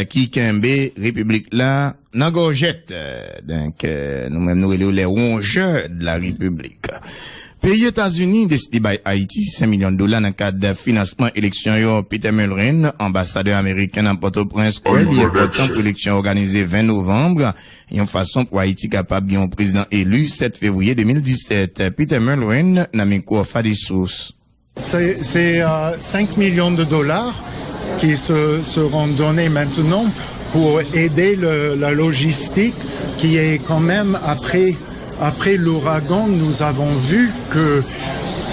ki kenbe repiblik la nan gòjèt. Donk, nou menm nou rele yo les rongeurs de la République. Peyi Etazini deside bay Ayiti senk milyon dola nan kad finansman eleksyon yo. Peter Mulrin, anbasadè ameriken nan Pòtoprens, kwè li enpòtan pou eleksyon òganize ven novanm, yon fason pou Ayiti kapab gen yon prezidan eli sèt fevriye de mil disèt. Peter Mulrin nan mikwo Fadisous. C'est euh, cinq millions de dollars qui se, seront donnés maintenant pour aider le, la logistique qui est quand même après, après l'ouragan, nous avons vu que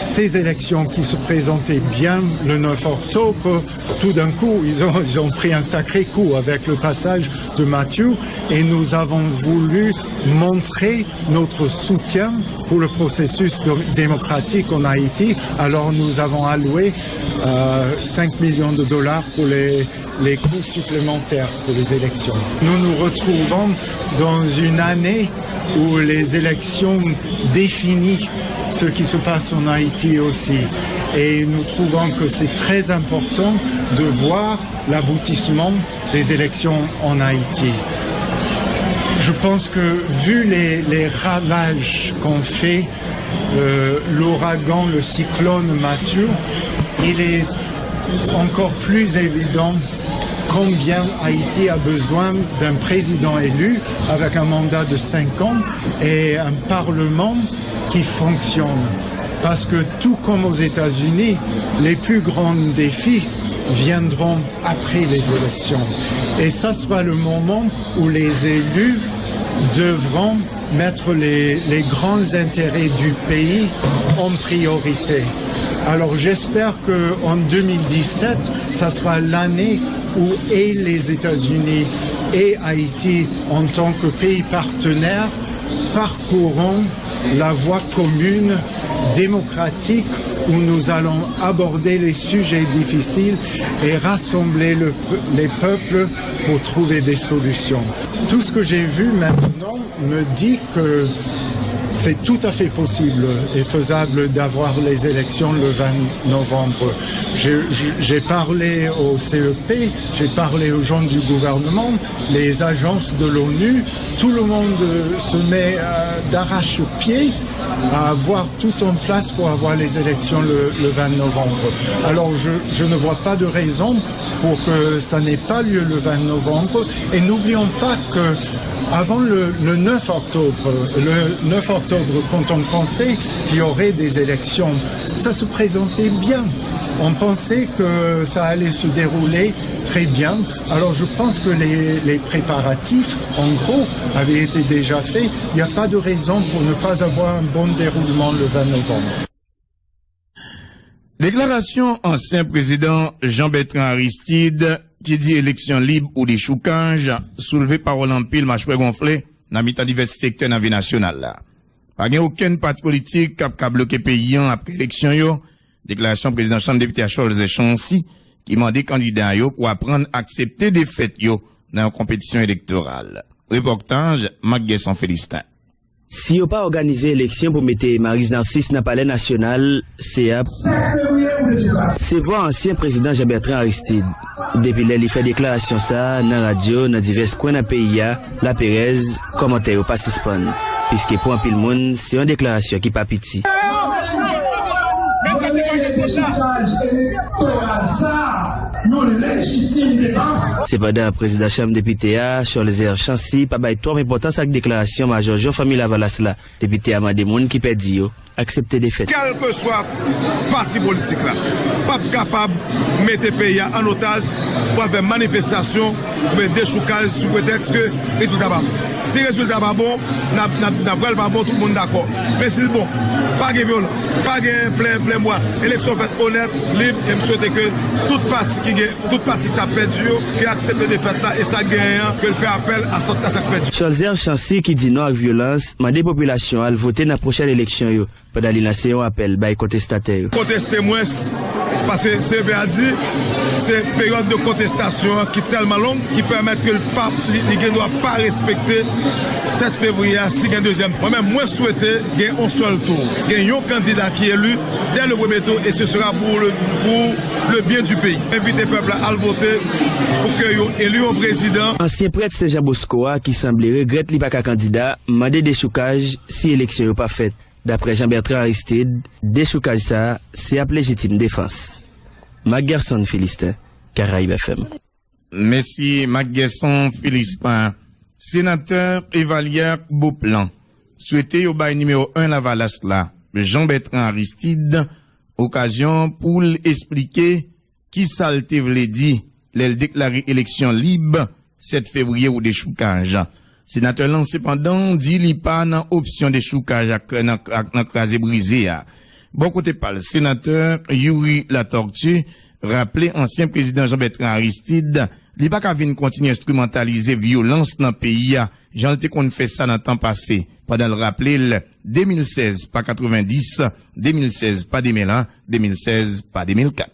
ces élections qui se présentaient bien le neuf octobre, tout d'un coup, ils ont, ils ont pris un sacré coup avec le passage de Matthew et nous avons voulu montrer notre soutien pour le processus démocratique en Haïti. Alors nous avons alloué euh, cinq millions de dollars pour les, les coûts supplémentaires pour les élections. Nous nous retrouvons dans une année où les élections définissent ce qui se passe en Haïti aussi. Et nous trouvons que c'est très important de voir l'aboutissement des élections en Haïti. Je pense que vu les, les ravages qu'ont fait euh, l'ouragan, le cyclone Matthew, il est encore plus évident combien Haïti a besoin d'un président élu avec un mandat de cinq ans et un parlement qui fonctionne. Parce que tout comme aux États-Unis, les plus grands défis viendront après les élections. Et ça sera le moment où les élus devront mettre les, les grands intérêts du pays en priorité. Alors j'espère qu'en deux mille dix-sept, ça sera l'année où et les États-Unis et Haïti, en tant que pays partenaire, parcourront la voie commune, démocratique, où nous allons aborder les sujets difficiles et rassembler le pe-, les peuples pour trouver des solutions. Tout ce que j'ai vu maintenant me dit que c'est tout à fait possible et faisable d'avoir les élections le vingt novembre. J'ai, j'ai parlé au C E P, j'ai parlé aux gens du gouvernement, les agences de l'ONU, tout le monde, euh, se met, euh, d'arrache-pied à avoir tout en place pour avoir les élections le, le vingt novembre. Alors, je, je ne vois pas de raison pour que ça n'ait pas lieu le vingt novembre. Et n'oublions pas que avant le, le neuf octobre, le neuf octobre, quand on pensait qu'il y aurait des élections, ça se présentait bien. On pensait que ça allait se dérouler très bien. Alors, je pense que les, les préparatifs, en gros, avaient été déjà faits. Il n'y a pas de raison pour ne pas avoir un bon déroulement le vingt novembre. Deklarasyon ansyen prezidan Jean Bertrand Aristide ki di eleksyon lib ou dechoukaj soulve pawòl anpil machwè gonfle nan mitan divès sektè nan vi nasyonal la. Pa gen okenn pati politik k ap ka bloke peyi an apre eleksyon yo, deklarasyon prezidan Chanm Depite a Cholzer Chancy ki mande kandida yo pou aprann aksepte defèt yo nan yon konpetisyon elektoral. Repòtaj Marc Guesson Félistin. Si yo pa òganize eleksyon pou mete Maryse Narcisse nan Palè Nasyonal, se ap. Se vwa ansyen prezidan Jean Bertrand Aristide. Depi lè li fè deklarasyon sa a nan radyo, nan divès kwen nan peyi a, laperèz, kòmantè yo pa sispann. Piske pou anpil moun, se yon deklarasyon ki pa piti. Mwen rele dechoukaj elektoral sa a yon lejitim defans. Sepandan, prezidan Chanm Depite a, Cholzer Chancy, pa bay twòp enpòtans ak deklarasyon Majò Jean Fanmi Lavalas la. Depite a mande moun ki pèdi yo aksepte defèt. Kèlkeswa pati politik la p ap kapab mete peyi a an otaj pou al fè manifestasyon oubyen dechoukaj sou pretèks ke rezilta pa bon. Si rezilta pa bon, n ap, n ap, n ap wè l pa bon, tout moun dakò. Men si l bon, pa gen vyolans, pa gen plen, plen bwa, eleksyon fèt onèt, lib, e m swete ke tout pati ki gen, tout pati k t ap pèdi yo, ke aksepte defèt la, e sa k genyen an, ke l fè apèl a sa, a sa k pèdi. Cholzer Chancy, ki di non ak vyolans, mande popilasyon an al vote nan pwochèn eleksyon yo, pandan li lanse yon apèl bay kontestatè yo. Konteste mwens, paske C E P a di se peryòd de kontestasyon an ki tèlman long ki pèmèt ke l pa, li, li gen dwa pa respekte sèt fevriye a si gen dezyèm. Mwen menm, mwen swete gen yon sèl tou, gen yon kandida ki eli dè le premye tou, e se sera pou le, pou le byen di peyi. Envite pèp la al vote pou ke yo eli yon prezidan. Ansyen prèt Sen Jan Bosko a, ki sanble regrèt li pa ka kandida, mande dechoukaj si eleksyon yo pa fèt. Daprè Jean Bertrand Aristide, dechoukaj sa a se ap lejitim defans. Marc Guerson Philistin, Caraïbes F M. Mèsi Marc Guerson Philistin. Senatè Evalière Beauplan swete yo bay nimewo en Lavalas la, Jean Bertrand Aristide, okazyon pou l esplike kisa l te vle di lè l deklare eleksyon lib sèt fevriye ou dechoukaj. Senatè lan sepandan di li pa nan opsyon dechoukaj ak nan, ak nan kraze brize a. Bò kote pa l, senatè Youri Latortue raple ansyen prezidan Jean Bertrand Aristide li pa ka vin kontinye enstrimantalize vyolans nan peyi a jan l te konn fè sa nan tan pase, pandan l raple l de mil sèz pa katrevenndis, de mil sèz pa de mil en, de mil sèz pa de mil kat.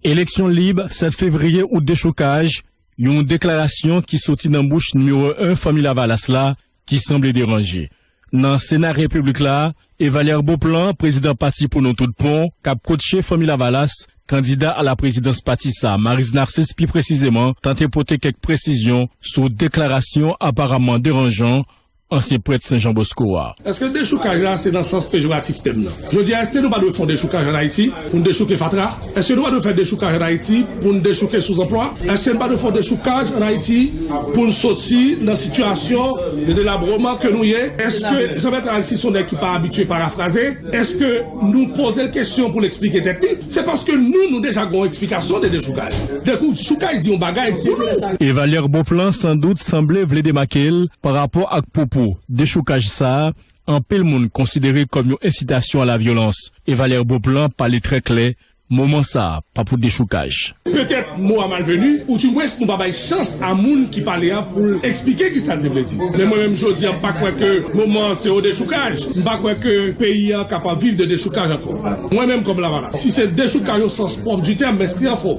Eleksyon lib, sèt fevriye ou dechoukaj, yon deklarasyon ki soti nan bouch nimewo en Fanmi Lavalas la ki sanble deranje. Nan Sena Repiblik la, Evalière Beauplan, prezidan Pati Pou Nou Tout Pon, k ap kotche Fanmi Lavalas, kandida a la prezidans pati sa, Maryse Narcisse pi presizeman, tante pote kèk presizyon sou deklarasyon aparamman deranjan ansyen prèt Sen Jan Bosko a. Èske dechoukaj la se nan sans pejoratif tèm nan? Jodi a, èske nou pa dwe fè yon dechoukaj ann Ayiti pou n dechouke fatra? Èske nou pa dwe fè dechoukaj ann Ayiti pou n dechouke souzanplwa? Èske nou pa dwe fè yon dechoukaj ann Ayiti pou n soti nan sitiyasyon de delabreman ke nou ye? Èske Jean Bertrand Aristide se yon nèg ki pa abitye parafraze? Èske nou poze l kesyon pou l eksplike tèt li? Se paske nou, nou deja gen yon eksplikasyon de dechoukaj. Dechoukaj di yon bagay pou nou. Evalière Beauplan sandout sanble vle demake l pa rapò ak pwopo dechoukaj sa a, anpil moun konsidere kòm yon ensitasyon a lavyolans. Evalière Beauplan pale trè klè, moman sa a pa pou dechoukaj. Petèt mo a malveni, ou dimwens nou pa bay chans a moun ki pale a pou l eksplike ki sa l te vle di. Men mwen menm jodi a, m pa kwè ke moman an se yon dechoukaj. M pa kwè ke peyi a kapab viv de dechoukaj ankò. Mwen menm kòm Lavalas, si se dechoukaj o sans pwòp di tèm, m enskri an fò.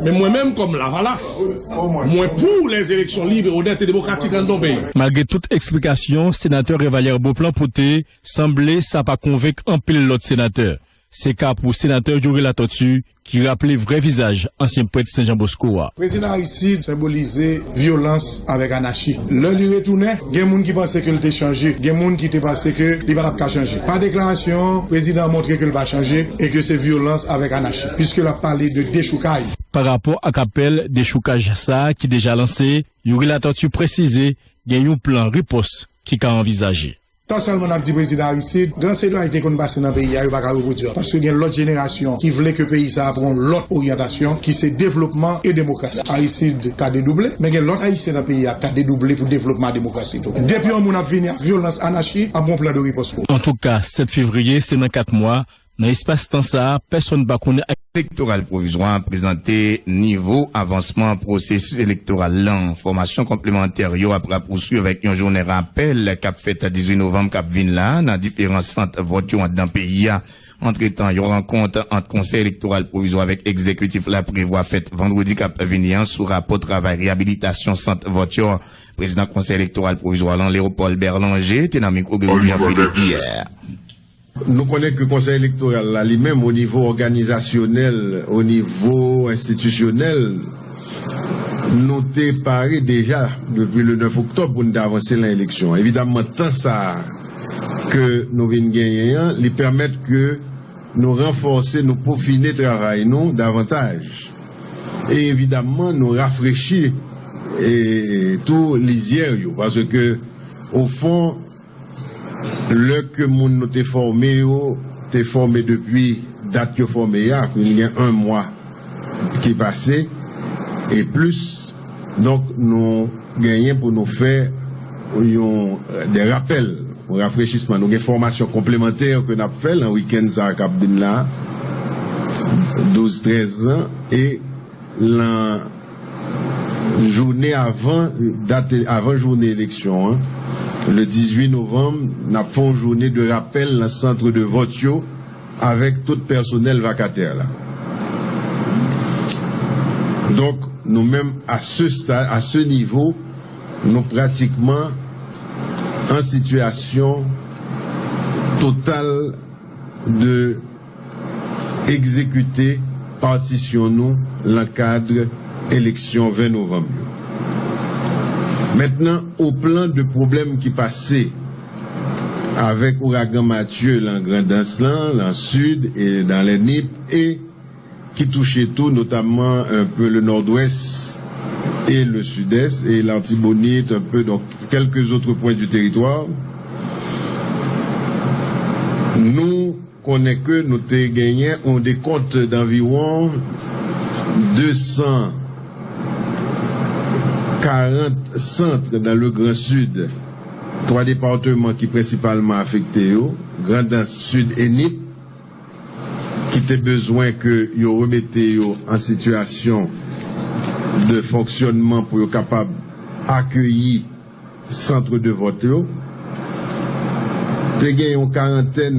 Men mwen menm kòm Lavalas, mwen pou lèzeleksyon lib, onèt e demokratik anndan peyi. Malgre tout eksplikasyon senatè Revalère Beauplan pote, sanble sa pa konvenk anpil lòt senatè. Se ka pou senatè Youri Latortue ki raple vrè vizaj ansyen prèt Sen Jan Bosko a. Prezidan Aristide senbolize vyolans avèk anachi. Lè li retounen, gen moun ki panse ke l te chanje, gen moun ki te panse ke li pa t ap ka chanje. Pa deklarasyon an, prezidan an montre ke l pa chanje e ke se vyolans avèk anachi, piske l ap pale de dechoukaj. Pa rapò ak apèl dechoukaj sa a ki deja lanse, Youri Latortue presize gen yon plan ripòs ki ka anvizaje. Tan sèlman n ap di prezidan Aristide, gran solidarite konn pase nan peyi a, yo pa ka repwodui ankò. Paske gen lòt jenerasyon ki vle ke peyi sa a pran yon lòt oryantasyon, ki se devlopman e demokrasi. Aristide ka dedouble, men gen lòt Ayisyen nan peyi a k ka dedouble pou devlopman ak demokrasi tou. Depi yon moun ap vini ak vyolans, anachi, ap gen yon plan de ripòs pou. Antouka, sèt fevriye, se nan kat mwa, nan espas tan sa a, pèsonn pa konnen. Elektoral pwovizwa prezante nivo avansman pwosesis elektoral lan. Enfòmasyon konplemantè yo ap rapouswiv avèk yon jounen rapèl k ap fèt dizuit novanm k ap vin la nan diferan sant vòt yo anndan peyi a. Antretan, yon rankont ant Konsèy Elektoral Pwovizwa avèk Egzekitif la prevwa fèt vandredi k ap vini an sou rapò travay reyabilitasyon sant vòt yo. Prezidan Konsèy Elektoral Pwovizwa lan, Léopold Berlanger, te nan mikwo Guerrier Philippe yè. Nou konnen ke Konsèy Elektoral la, li menm, o nivo òganizasyonèl, o nivo enstitisyonèl, nou te pare deja depi le nèf oktòb pou n te avanse nan eleksyon. Evidamman, tan sa a ke nou vin genyen an, li pèmèt ke nou ranfòse, nou pofine travay nou davantaj. E evidamman, nou rafrechi e tou lizyè yo, paske, o fon, lè ke moun nou te fòme yo, te fòme depi dat yo fòme a, ki gen yon mwa ki pase, e plis, donk, nou genyen pou nou fè yon, de rapèl, yon rafrechisman. Nou gen fòmasyon konplemantè ke n ap fè nan wikenn sa a k ap vin la, douz trèz an, e lan jounen avan, dat, avan jounen eleksyon an, le dizuit novanm, n ap fè yon jounen de rapèl nan sant de vòt yo avèk tout pèsonèl vakatè la. Donk, nou menm, a se stad, a se nivo, nou pratikman an sitiyasyon total de egzekite patisyon nou lan kad eleksyon ven novanm yo. Mentnan, o plan de pwoblèm ki pase avèk ouragan Matye lan Grandans lan, lan Sid e dan lè Nip, e ki touche tou notamman un peu le Nord-Ouest et le Sud-Est et l'Artibonite, un peu, donc, quelques autres points du territoire. Nou konnen ke nou te genyen yon dekont d'anviwon de san karant sant dans le Grand Sud, twa depatman ki prensipalman afekte yo, Grandans, Sid e Nip, ki te bezwen ke yo remete yo an sitiyasyon de fonksyònman pou yo kapab akeyi sant de vòt yo. Te gen yon karantèn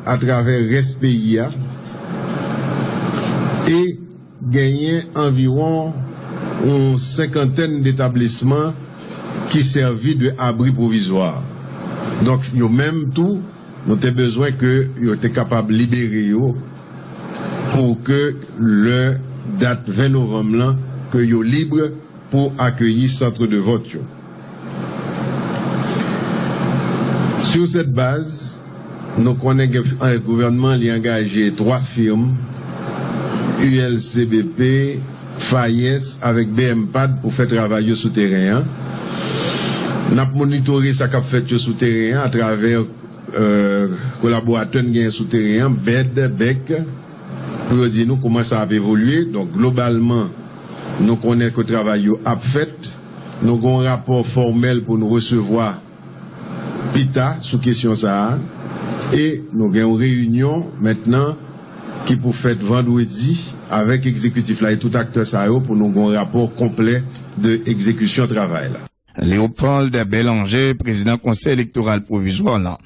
atravè rès peyi a e genyen anviwon yon senkantèn detablisman ki sèvi de abri pwovizwa. Donk, yo menm tou, nou te bezwen ke yo te kapab libere yo pou ke lè dat ven novanm lan, ke yo lib pou akeyi sant de vòt yo. Sur cette base, nou konnen gen, eh, gouvènman li angaje twa fim, U L C B P, FAES avèk B M pad pou fè travay yo sou teren an. N ap monitore sa k ap fèt yo sou teren an atravè, eh, kolaboratè n genyen sou teren an, bèd, bèk, pou yo di nou kòman sa ap evolye. Donk, globalman, nou konnen ke travay yo ap fèt. Nou gen yon rapò fòmèl pou nou resevwa pita sou kesyon sa a. E nou gen yon reyinyon mentnan ki pou fèt vandredi avèk egzekitif la e tout aktè sa yo pou nou gen yon rapò konplè de egzekisyon travay la. Léopold Bélanger, prezidan Konsèy Elektoral Pwovizwa lan.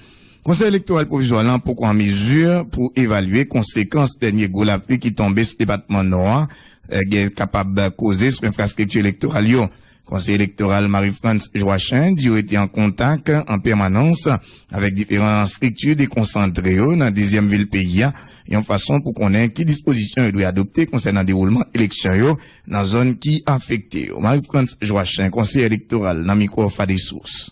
Konsèy Elektoral Pwovizwa lan poko an mezi pou evalye konsekans dènye gwo lapli ki tonbe sou depatman Nò a, eh, gen kapab koze sou enfrastrikti elektoral yo. Konsèy elektoral Marie-France Joachim di yo rete an kontak an pèmanans avèk diferan estrikti dekonsantre yo nan dezyèm vil peyi a, yon fason pou konnen ki dispozisyon yo dwe adopte konsènan dewoulman eleksyon yo nan zòn ki afekte yo. Marie-France Joachim, konsèy elektoral nan mikwo Fadesous.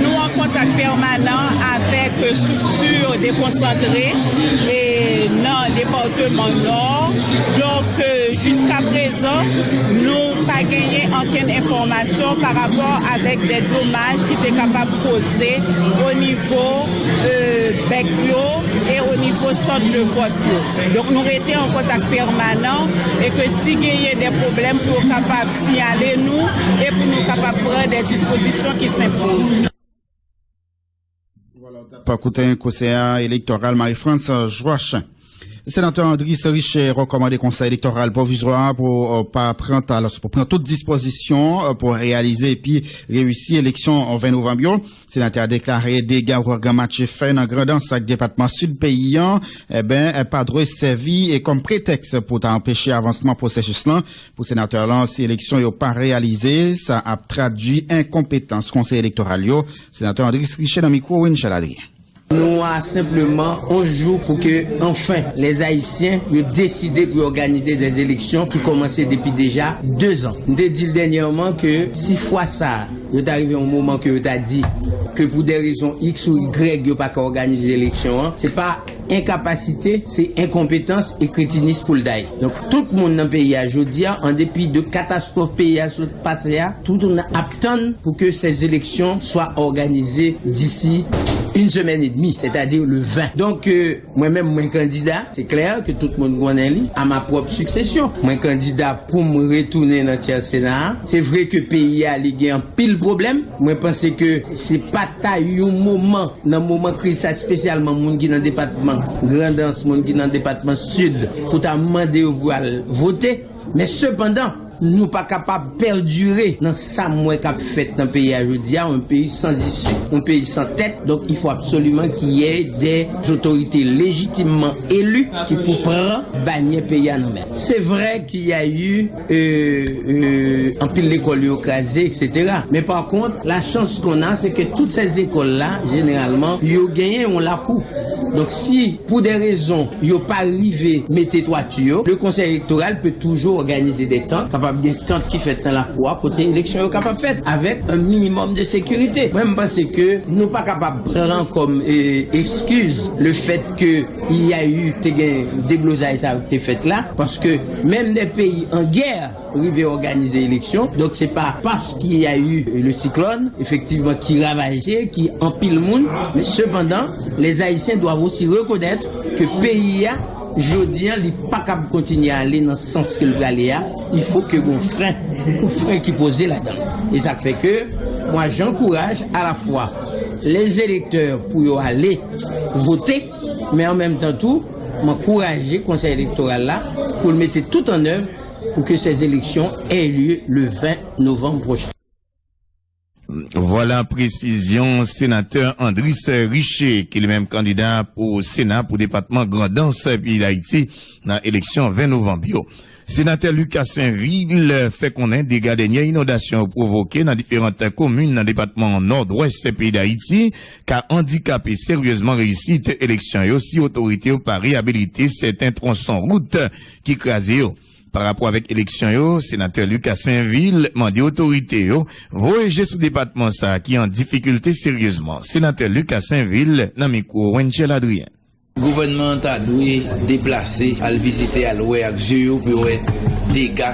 Nou an kontak pèmanan avèk estrikti dekonsantre e nan depatman Nò. Donk, eh, jiska prezan, nou pa genyen okenn enfòmasyon pa rapò avèk de domaj ki te kapab koze o nivo, eh, bèk yo e o nivo sant de vòt yo. Donk, nou rete an kontak pèmanan e ke si genyen de pwoblèm pou yo kapab siyale nou e pou nou kapab pran de dispozisyon ki senpoze. Vwala, w t ap koute konsèy elektoral Marie-France Joachim. Senatè Andris Riché rekòmande Konsèy Elektoral Pwovizwa pou, eh, pa pran, alò, pou pran tout dispozisyon, eh, pou reyalize epi reyisi eleksyon ven novanm yo. Senatè a deklare dega ouragan Matye fè nan Grandans ak depatman Sid peyi a, eben, eh, pa dwe sèvi, eh, kòm pretèks pou ta anpeche avansman pwosesis lan. Pou senatè lan, si eleksyon yo pa reyalize, sa ap tradui enkonpetans konsèy elektoral yo. Senatè Andris Riché nan mikwo Winchel Adrien. Nou a senpleman onz jou pou ke, anfen, lèzayisyen yo deside pou yo òganize dè eleksyon ki kòmanse depi deja dezan. M te di l dènyèman ke si fwa sa a, yo ta rive yon moman ke yo ta di ke pou dè rezon X ou Y yo pa ka òganize eleksyon an, se pa enkapasite, se enkonpetans e kretinis pou l ta ye. Donk, tout moun nan peyi a jodi a, an depi de katastwòf peyi a sot pase a, tout moun ap tann pou ke ces élections soient organisées d'ici une semaine et demie, c'est-à-dire le vingt. Donk, euh, mwen menm, mwen kandida, se klè ke tout moun konnen li, à ma propre succession. Mwen kandida pou m retounen nan tyè Sena a. Se vre ke peyi a, li gen anpil pwoblèm. Mwen panse ke se pa ta yon moman, nan moman kriz sa, espesyalman moun ki nan depatman Grandans, moun ki nan depatman Sid, pou ta mande yo pou al vote. Men sepandan, nou pa kapab pèdire nan sa m wè k ap fèt nan peyi a jodi a, yon peyi san isi, yon peyi san tèt. Donk, il faut absolument qu'il y ait des autorités légitimement élues ki pou pran banyè peyi a nan men. Se vre qu'il y a eu, euh, euh, anpil lekòl yo kraze, et cetera. Men pa kont, la chance qu'on a, c'est que toutes ces écoles-là, généralement, yo genyen yon lakou. Donk, si pou de rezon yo pa rive mete twati yo, le Conseil électoral peut toujours organiser des tentes, kapab gen tant ki fèt nan lakou a, kote eleksyon yo kapab fèt, avec un minimum de sécurité. Mwen, m panse ke nou pa kapab pran kòm, eh, excuse le fait que il y a eu, te gen deblozay sa yo te fèt la, paske menm de peyi an gè rive òganize eleksyon. Donk, se pa paske y a eu le cyclone, efektivman, ki ravaje, ki anpil moun, men sepandan, les Haïtiens doivent aussi reconnaître que peyi a, jodi a, li pa kab kontinye ale nan sans ke l prale a. Il faut que gon fren, yon fren ki poze ladan. E sa k fè ke mwen, j'encourage à la fois les électeurs pou yo ale vote, men an menm tan tou, m ankouraje Konsèy Elektoral la pou l mete tout an èv pour que ces élections aient lieu le vingt novembre prochain. Vwala presizyon senatè Andris Riché, ki li menm kandida pou Sena pou depatman Grandans, peyi Dayiti, nan eleksyon ven novanm yo. Senatè Lucas Sainvil fè konnen dega dènye inondasyon yo pwovoke nan diferan komin nan depatman Nòdwès peyi Dayiti ka andikape seryezman reyisit eleksyon yo si otorite yo pa reyabilite sèten twonson wout ki kraze yo. Pa rapò avèk eleksyon yo, senatè Lucas Sainvil mande otorite yo voye je sou depatman sa a ki an difikilte seryezman. Senatè Lucas Sainvil nan mikwo Wenchel Adrien. Gouvènman an ta dwe deplase, al vizite, al wè ak je yo pou yo wè dega